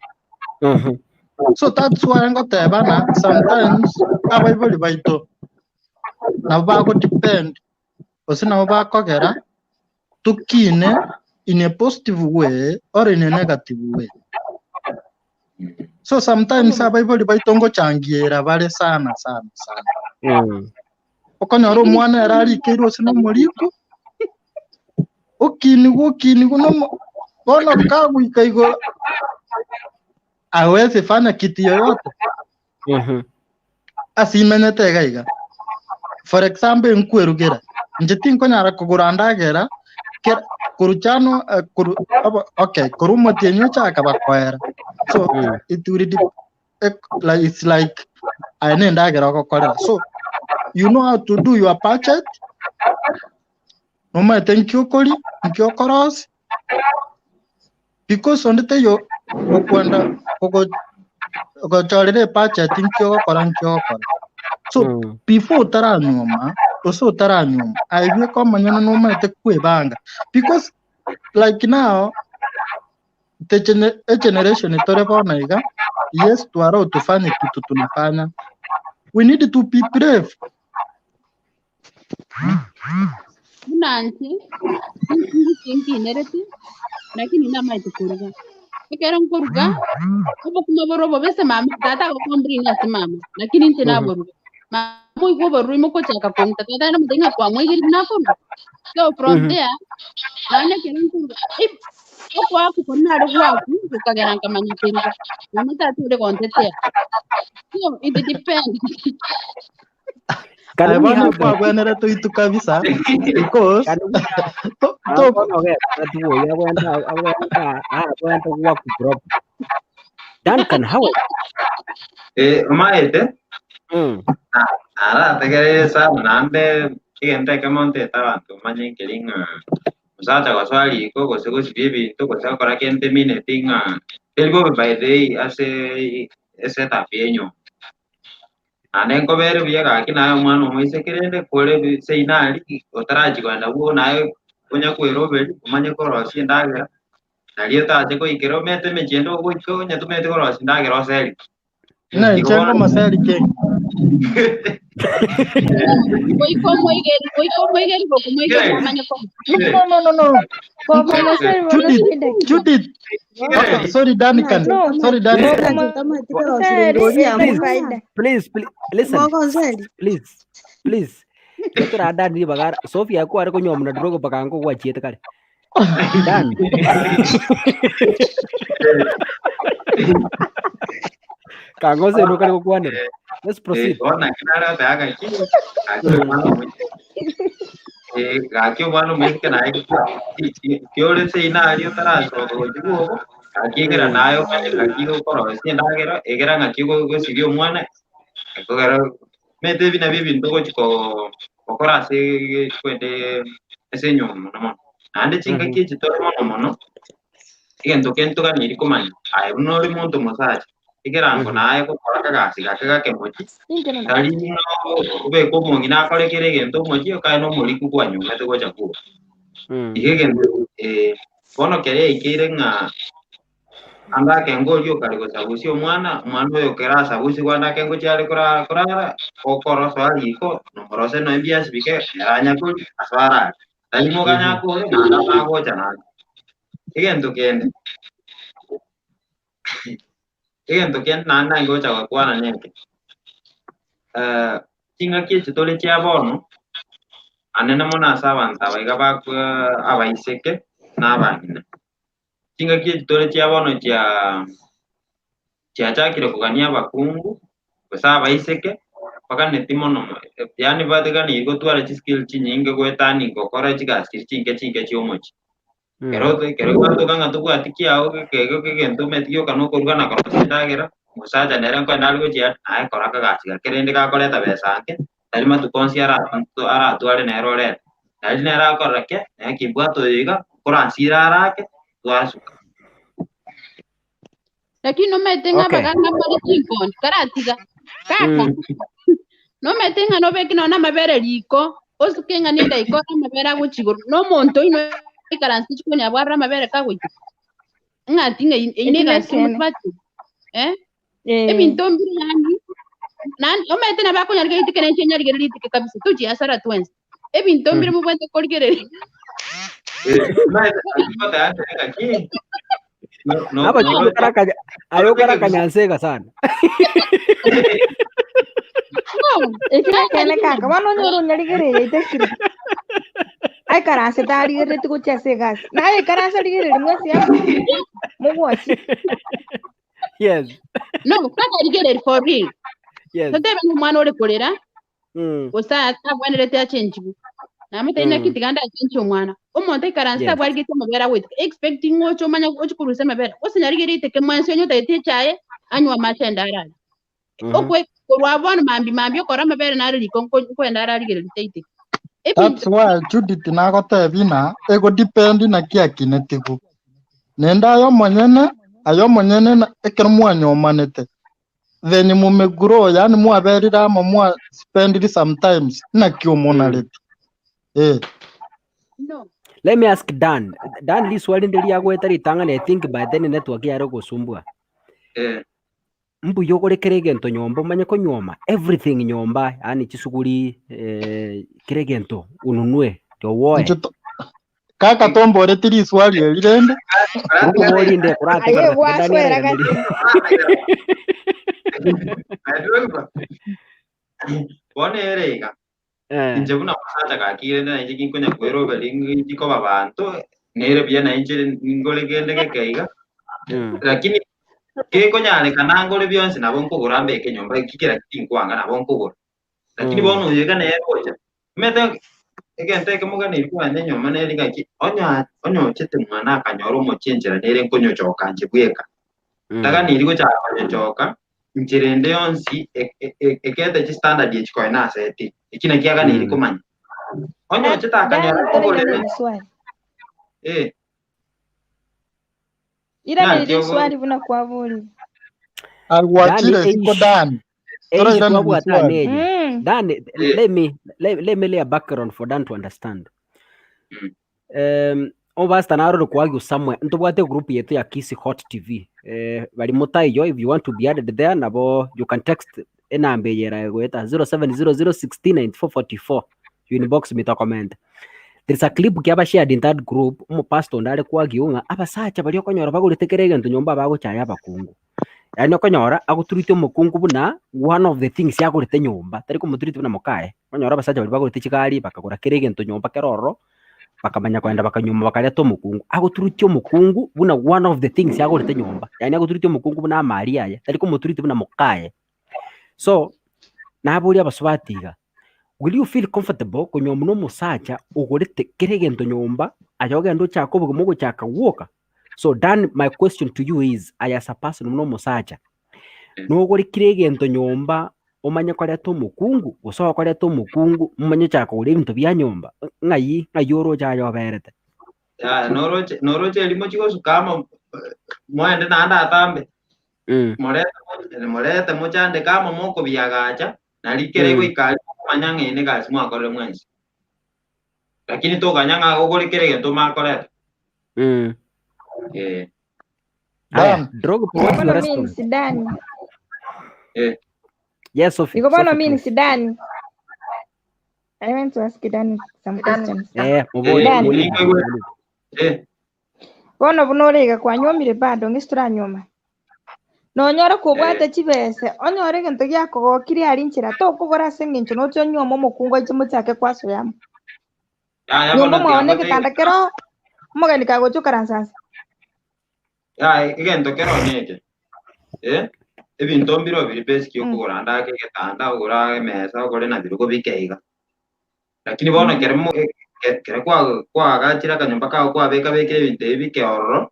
So that's why ngoteba ng'a sometimes abaibori baito nabo bago depend gose nabo bakogera tokine in a positive way or in a negative way. So sometimes abaibori baito ngochangiera bare sana sana sana. Okonyora omwana ere arikeirwe ase nomoriko, okinigwa okinigwa nomo bono kagoika igoro hawezi fanya kitu yoyote ase imenyete iga iga. For example nkwerugera, inche tinkonyara kogora ndagera kera korwa chano eh, korwa obo okay korwa omotienyi ochaka bakoera so it will dep- ek- like it's like aye na endagera ogokorera so you know how to do your budget nomanyete nki okori nki okorosia because onde taiyo okwenda ogo- ogochorera ebudget nki ogokora nki ogokora so before otaranyuoma gose otaranyuoma aye bweka omonyene nomanyete kwebanga because like now the gene- e generation tore bono iga yes twara tufanye kitu tunafanya we need to be brave Buna inche, inche nkinereti, lakini namaete koruga. Ekero nkoruga, obokima bore obobe ase mama, tata agokomplain ase mama, lakini inche naboruga. Mama oigwa obororo ime ogochaka kong'ita, tata namotebi ng'a kwamwegeria buna akoruga. So from there, nonye ekero nkoruga, if okoakwa koria nare goakwa, gokagera nkamanya koruga. Mama tata ore gontetea. So it depends. Can Aye we bono have kwabwenere toitu kabisa because can we have to, to, bono ogeta tuoyo agwenda agwenda agwenda gwaku drop Duncan Howard Eh, omaete? Narategereire sana naende egento ekemo ntete abanto bamanye nkeri ng'a omosacha gosoa riko gose gosibia ebinto gose gokora kende temineti ng'a teri bobe by the way ase esetup ya enyomba. Naende nkobere buya gaki naye omwana omoiseke rende kore seino aria otarachia kogenda bwogo naye onya kweroberi omanye korosia endagera naria otache goikera omete emechie ende ogoika onye tomanyete korosia endagera oserie. Ng'a Igo inche bono ngomoseri king. Goika omoigeri, goika omoigeri bokomoigeri omanye ko. No, no, no, no, no. Kokomoseri bono Judith, shida ki? Judith. Okay, sorry, Duncan. No, Sorry, Duncan. kokomoseri Please, ere faida. please, please, listen. Please, please. Getura Dan ribaga. Sophia akware konywa muna drogo bakango gwachiete kare. Dan. Kango se no kare gokwanera. Let's proceed. Bono naki nare goteba ng'aki, gaki omwana omoiseke, eh, gaki omwana omoiseke naye ki ore seino aria otarasoka gochia bwogo, gaki egera naye omanye ng'aki okorosia endagera, egera ng'aki ogosibia omwana, ekogera omanyete ebi nabio ebinto ogochi koo gokora ase kwende ase enyomba mono mono. Naende chingaki echi tore mono mono, egento kentoganeiri komanya, aye buna ore monto omosacha, ekerango naye gokora akagasi gake gake mochie, tari ng'a obeke omong'ina akore kera egento omochie okae na omorikwa kwanyomete gocha kwoka. Iga egento bono kere yaikeire ng'a Ande akengo oria okare gosabusia omwana, omwana oyo kera asabusigwe ande akengo chiare korara korara, okora osoa riko, nomorose nonya ebiasi bike, nere anyakori, asoe arare. Tari moganya akore, naende agocha naende. Egento kende, egento kende naende naende ngocha gokwana neke, ching'aki echi tore chia bono, anene mono ase abanto aba iga bakwa abaiseke na abang'ina. Chingaki echi tore chia bono chia chiachakire kogania abakungu, gose abaiseke, baganeti mono mo yaani batiganiri gotwara chiskill chinyinge goetani gokora chigasi chiria chinke chinke chia omochie. Ekero oto ekero gwatoka ng'a tobwati kiago gekego egento omanyete gioka na okoruga na korosia endagera, omosacha nere nkoenda are gochia aye kora akagasi gake rende gakoreta besa nke, tari matuko onsi ara aratware nere orete. Nari nere akorora ki, nere kimbwate oyo iga, koransire arake, twasuka. Lakini nomanyete ng'a Okay. abagaka mbare chinkondi karatiga kaka nomanyete ng'a nobeke nonya amabere riko osuke ng'a na edaika ore amabere agochia igoro na omonto oino oikaranse chikoni abwo arore amabere kagoika ng'a ati ng'a eyio Eki na egasi nekeene. omosubati eh Eh. ebinto mbire yaani naende omanyete nabo akonyara ritike nainche nyarigere ritike kabisa tochia hasara twensi ebinto mbire mobwate korigereria Hapa chukua karaka ayo karaka nyansega sana. Eki nekeene kaka, bono onyore onyarigereria itakire. Aikaransete arigereretie gochia ase egasi. Naye ikaranse origererie mwensi amo, mogwachi. Yes. No, kaka rigereria for real. Yes. Totebe ng'a omwana ore korera gose abwenerete achenchigwe. Namotebia naki tiga ndachenchie omwana. Omonto aikaranse Yes. abwarigetie amabere agoitika expecting ng'a oche omanye oche korusia amabere. Gose nyarigereria aiteke mwensi onye otagete echae anywe amache aende arare. Okwe korwa bono mambia mambia okora amabere nare riko nkoenda ararigereria taiteke. That's why Judith nagotebi na ego depend naki akinetigu. Nende aye omonyene, aye omonyene na- ekero mwanyomanete then mumegrow yaani mwaberire amo mwa spendiri sometimes naki omonareti. Eh. Let me ask Dan. Dan riswali ndiri riagoeta ritang'ani I think by then network yare gosumbua. Eh. Mbuya ogore kera egento nyomba omanye konyuoma everything nyomba yaani chisuguri eh, kera egento ununue owoe. Inche to- Kaka tomboreti riswali eri rende. Ngokobori inde Aye korategerera tiga Dani gwaswera arairaneri. gati. Bono ere iga Eh. inche buna omosacha gaki rende nainche ginkonya kweroberi ng'inchi koba banto nere buya nainche ngore kende geke iga lakini gekonyarekana ngore bionsi nabo nkogora mbeke nyomba eki kera tinkwanga nabo nkogora lakini bono oyo iga nere ocha omanyete egento ekemo ganeiri kogenda enyomba nere ng'aki onya onyochete mwana akanyora omochie enchera nere nkonyochoka inche bweka ntaganeiri gochaka konyochoka. nchera ende yonsi e- e- e- ekete chistandard echi koe naseti eki naki aganeiri komanya onye ochete akanyora Dani, ogorere torairane swali. eh Iraneri Naki ogo- riswali buna kwaborire. Agwachire Dani, isiko eish. Dan. Eish Torairane twabwata riswali. neye. Dan, let me lay a background for Dan to understand. Obasta narore kwagio somewhere ntobwate group yetu ya Kisii Hot TV. Bari motaiyo if you want to be added there nabo you can text enamba eye eragoeta 0700169444 you inbox me to comment. There is a clip kiaba shared in that group omopastor onde are kwagio ng'a abasacha baria okonyora bagorete kera egento nyomba bagochaya abakungu. Yaani okonyora agoturite omokungu buna one of the things agorete nyomba tari komoturiti buna mokaye. Okonyora abasacha baria bagorete chigari bakagora kera egento nyomba kere ororo bakamanya kogenda bakanyuoma bakareta omokungu. Agoturutia omokungu buna one of the things agorete nyomba. Yaani agoturutia omokungu buna amari aye, tari komoturiti buna mokaye. So, naboria abasubati iga, will you feel comfortable konyuomwa na omosacha ogorete kera egento nyomba, aye ogende ochake obogima ogochaka gwoka? So Dan, my question to you is, aye as a person buna omosacha, nogore kera egento nyomba omanye koreta omokungu, gose okoreta omokungu momanye ochaka kogora ebinto bia nyomba, ng'ai ng'ai oroche aye oberete? Yaya noroche noroche erimo chigosuka amo moende naende atambe morete morete mochandeke amo mokobiagacha nari kere goika aria mokomanya ng'a eye negasi mwakorire mwensi. Lakini toganya ng'a ogore kera egento omanye koreta. Eh. Aya, Dan. Drogba, what's your Bono means response? Dani. Eh. Yes, Sophie. Igo bono Sophie, means please. Dani. I want to ask Dani some questions. Eh, mobori, Dan. muulize, muulize. Eh. Bono buna ore iga kwanyuomire bado ng'isi toranyuoma. Nonyore kobwate chibese, onyore egento giakogokirie aria nchera tokogora ase eng'encho noche onyuome omokungu oiche mochake kwasoa amo. Yaya Nyomba bono mwao tiga negetanda kero omogeni kagocha okaransa ase. Yaya egento kero neke. Eh? Ebinto mbiro biri basic okogora ande ake egetanda, ogore emesa, ogore na birogo bike iga. Lakini bono kere mo kere kwa kwaagachire akanyomba kago kwabeka bekire ebinto ebi bike ororo,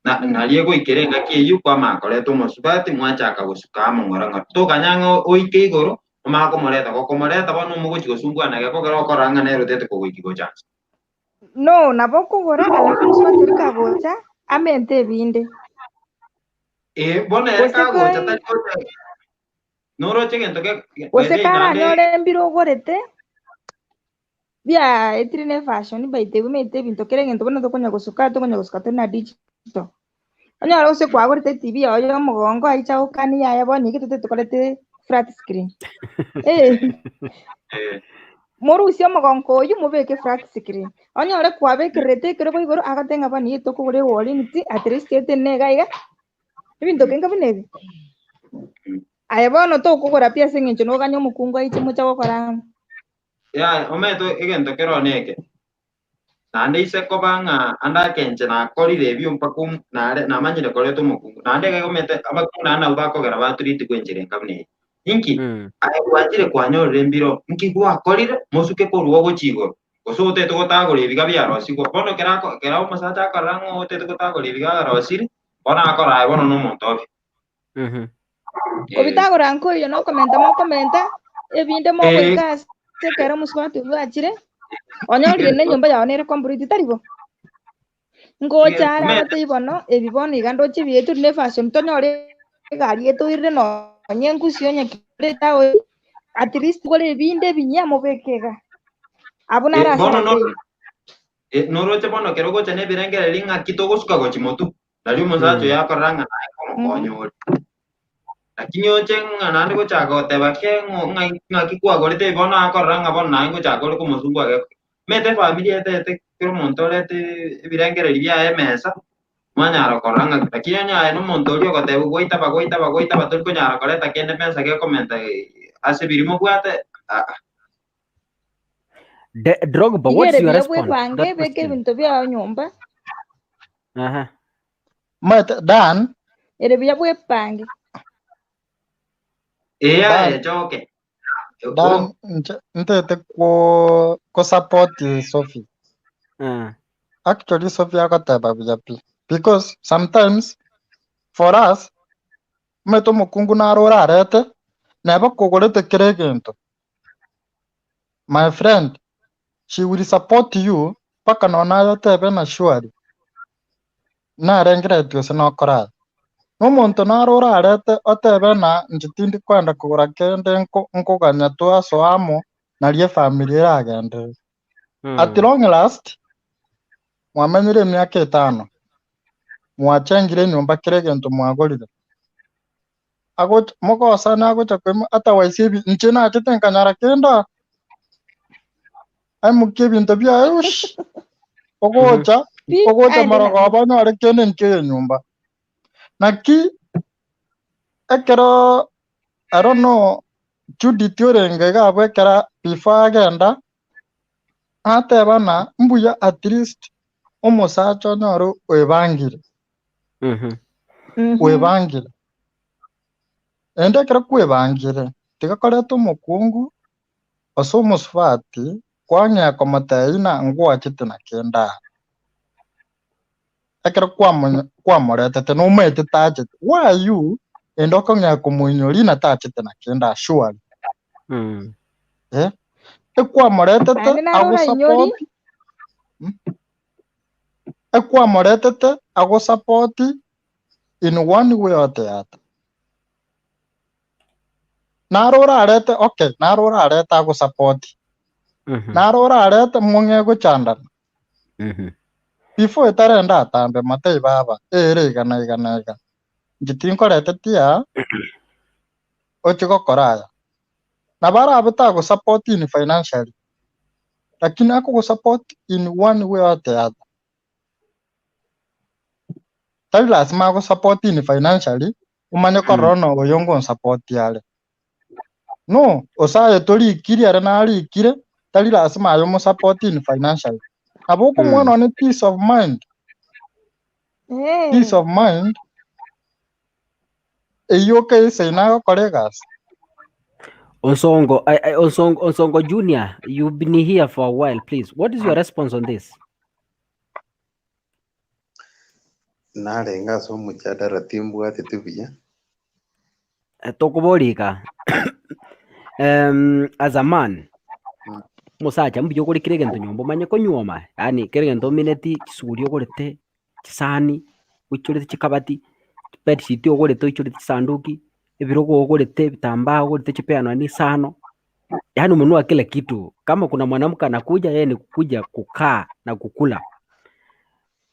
na nario egoikera engaki eyio kwamanya koreta omosubati mwachaka gosuka amo ng'ora ng'ora. Tokanya ng'a oike igoro omanye komoreta, gokomoreta bono omogochi gosumbwana gekogera okorora ng'a nere otete kogoiki gocha nse. No, nabo okogora alafu omosubati oria kagocha amente ebinde. Eh, bono ere Gose kagocha kai tari gocha noroche egento ge gose by the way naende karanyore mbire ogorete biaetire ne fashion by the way omanyete ebinto kera egento bono tokonya gosuka tokonya gosuka tore na digital. Onyore gose kwagorete etibi yago ya omogongo aicha agokani yaya bono iga totagete tokorete flat screen. Eh. eh, Morusie omogongo oyio mobeke flat screen. Onyore kwabekererete ekerogo igoro agoteba ng'a bono iga tokogora ewarranty at least etenene iga iga, ebinto kenga buna ebi. Aye bono tokogora pi ase eng'encho noganye omokungu aiche moche gokora amo. Yaya omanyete egento kero neke, naende ise koba ng'a ande akenche nakorire ebio mpaka om- nare namanyire koreta omokungu, naende iga omanyete abakungu naende nabwo bakogera baturitigwe enchera enga buna eye. Inki? Aye gwachire kwanyorire embiro, nki gwakorire? Mosuke korwa ogochia igoro, gose otagete gotagora ebiga biarosigwa. Bono kera ako kera omosacha akorora ng'a otagete gotagora ebiga arosire, bono akora aye bono na omonto obe. Eh. Kobitagora nkoiyo nokomenta mokomenta, ebinde mogoika ase ekero omosubati oyio achire, onyorire na enyomba yao nere complete, tari bo? Ngocha are abatebie bono, ebi bono iga ndoche ebi tore na efashion tonyore egari etoirire nonye engusi onye kere etaoni, at least togore ebinde ebinyia mobeke iga. Abwo naro Eh, ase bono no abatebie. eh, noroche bono kero ogocha na ebirengererio ng'aki togosuka gochia motwe, Nario omosacha oyo akorora ng'a naye nkomokonya ore. Lakini oche ng'a naende gochaka goteba ke ng'o ng'ai ng'aki kwagorete ebi bono akorora ng'a bono naye ngochaka ore komosumbua geko. Omanyete efamiri etete kera omonto orete ebirengererio biaye emesa, mwanyara korora ng'a lakini onye aye na omonto oria ogotebiwa gwaitaba gwaitaba gwaitaba tori konyara koreta kende mesa gekomenta ase biria mobwate aa. De, Drogba, Iga what's ere your buya response to bwebange that beka question? ebinto biao nyomba. Aha. Omanyete Dan, Ere buya bwepange. Ee Dan, aye choke. Dan, inche ntete ko ko support Sophie. Ah. Actually Sophie agoteba buya pi. Because sometimes for us Omanyete omokungu naro orarete, neba kogorete kera egento, my friend, she will support you mpaka nonye naye otebe ng'a surely narengereretie gose nokore aya. Na omonto naro orarete otebe ng'a inche tindi koenda kogora kende nko nkoganya twasoa amo nario efamiri eragenderere. At long last, mwamenyire emiaka etano, mwachengire enyomba kera egento mwagorire, agocha mogosane agocha koima otherwise ebi inche nachete nkanyora kende aa, aimokie ebinto biaye ush, ogocha Pi, ogocha aende nabio. marogoba onyore kende nkeiyo nyomba. Naki ekero I don't know Judith orenge iga abwo ekero before agenda, ateba ng'a mbuya at least omosacha onyore oebangire, oebangire. Naende ekero kwebangire, tiga koreta omokungu gose omosubati kwang'ea komotebia ng'a ngwachete na kende aa. Ekero kwamonye kwamoretete nomaete tachete, why you ende okong'ea komoinyoria ng'a tachete na kende aa surely? Eh, ekwamoretete Naende naro orainyori. agosupport ekwamoretete agosupport in one way or the other. Naro orarete okay, naro orarete agosupport, naro orarete mong'e gochandana. Before etarenda atambe motebie baba, ere iga na iga na iga, inche tinkoreteti aa, oche gokora aya. Nabo arabe tagosupport in financially, lakini akogosupport in one way or the other. Tari lasima agosupport in financially, omanye korora ng'a oyo ngonsupport are. No, ose aye torikiri ere narikire, tari lasima aye omosupport in financially. Nabo okomoa nonye peace of mind, peace of mind, eyio okeisane agokora egasi. Onsongo, I, I, Onsongo, Onsongo Junior, you've been here for a while, please. What is your response on this? Narenge ase omojadala timbwateti buya. Eh, Tokoboria iga as a man omosacha mbuya ogore kera egento nyomba omanye konyuoma yaani kera egento omineti chisuguri ogorete, chisani oichorete chikabati, chibedsheet ogorete oichorete chisanduki, ebirogo ogorete, ebitambaa ogorete chipea nonye isano, yaani umenunua kila kitu. Kama kuna mwanamke anakuja yeye ni kukuja kukaa na kukula.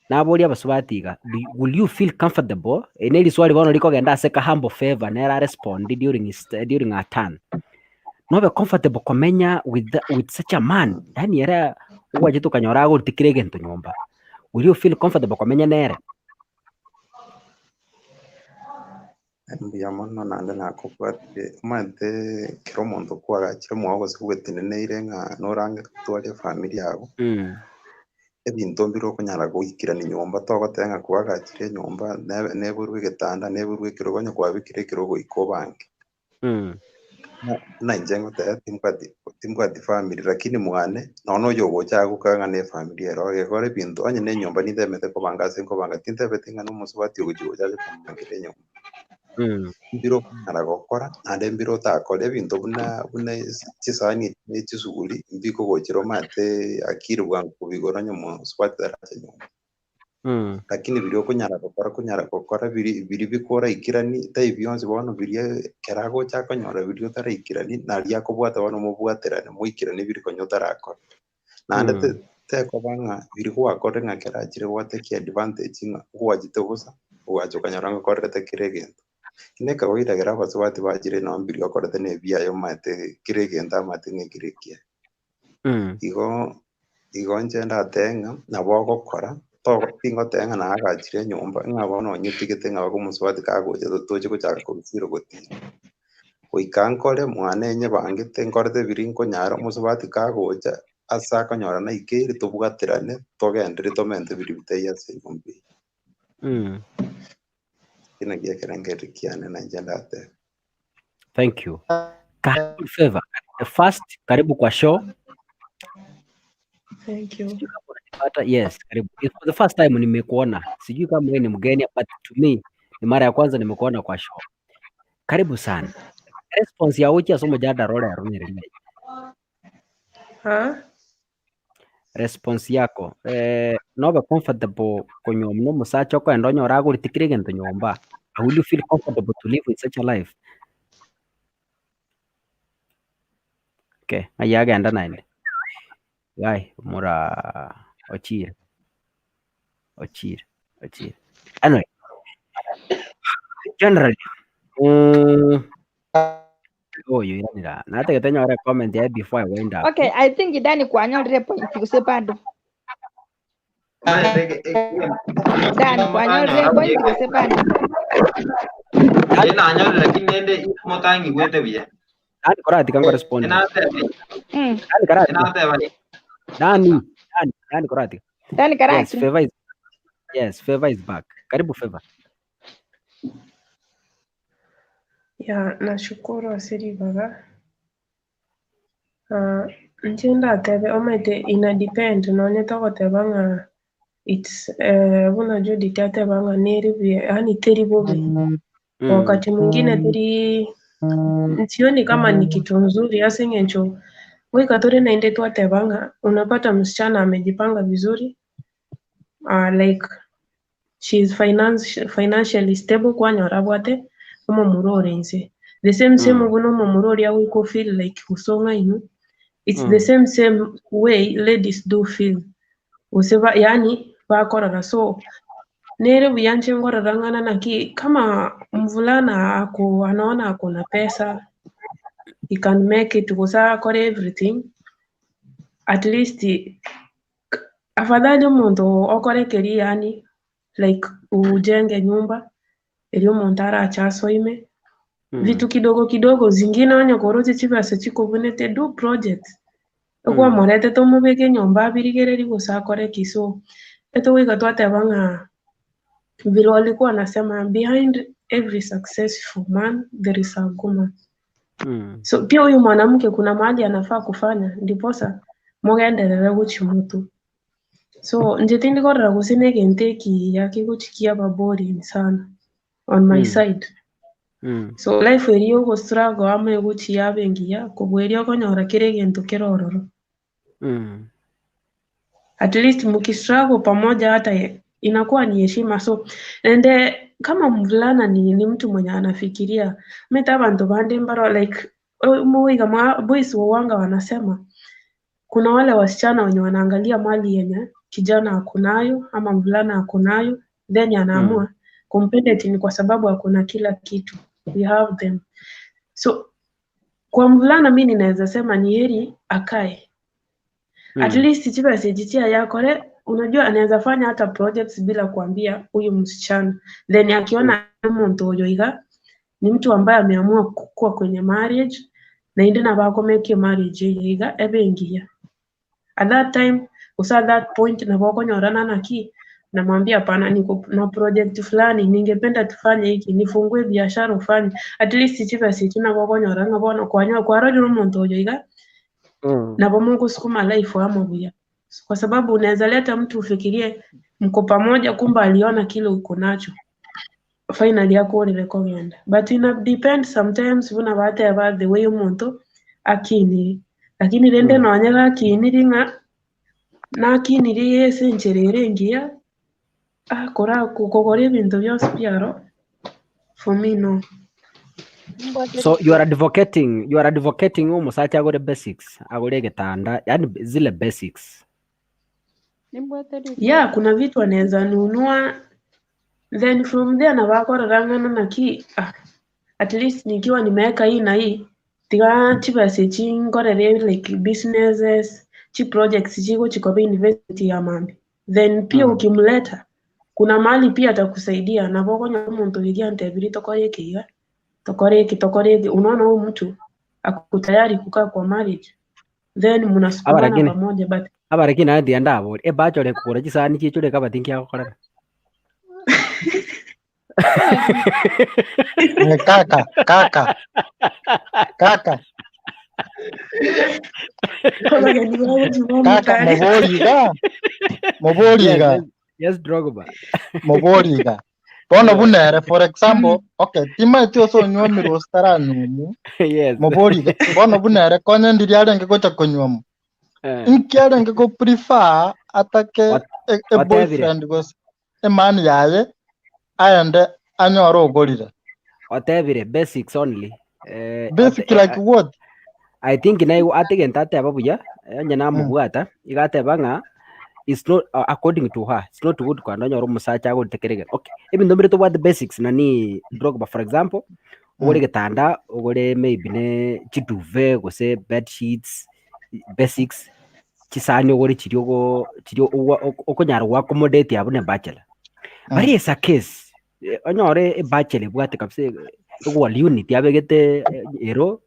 Naboria abasubati iga, do you, will you feel comfortable? Eri ne riswali bono rikogenda ase ka humble favor nere arespond during his, during her turn. Nobe comfortable komenya with, the, with such a man, yaani ere ogwachete okanyora agorete kera egento nyomba. Will you feel comfortable komenya nere? Mbuya mono naende nakobwatire, omanyete ekero omonto kwagachire omwao gose gweteneneire ng'a norange gotwara efamiri yago, ebinto mbire okonyara goikerania nyomba togoteba ng'a kwagachire enyomba nebe neborwe egetanda neborwe ekerogo onye kwabekire ekerogo goika obange. Buna inche ngoteba timbwati timbwati family lakini mwane nonya oyo ogocha agokaga ng'a ne efamiri ero egekora ebinto onye na enyomba nintemete kobanga ase nkobanga tintebeti ng'a na omosubati ogochia gocha ache kombangera enyomba. Mbire okonyara gokora naende mbire otakore ebinto buna buna esi chisani echi na chisuguri mbikogochera omanyete akili bwango kobigora onye omosubati taracha nyomba. Lakini biria okonyara gokora konyara gokora biri biri bikoraikerani tai bionsi bono biria ekero agocha akonyora biria otaraikerani naria akobwata bono mobwaterane moikeranie biri konya otarakora. Naende te tekoba ng'a biri gwakorire ng'a ekero achire gwatake advantage ng'a gwachete bosa ogacha okanyora ng'a okorerete kera egento. Ne kawaida ekero abasubati bachire nonye mbiria okorete na ebiaye omanyete kera egento amanyete ng'a ekere ekiaye. Igo igo inche ndatebe ng'a nabo ogokora, togo tingoteba ng'a naagachire enyomba ng'a bono onyetigete ng'a babe omosubati kagocha toche gochaka korwa zero gotiga. Goika nkore mwane nyebangete nkorete biria nkonyara omosubati kagocha ase akonyora naikeire tobwaterane togenderere tomente biria bitaiyo ase enyomba eye. Ekio nakio ekerengererio kiane na inche ndatebe. Thank you. Karibu Favor. First, karibu kwa show. Thank you. Sijui kama unanipata. Yes, karibu. It's for the first time nimekuona. Sijui kama wewe ni mgeni but to me ni mara ya kwanza nimekuona kwa show. Karibu sana. Response yago gochia ase omojadara ore ero nere riaye. Ha? Response yako, eh, nobe comfortable konyuomwa na omosacha okoenda onyore agorete kera egento nyomba, will you feel comfortable to live with such a life? Okay, ng'ai agenda naende? Gai, omora ochire, ochire, ochire. Anyway, generally, mm, oyo iranera, natagete nyore comment yaye before I wind up. Okay, I think Dani kwanyorire point gose bado. Dani kwanyorire point gose bado. Eye nanyorire lakini rende motang'igwete buya. Dani koratika ngo respond. Enateba Mm. Dani karatika. enateba Dani, Dani, Dani koratika. Dani Yes, karaki. favor is Yes, favor is back. Karibu favor. Ya, nashukuru ase ribaga. Ah, inche ndatebe omanyete ina depend nonye togoteba ng'a it's eh, buna Judith ateba ng'a nere buya yaani teri bobe. Kwa wakati mwingine teri sioni kama ni kitu nzuri ase eng'encho goika tore naende twateba ng'a unapata msichana amejipanga vizuri uh, like she is finance, financially stable kwanyora abwate omomura ore inse the same same Mm. buna omomura oria goika feel like gose ong'ainu it's the Mm. same same way ladies do feel gose ba, yani bakorora so nere buya inche nkorora ng'ana naki kama mvulana ako anaona ako na pesa he can make it gose akore everything at least afadhali omonto okore keria yani like ujenge nyumba erio omonto arache asoime vitu Mm. kidogo kidogo zingine onye koroche chibesa chikobunete do projects Mm. okwamorete omobeke enyomba abirigereri gose akore ki so etogoika twateba ng'a vile walikuwa wanasema behind every successful man there is a woman Mm. so pia huyu mwanamke kuna mahali anafaa kufanya ndiposa mogenderere gochi mutu so inche tindikorora gose na egento ekiya kegochikia aba boring sana on my Mm. side Mm. so life eria ogostruggle amo egochi yaba engiya kobua eria okonyora kera egento kere ororo Mm. at least mkistruggle pamoja hata inakuwa ni heshima so ende kama mvulana ni, ni mtu mwenye anafikiria meta bantu bande mbaro like muiga mwa boys wawanga wanasema kuna wale wasichana wenye wanaangalia mali yenye kijana akunayo ama mvulana akunayo then anaamua Mm. kumpenda eti ni kwa sababu akuna kila kitu we have them so kwa mvulana mi ninaweza sema ni heri akae at Mm. least chibesa echi yakore unajua anaweza fanya hata projects bila kuambia huyu msichana then Mm. akiona omonto oyo iga ni mtu ambaye ameamua kukua kwenye marriage naende nabo akomekie marriage eye iga ebe engiya at that time gose at that point nabo okonyorana naki namwambia hapana niko na project fulani ningependa tufanye hiki nifungue biashara ufanye at least chibesa echi nabo okonyora ng'a bono kwanya kwarorire omonto oyo iga Mm. nabo mugosukuma life amo buya kwa sababu unaweza leta mtu ufikirie mko pamoja kumbe aliona kile uko nacho finally akorire kogenda but ina depend sometimes buna bateba the way omonto akiniri lakini rende Mm. nonye gakiniri ng'a nakiniri ase enchera ere engiya akora kogora ebinto bionsi biaro for me no So you are advocating, you are advocating omosacha agore basics, agore egetanda, yani zile basics. yeah kuna vitu anaweza nunua then from there nabakorora ng'ana naki ah, at least nikiwa nimeweka hii na hii tiga chibesa echi nkorere like businesses chi projects chiko chikoba university ya mambi then pia Mm. ukimleta kuna mahali pia atakusaidia nabo okonya omonto iria antebiri tokore eke iga tokore eke tokore eke unaona huyu mtu ako tayari kukaa kwa marriage then Aba mnasukumana lakini pamoja but aba lakini naye tiga ndabore ebachore kogora chisani chichore ekabati nkiagokorera. Eh, kaka kaka kaka abageni bagochi kaka bamotare mobori iga mobori Yes, iga yes, yes Drogba. mobori iga. Bono buna ere for example, okay, timaeti ase onyuomire gose taranyuomwa, Yes. mobori iga, bono buna ere konya ndiri arenge gocha konyuomwa, Eh. inki arenge go prefer atake Ot- e, e otebire. boyfriend gose emani yaye aende anyore ogorire. Otebire basics only. Eh, ote, Basic eh, like what? I think naigo ate egento ateba buya, eh, onye namobwata, iga ateba ng'a it's not according to her, it's not good kwanda onyore omosacha agorete kera egento. Okay, ebinto mbire tobwate basics nani Drogba for example, ogore egetanda, ogore maybe ne chiduve gose bed sheets, basics, chisani ogore chiria ogo chiria ogwa okonyara go accommodate abwo ne bachelor. But is a case, eh, onyore ebachelor ebwate kabisa egwall unit abegete ero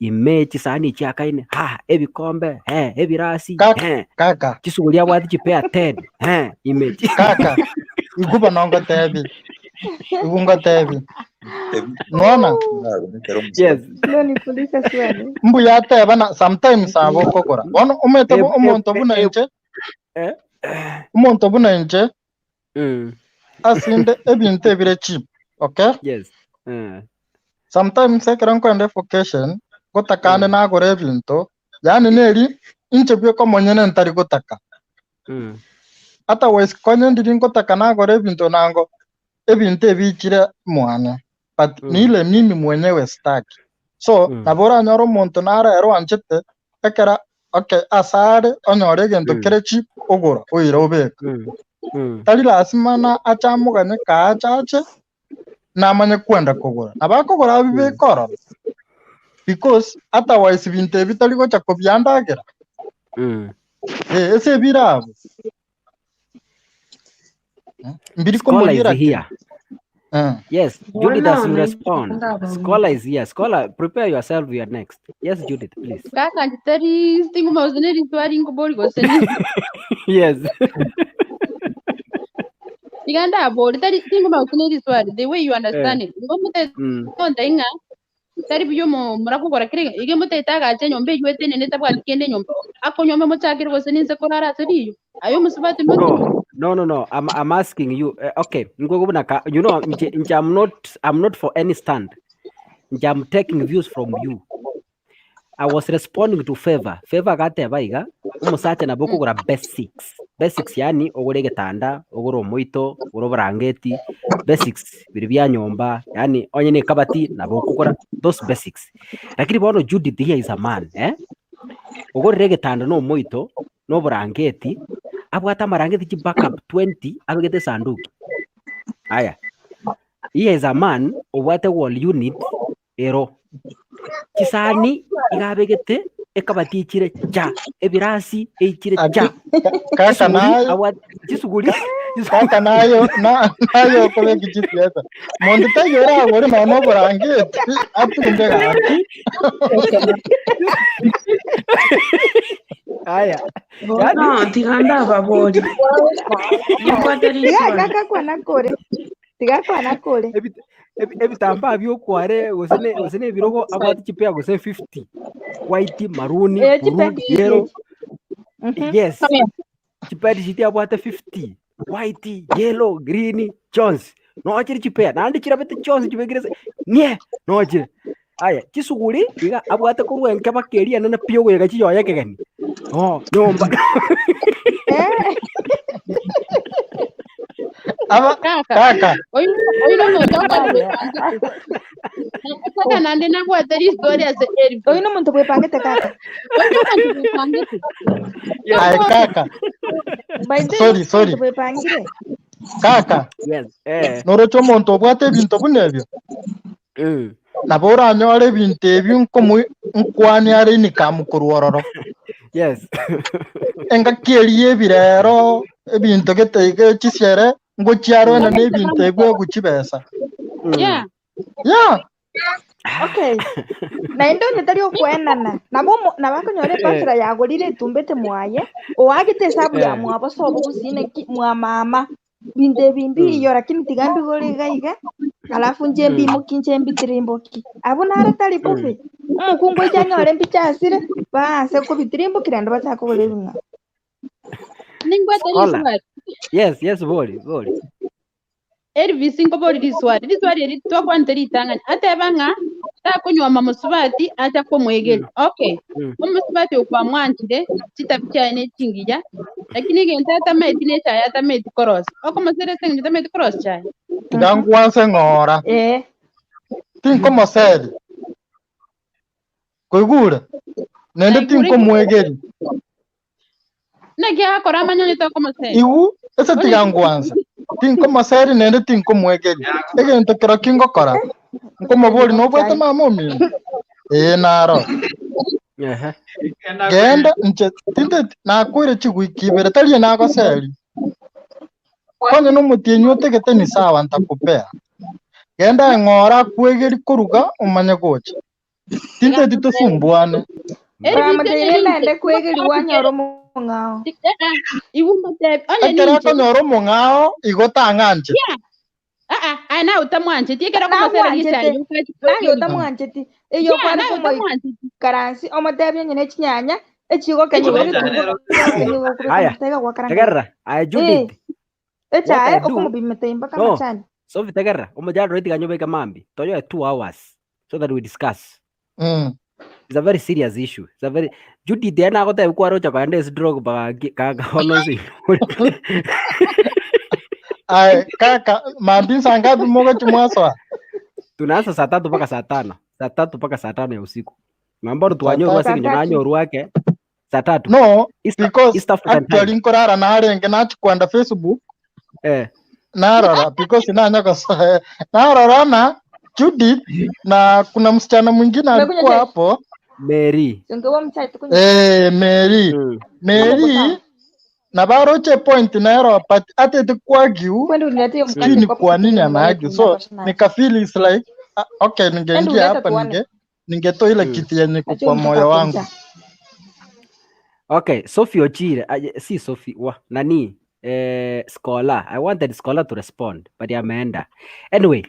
ime chisani chiakaine, ha, ebikombe, he, ebirasi, Kaka, he, kaka, chisuguri abwate chipea 10, he, ime chi- kaka, igwe bono ngotebi, igwe ngotebi. Nona, Yes. No nikuulize swali. mbuya ateba na sometimes abo okogora. Bono omanyete Eb- omonto eb- buna eb- inche, eh, omonto buna inche, mm, asinde ebinto ebire cheap, okay? yes. Eh, Sometimes ekero nkoenda evocation, ngotakane mm, nagore ebinto, yaani neri inche bweka omonyene ntari gotaka. mm, Otherwise konye ndiri ngotaka nagore ebinto nango ebinto ebichire mwane. But mm, nile mimi mwenyewe sitaki. So mm, nabo oranyore omonto naro ere oanchete ekero okay asare onyore egento mm, kere cheap ogora oira obeka. mm, mm. Tari lasima na ache amoganye kaache ache namanye kwenda kogora. Nabo akogora Mm. abibeke ororo because otherwise binto ebi tari gocha kobiandagera. Mm. Eh, ase ebire abo. Mbiri Scholar is komoriera ki. here. Eh. Yes, Judith, as Bono you respond. naikanda Scholar is here. Scholar, prepare yourself. You are next. Yes, Judith, please. Kaka ntitari tinguma gose neritwari nkobori gose ni Yes. iga ndabori tari tinguma gose neritwari the way you Eh. understand it igo mute Mm. tonta ing'a tari buya omo morakogora kere iga motaete agache enyomba eywo etenene etabwati kende enyomba akonyomba mochakere gose ninse korara ase riyo aye omosubati mote No, no, no, no. I'm, I'm asking you. Okay, Ngogo buna you know, nje, nje I'm not, I'm not for any stand. Nje I'm taking views from you. I was responding to Favor. Favor agateba iga, omosacha nabo okogora basics. Basics yani ogore egetanda, ogore omoito, ogore oborangeti, basics biri bia nyomba, yani onye ne ekabati nabo okogora those basics. Lakini bono Judith here is a man, eh? Ogorire egetanda na omoito, na oborangeti, abwate amarangeti chi backup 20 abegete esanduki. Aya, here is a man obwate wall unit ero. Chisani iga abegete ekabati echire cha, ebirasi eichire Aki cha. kaka Chisuguri naye abwate chisuguri kaka nayo na nayo okobeka chisiasa. Monto taiyo oragore nonya na oborangeti atunde gaki. Aya, yani Bono tiga ndababori nimbwate Tiga riswali kaka kwana kore. Tiga kwana kore. ebitambaa biokware gose ne gose ne ebirogo abwate chipea gose 50 white maroon Eh, blue chibed sheet yellow echi. Mhm. yes chibed sheet abwate 50 white yellow green jones nochire chipea naende chirabete chionsi chibekire ase nie nochire aya chisuguri iga abwate korwa enke mpaka eria enene pi ogoika chiyoyo ekegeni oh nyomba Eh. Aba kaka kaka oyu oyu nomonto okare Aya. bwepangete kaka nande nabwate ristori ase Oyu Elvis nomonto bwepangete kaka. oyu nomonto bwepangete yes aye nabwate kaka By the way, sorry nomonto sorry bwepangire. kaka yes eh noroche omonto obwate ebinto buna ebio mm. nabo oranyore ebinto ebio nkomu nkwani are income korwa ororo yes engaki eria ebirero ebinto gete ge chisiere ngochiarwena mm. na ebinto ebio ogochibesa Mm. yeah yeah Okay. Naende onye tari okwenana nabo nabakonyora eh ebachelor yagorire etumbete mwaye oagete esabu ya eh mwabo sobo gusii ki mwa mama binto ebi mm. mbiyo lakini tiga mbigore iga iga alafu nche Mm. mbimoki nche mbitirimboki abwo naro tari Mm. bobe omokungu oiche anyore mbichasire baase kobitirimbokera naende bachake kogora ebing'ao ningwate Scholar. riswali Yes, yes, bori, bori. Elvis nkobori riswali, riswali eri twakwanete ritang'ani, ateba ng'a takonywoma mosubati acha komoegeria. Okay, omosubati oyo kwamwanchire, chitabi chiaye ne chingiya, lakini egento atamaeti ne echaye atamaeti korosia. Okomosera ase eng'encho tamaeti korosia chaye? Tiga nkwanse ng'ora. Eh. Tinkomoseri. Koigure? Naende Naigure tinkomwegeri. Naki agakora amanye onye tokomoseri. Igu ase tiga nkwanse. Tinkomoseri naende tinkomwegeri. Egento kerokio ngokora, nkomobori nobwate mama omino? Ee naro. Ehe. Genda inche tinteti nakoire chiwiki ibere tari nagoseri. Konya nomotienyi otegete ni sawa ntakupea. Genda eng'ora akwegeri koruga omanye gocha. Tinteti tosumbuane. Bamotebirie naende kwegeriwa anyore omong'ao. Ekero akonyora omong'ao igo tang'ancheti. Aye naye otamwancheti ekero okomosera Nagwanchete, richaye okachi naye kwegeriwa. otamwancheti, eyio Yeah, kware naye otamwancheti. komoikaransi omotebie onye ne chinyanya echigokenyigwa egetunguo gegokenyigwa gokobeka Haya, amafuta iga gwakaranga. tegerera. Aye Eh, Judith, what echae I do, okomopimete mpaka no, amachani. Sophie tegerera, omojadala oyo tiga nyobeke mambia, toyoe 2 hours so that we discuss. It's a very serious issue. It's a very Judith ere nagotebia kwarocha kogenda ase drug mpaka kaka bono ase Aye kaka mambia saa ngapi mogochi mwasoa? Tunaanza saa tatu mpaka saa tano. Saa tatu mpaka saa tano ya usiku. Mambo Saa twanyorwa tatu. ase eng'encho Saa tatu. nanyorwa ake saa tatu. No, East, because East African actually time. nkorara narenge nachi kwenda Facebook Eh. narora because nanya narora na Judith na kuna msichana mwingine Umekunywa alikuwa chai? hapo Mary. Singewa mchai tukunywe. eh, Mary Kama uko Mary sawa. na baroche point nero but atete kwagiu Kwenda uniletee hiyo sijui mkate ni kwa kwa nini hapo anaargue so tunatoshana. nikafeel is like ah, okay Enda ningeingia ulete hapa tuone. ninge ningetoa ile kitu yenye iko Najua kwa mtoto moyo ako wangu njaa. Okay, Sophie Ochire, aje, si Sophie, wa, nani? Eh, Scholar. I wanted Scholar to respond, but ameenda. Anyway,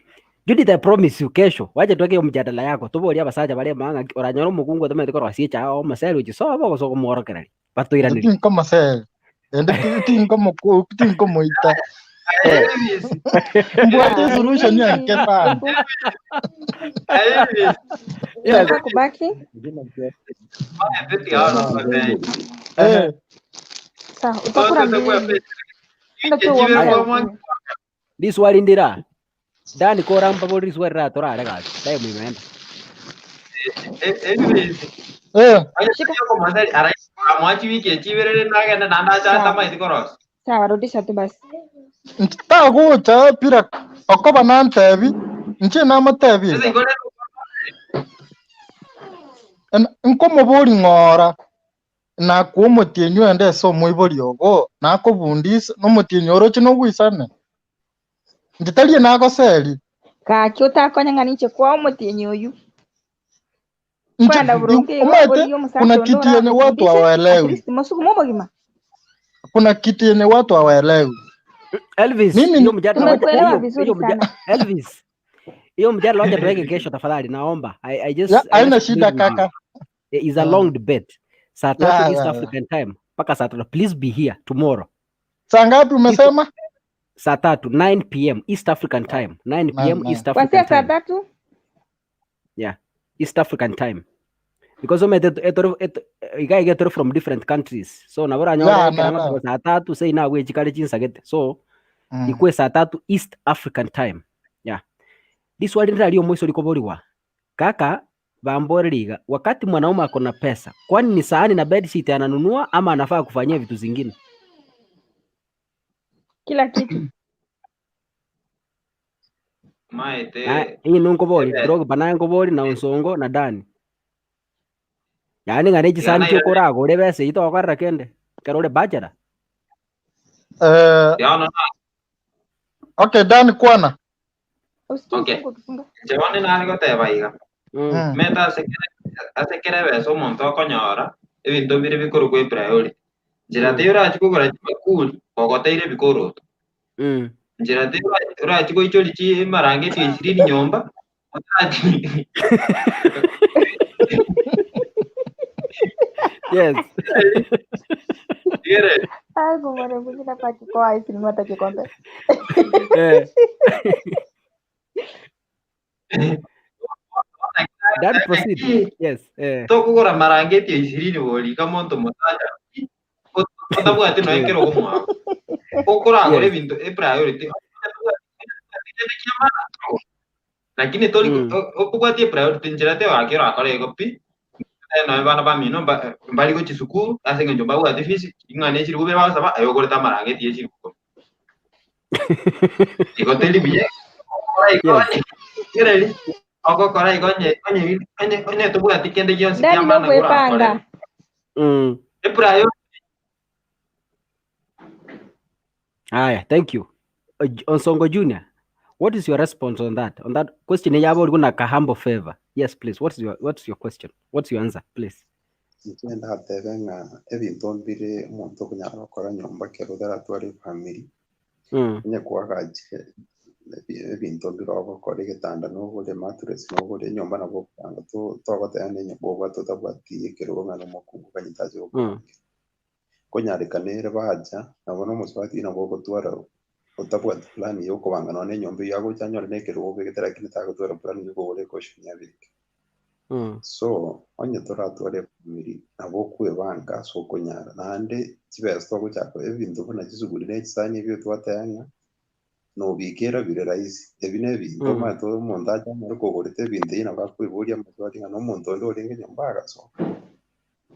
Judith, I promise you kesho wache tuweke hiyo mjadala yako tuborie abasacha baria mang'a oranyora omokungu otomanyete korosia echae omoseri ochisoba gose okomworokereria batoiranerie tinkomoseri ende tinkomoita Eh. mbwate solution yanke sana Yes. Nataka kubaki. eh Sawa, utakula mbili. Enda tu uombe Haya. ukunywe. Liswali ndira dani koramba bori liswali ra torare gaki time imeenda eh Shika. Mwachi wiki echiberere nagenda nanda achata Sawa. maiti korosi. Sawa, rudisha tu basi. ntagocha pira okoba nantebi nche namotebi Sasa ikore nkomobori ng'ora nakuo omotienyi oende ase omoibori ogo nakobundisa nomotienyi oroche nogwisane nche tarie nagoseri Gaki utakonya ng'a ninche kwa omotienyi oyu. nche Kwenda burungi igo omanyete origie omosacha kuna onde kitu yenye watu orakufundishe at hawaelewi least mosukume obogima. kuna kitu yenye watu hawaelewi Elvis, mimi hiyo mjadala wacha Tumekuelewa hiyo vizuri hiyo mja, sana. Elvis, hiyo mjadala wacha tuweke kesho tafadhali, naomba. I just ya I haina just shida plead with you. kaka It is a mm. long debate. Saa tatu ya East ya ya African time mpaka saa tano. Please be here tomorrow. saa ngapi Please, umesema saa tatu 9 p.m. East African time. 9 p.m. nine East Kuanzia African saa time. tatu Yeah. East African time. Because ome eto eto iga igetoro from different countries. So nabora ya nyore na ekera na saa tatu sei na gwe chikare chinsagete. So mm. ikwe saa tatu East African time. Yeah. Liswali ndirario mwisho likoboriwa. Kaka bambore liga, wakati mwanaume ako na pesa, kwani ni sahani na bedsheet ananunua ama anafaa kufanyia vitu zingine? kila kitu. Maete Na hii nunkobori, ebe Drogba naye nkobori na Onsongo na Dani. Yaani ng'ane chisahani tigana chiokoragore besa eyio togokorera kende. Ekero ore bachelor. eh, tigana okay dan kwana Usikie okay. usungu ukifunga. Inche bono nare goteba iga. Mm. Meta ase kere ebesa omonto okonyora ebinto bire bikorokwa epriority. Nchera teiyo orachi kogora chibakuri gogoteire ebikoroto. Nchera teiyo orachi goichoria chimarangeti ishirini nyomba otarachi Yes. Tigere. Ai, kumwona mwingine hapa akikoa ice cream hata kikombe. Eh. Dan proceed. Yes. Eh. Tokogora marangeti ya ishirini borika monto mosacha otabwati noe Mm. kero omwabo okoragora Yes. ebinto epriority lakini tori Mm. okobwati epriority nchera te wake orakora igo pi noe bana bamino mbari gochi sukuru ase eng'encho mbabwati fees ing'ana echiribu bire bagosaba aye ogorete amarangeti ya echiribu ikomi igo teri buya ogokora igo Yes. onye kereri ogokora igo onye onye onye onye tobwati kende gionsi kia Dani maana nokwepanga. orakore Mm. epriority Aya, thank you. Onsongo Junior, what is your response on that? On that question yabo na kahambo favor. Yes, please. What's your what's your question? What's your answer, please? Inche ndatebe ng'a ebinto mbire omonto okonyara gokora nyomba ekero otaratwara efamiri, onye kwagachire ebinto mbire ogokora egetanda nogore, emattress nogore, enyomba nabo okobanga togoteba na enyomba obwate otabwati ekerogo ng'a na omokungu okanyete ache gokobangera. Konyarekana ere bacha, nabo na omosubati nabo ogotwara otabwati plan ya okobanga nonye na enyomba eywo agocha anyore na ekerogo obegete lakini tagotwara plan ya okogora ecushion abeke. So, onye toratware efamiri nabo okwebanga ase okonyara naende chibesa togochaka ebinto buna chisuguri na echisani ebio twateba ng'a nobikera bire rahisi. Ebi na ebinto omanyete omonto ache anyore kogorete ebinto ebi nabo akoiboria amaswali ng'a na omonto onde orenge nyomba agasoka.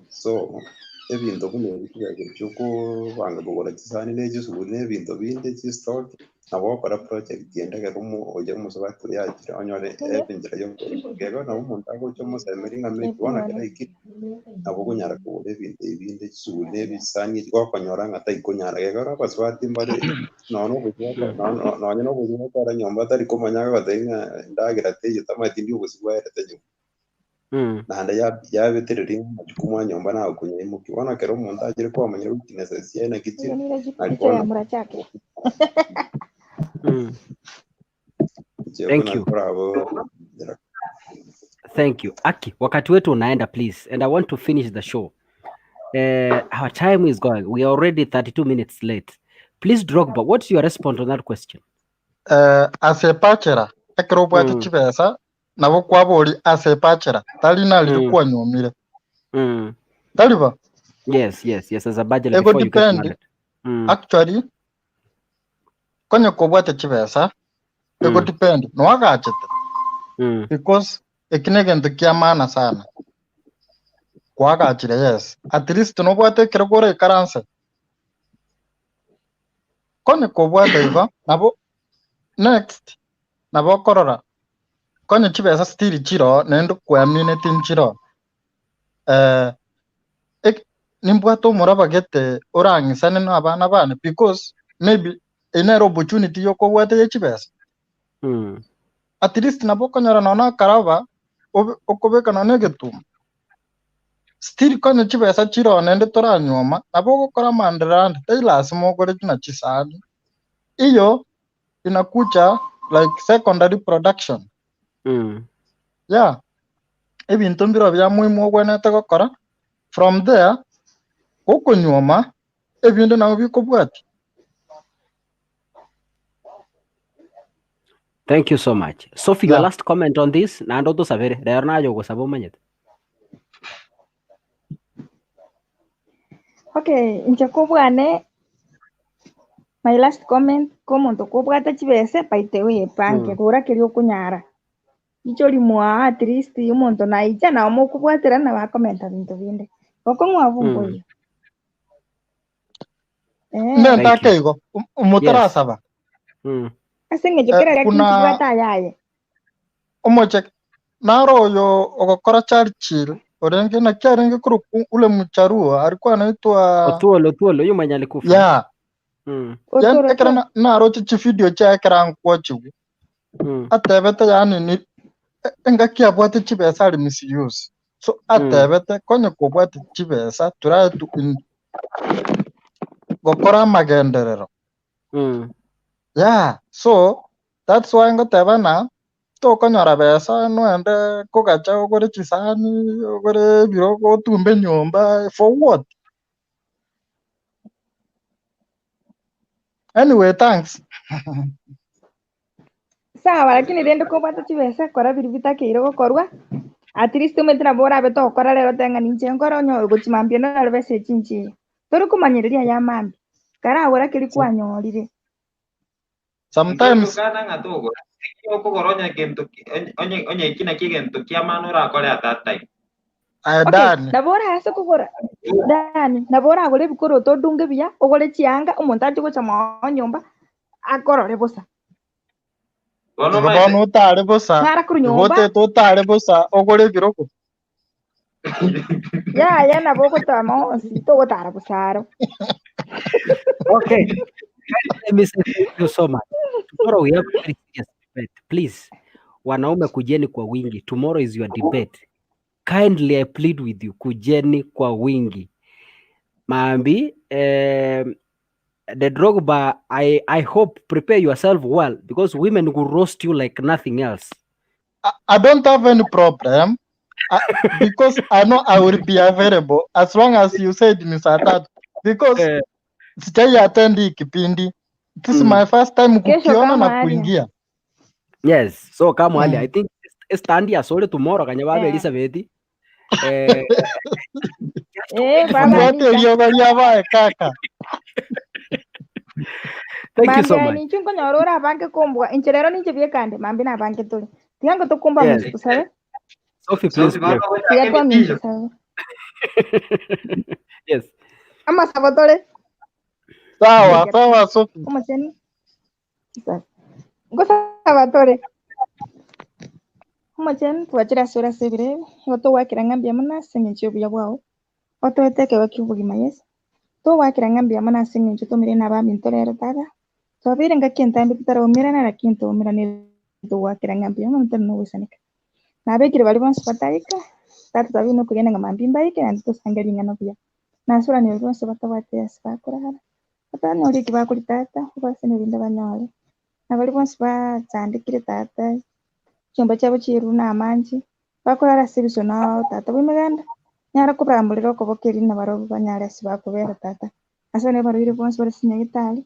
So, ebinto buna ebi chibesa echio okobanga kogora chisani na echisuguri na ebinto binde chistoki, nabo ogokora project ende ekero oyo omosubati oyo achire onyore ebe enchera ya okoebanga. Igo nabo omonto agocha omosemeri ng'a maybe bono ekero aikire, nabo okonyara kogora ebinto ebi binde chisuguri na ebisani ebi gokonyora ng'a taikonyara. Gekogera abasubati mbare nonye na obosio nonye na obosio bokora nyomba tari komanya agotebia ng'a endagera teiyo tamanyeti ndi obosio bwaerete nyomba. Naende yabetereria ng'a amajukumu a nyomba nagokonyaimokia. Bono ekero omonto achire kwamanyire weaknesses chiaye naki chire, nari Picha ya bono murachake. inche Thank buna you. korabo Thank you. Aki, wakati wetu unaenda please and I want to finish the show. Our time is going. We are already 32 minutes late. Please Drogba, what's your response on that question? Ase epachera, ekero obwate chibesa, nabo kwaboria ase epachera, tari nariria kwanyuomire. Tari bo? Yes, yes, yes, as a bachelor Ego before you get depend, married. actually, konye kobwate chibesa, ego depend, noagachete. Because eki negento kia maana sana. Kwagachire yes. At least nobwate ekerogo oraikaranse. Konye kobwate igo, nabo next, nabo okorora konye chibesa still chiroo naende kwamineti nchiroo. Nimbwate omoraba gete orang'isane na abana bane because maybe eye nere opportunity yokobwate ye chibesa. At least nabo okonyora nonya akaraba okobeka nonya egetuma. Still konye chibesa chiroo naende toranyuoma nabo ogokora amaendeleo ande tari lasima ogore buna chisani. Iyo inakucha like secondary production. Yeah, ebinto mbiro bia muhimu ogwenerete gokora from there gokonyuoma ebinde nabo bikobwatia. Thank you so much. Sophie, your Yeah. last comment on this naende otosabere rero naye ogosaba omanyete. Okay, inche kobwane my last comment ko omonto kobwate chibese by the way epange gora keria okonyara. Ichori mwaa at least omonto naicha nabo mokobwatera nabo akomenta binto binde. Gokong'u abwo mboiyo. Ndente Thank you. ake igo, omotarasaba. Ase eng'encho kera riria Buna kinchibwate ayaye. omoche naro oyo ogokora Churchill orenge naki arenge korokwa ule mcharuo alikuwa anaitwa Otuolo, Otuolo, huyu mwenye alikufa. Yeah. Yani Otuolo, ekero Otuolo. naroche chivideo chiaye ekero ankwochigwa. Atebete yani ni engaki abwate chibesa ari misuse. So atebete konye kobwate chibesa try to in gokora amagenderero. Yeah, so that's why ngoteba na tokonyora besa noende kogacha ogore chisani, ogore ebirogo otumbe nyomba for what? Anyway, thanks. Sawa, lakini rende kobwate chibesa kora biria bitakeire gokorwa, at least omanyete nabo orabe togokora rero otebe ng'a ninche nkore onye gochia mambia nonyore besa echi nchiya. Tori komanyereria aya mambia, karagora keria kwanyorire. Sometimes Intotokana ng'a togora. Ekio okogora onye gento ki- onye- onye onye eki naki egento kia maana orakore at that time. aye Okay, Dani, nabo orase kogora Dani, nabo oragore ebikoroto odunge buya, ogore chianga, omonto ache gocha mwao nyomba akorore bosa. Bono igo omanyete bono otare bosa, Ng'ara korwa igo nyomba, otete otare bosa ogore ebirogo. yaya nabo ogotama onsi, togotara bosa aro. Okay. Let me say thank you so much. Tomorrow we have a very serious debate. Please, wanaume kujeni kwa wingi. Tomorrow is your debate. Kindly I plead with you, kujeni kwa wingi. Maambi, eh, the Drogba, I, I hope prepare yourself well because women will roast you like nothing else. I, I don't have any problem I, because I know I will be available as long as you said ni saa tatu because Eh, sijai attend hii kipindi. This is mm. my first time Kesho kukiona kama na aria. kuingia. Yes, so kama hali Mm. I think stand ya sorry tomorrow kanya baba Eh, Elizabeth. Eh, just to eh, wait for baba them. Mbwate Anita. riogo riabae kaka. Thank you so Mambia much. ninche nkonyora ore abange kombwa inche rero ninche biekande mambi nabange tore tiga ngotokumba Yes. minche tusabe Sophie, please Sophie pray. bono tiga gochaka twaminche ebitisho. sabe Yes. amasabo tore Sawa, tiga sawa Sophie. omocheni sabe ngosaba tore omocheni twachire ase ore ase ebirebe igo togwakera ng'a mbuya mono ase eng'encho ya obuya bwao otoete ekeegwa kia obogima Yeso togwakera ng'a mbuya mono ase eng'encho tomire na abaminto rero tata twabeire ngaki entambe totaraumerana lakini twaumeranire togwakera ng'a mbuya mono tari nogoisaneka. Nabekire baria bonsi bataika, tata twabeire nokogenda ng'a mambia mbaike naende tosange ring'ana buya. Nasuranire baria bonsi batabwati ase bakorara, batanyore eki bakoria tata, obasenie erinde banyore. Na baria bonsi bachandekire tata, chinyomba chiabo chiairwe na amanche, bakorara ase ebisono ao tata bwa emeganda, nyara kobaramorera okoboko erinde nabarobwo banyare ase bakobera tata. Ase abana barwaire bonsi bare ase nyagetari,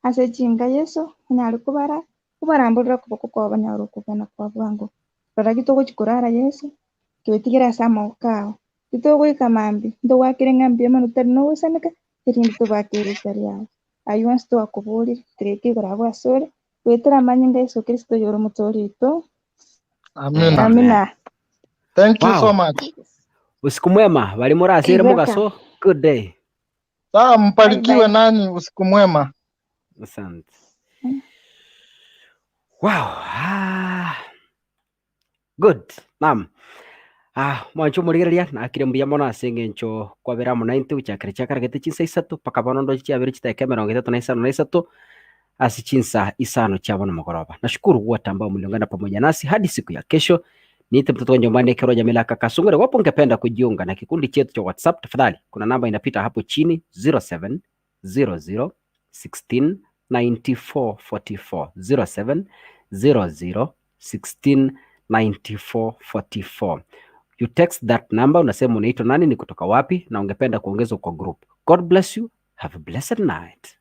ase chinka Yeso, onyare kobara, obaramborere okoboko kwao banyore okobena kwa bwango. Rora gitogochia korara Yeso, twetigere ase amagoko ao. Titogoika mambia, ntogwakere ng'a mbuya mono totari nogoisaneka, erinde tobake erieta riao. Ayio onsi twakoborire, toreke igoro abwo asore, goetera amanyinga a Yeso Kristo oyore Omotoori oito. Amina. Amen. Amina. Thank you so Wow. much. Usiku mwema. Bali murasire Welcome. mugaso. Good day. Sawa, Bye mbarikiwe bye. nanyi, usiku mwema. Asante. Wow. Ah. Good. Naam. Ah, mwancho omorigereria nakire mbuya mono ase eng'encho kwabera amo naintwe gochakera chiakaragete chinsa isato mpaka bono ndoche chiabere chidakika emerongo etato na isano na isato ase chinsa isano chia bono mogoroba. Nashukuru wote ambao mliungana pamoja nasi hadi siku ya kesho. Niite mtoto wa nyumbani Ekero Jamila Kakasungure. Iwapo ungependa kujiunga na kikundi chetu cha WhatsApp, tafadhali kuna namba inapita hapo chini 07 00 16 94 44 07 00 16 94 44. You text that number, unasema unaitwa nani, ni kutoka wapi, na ungependa kuongezwa kwa group. God bless you. Have a blessed night.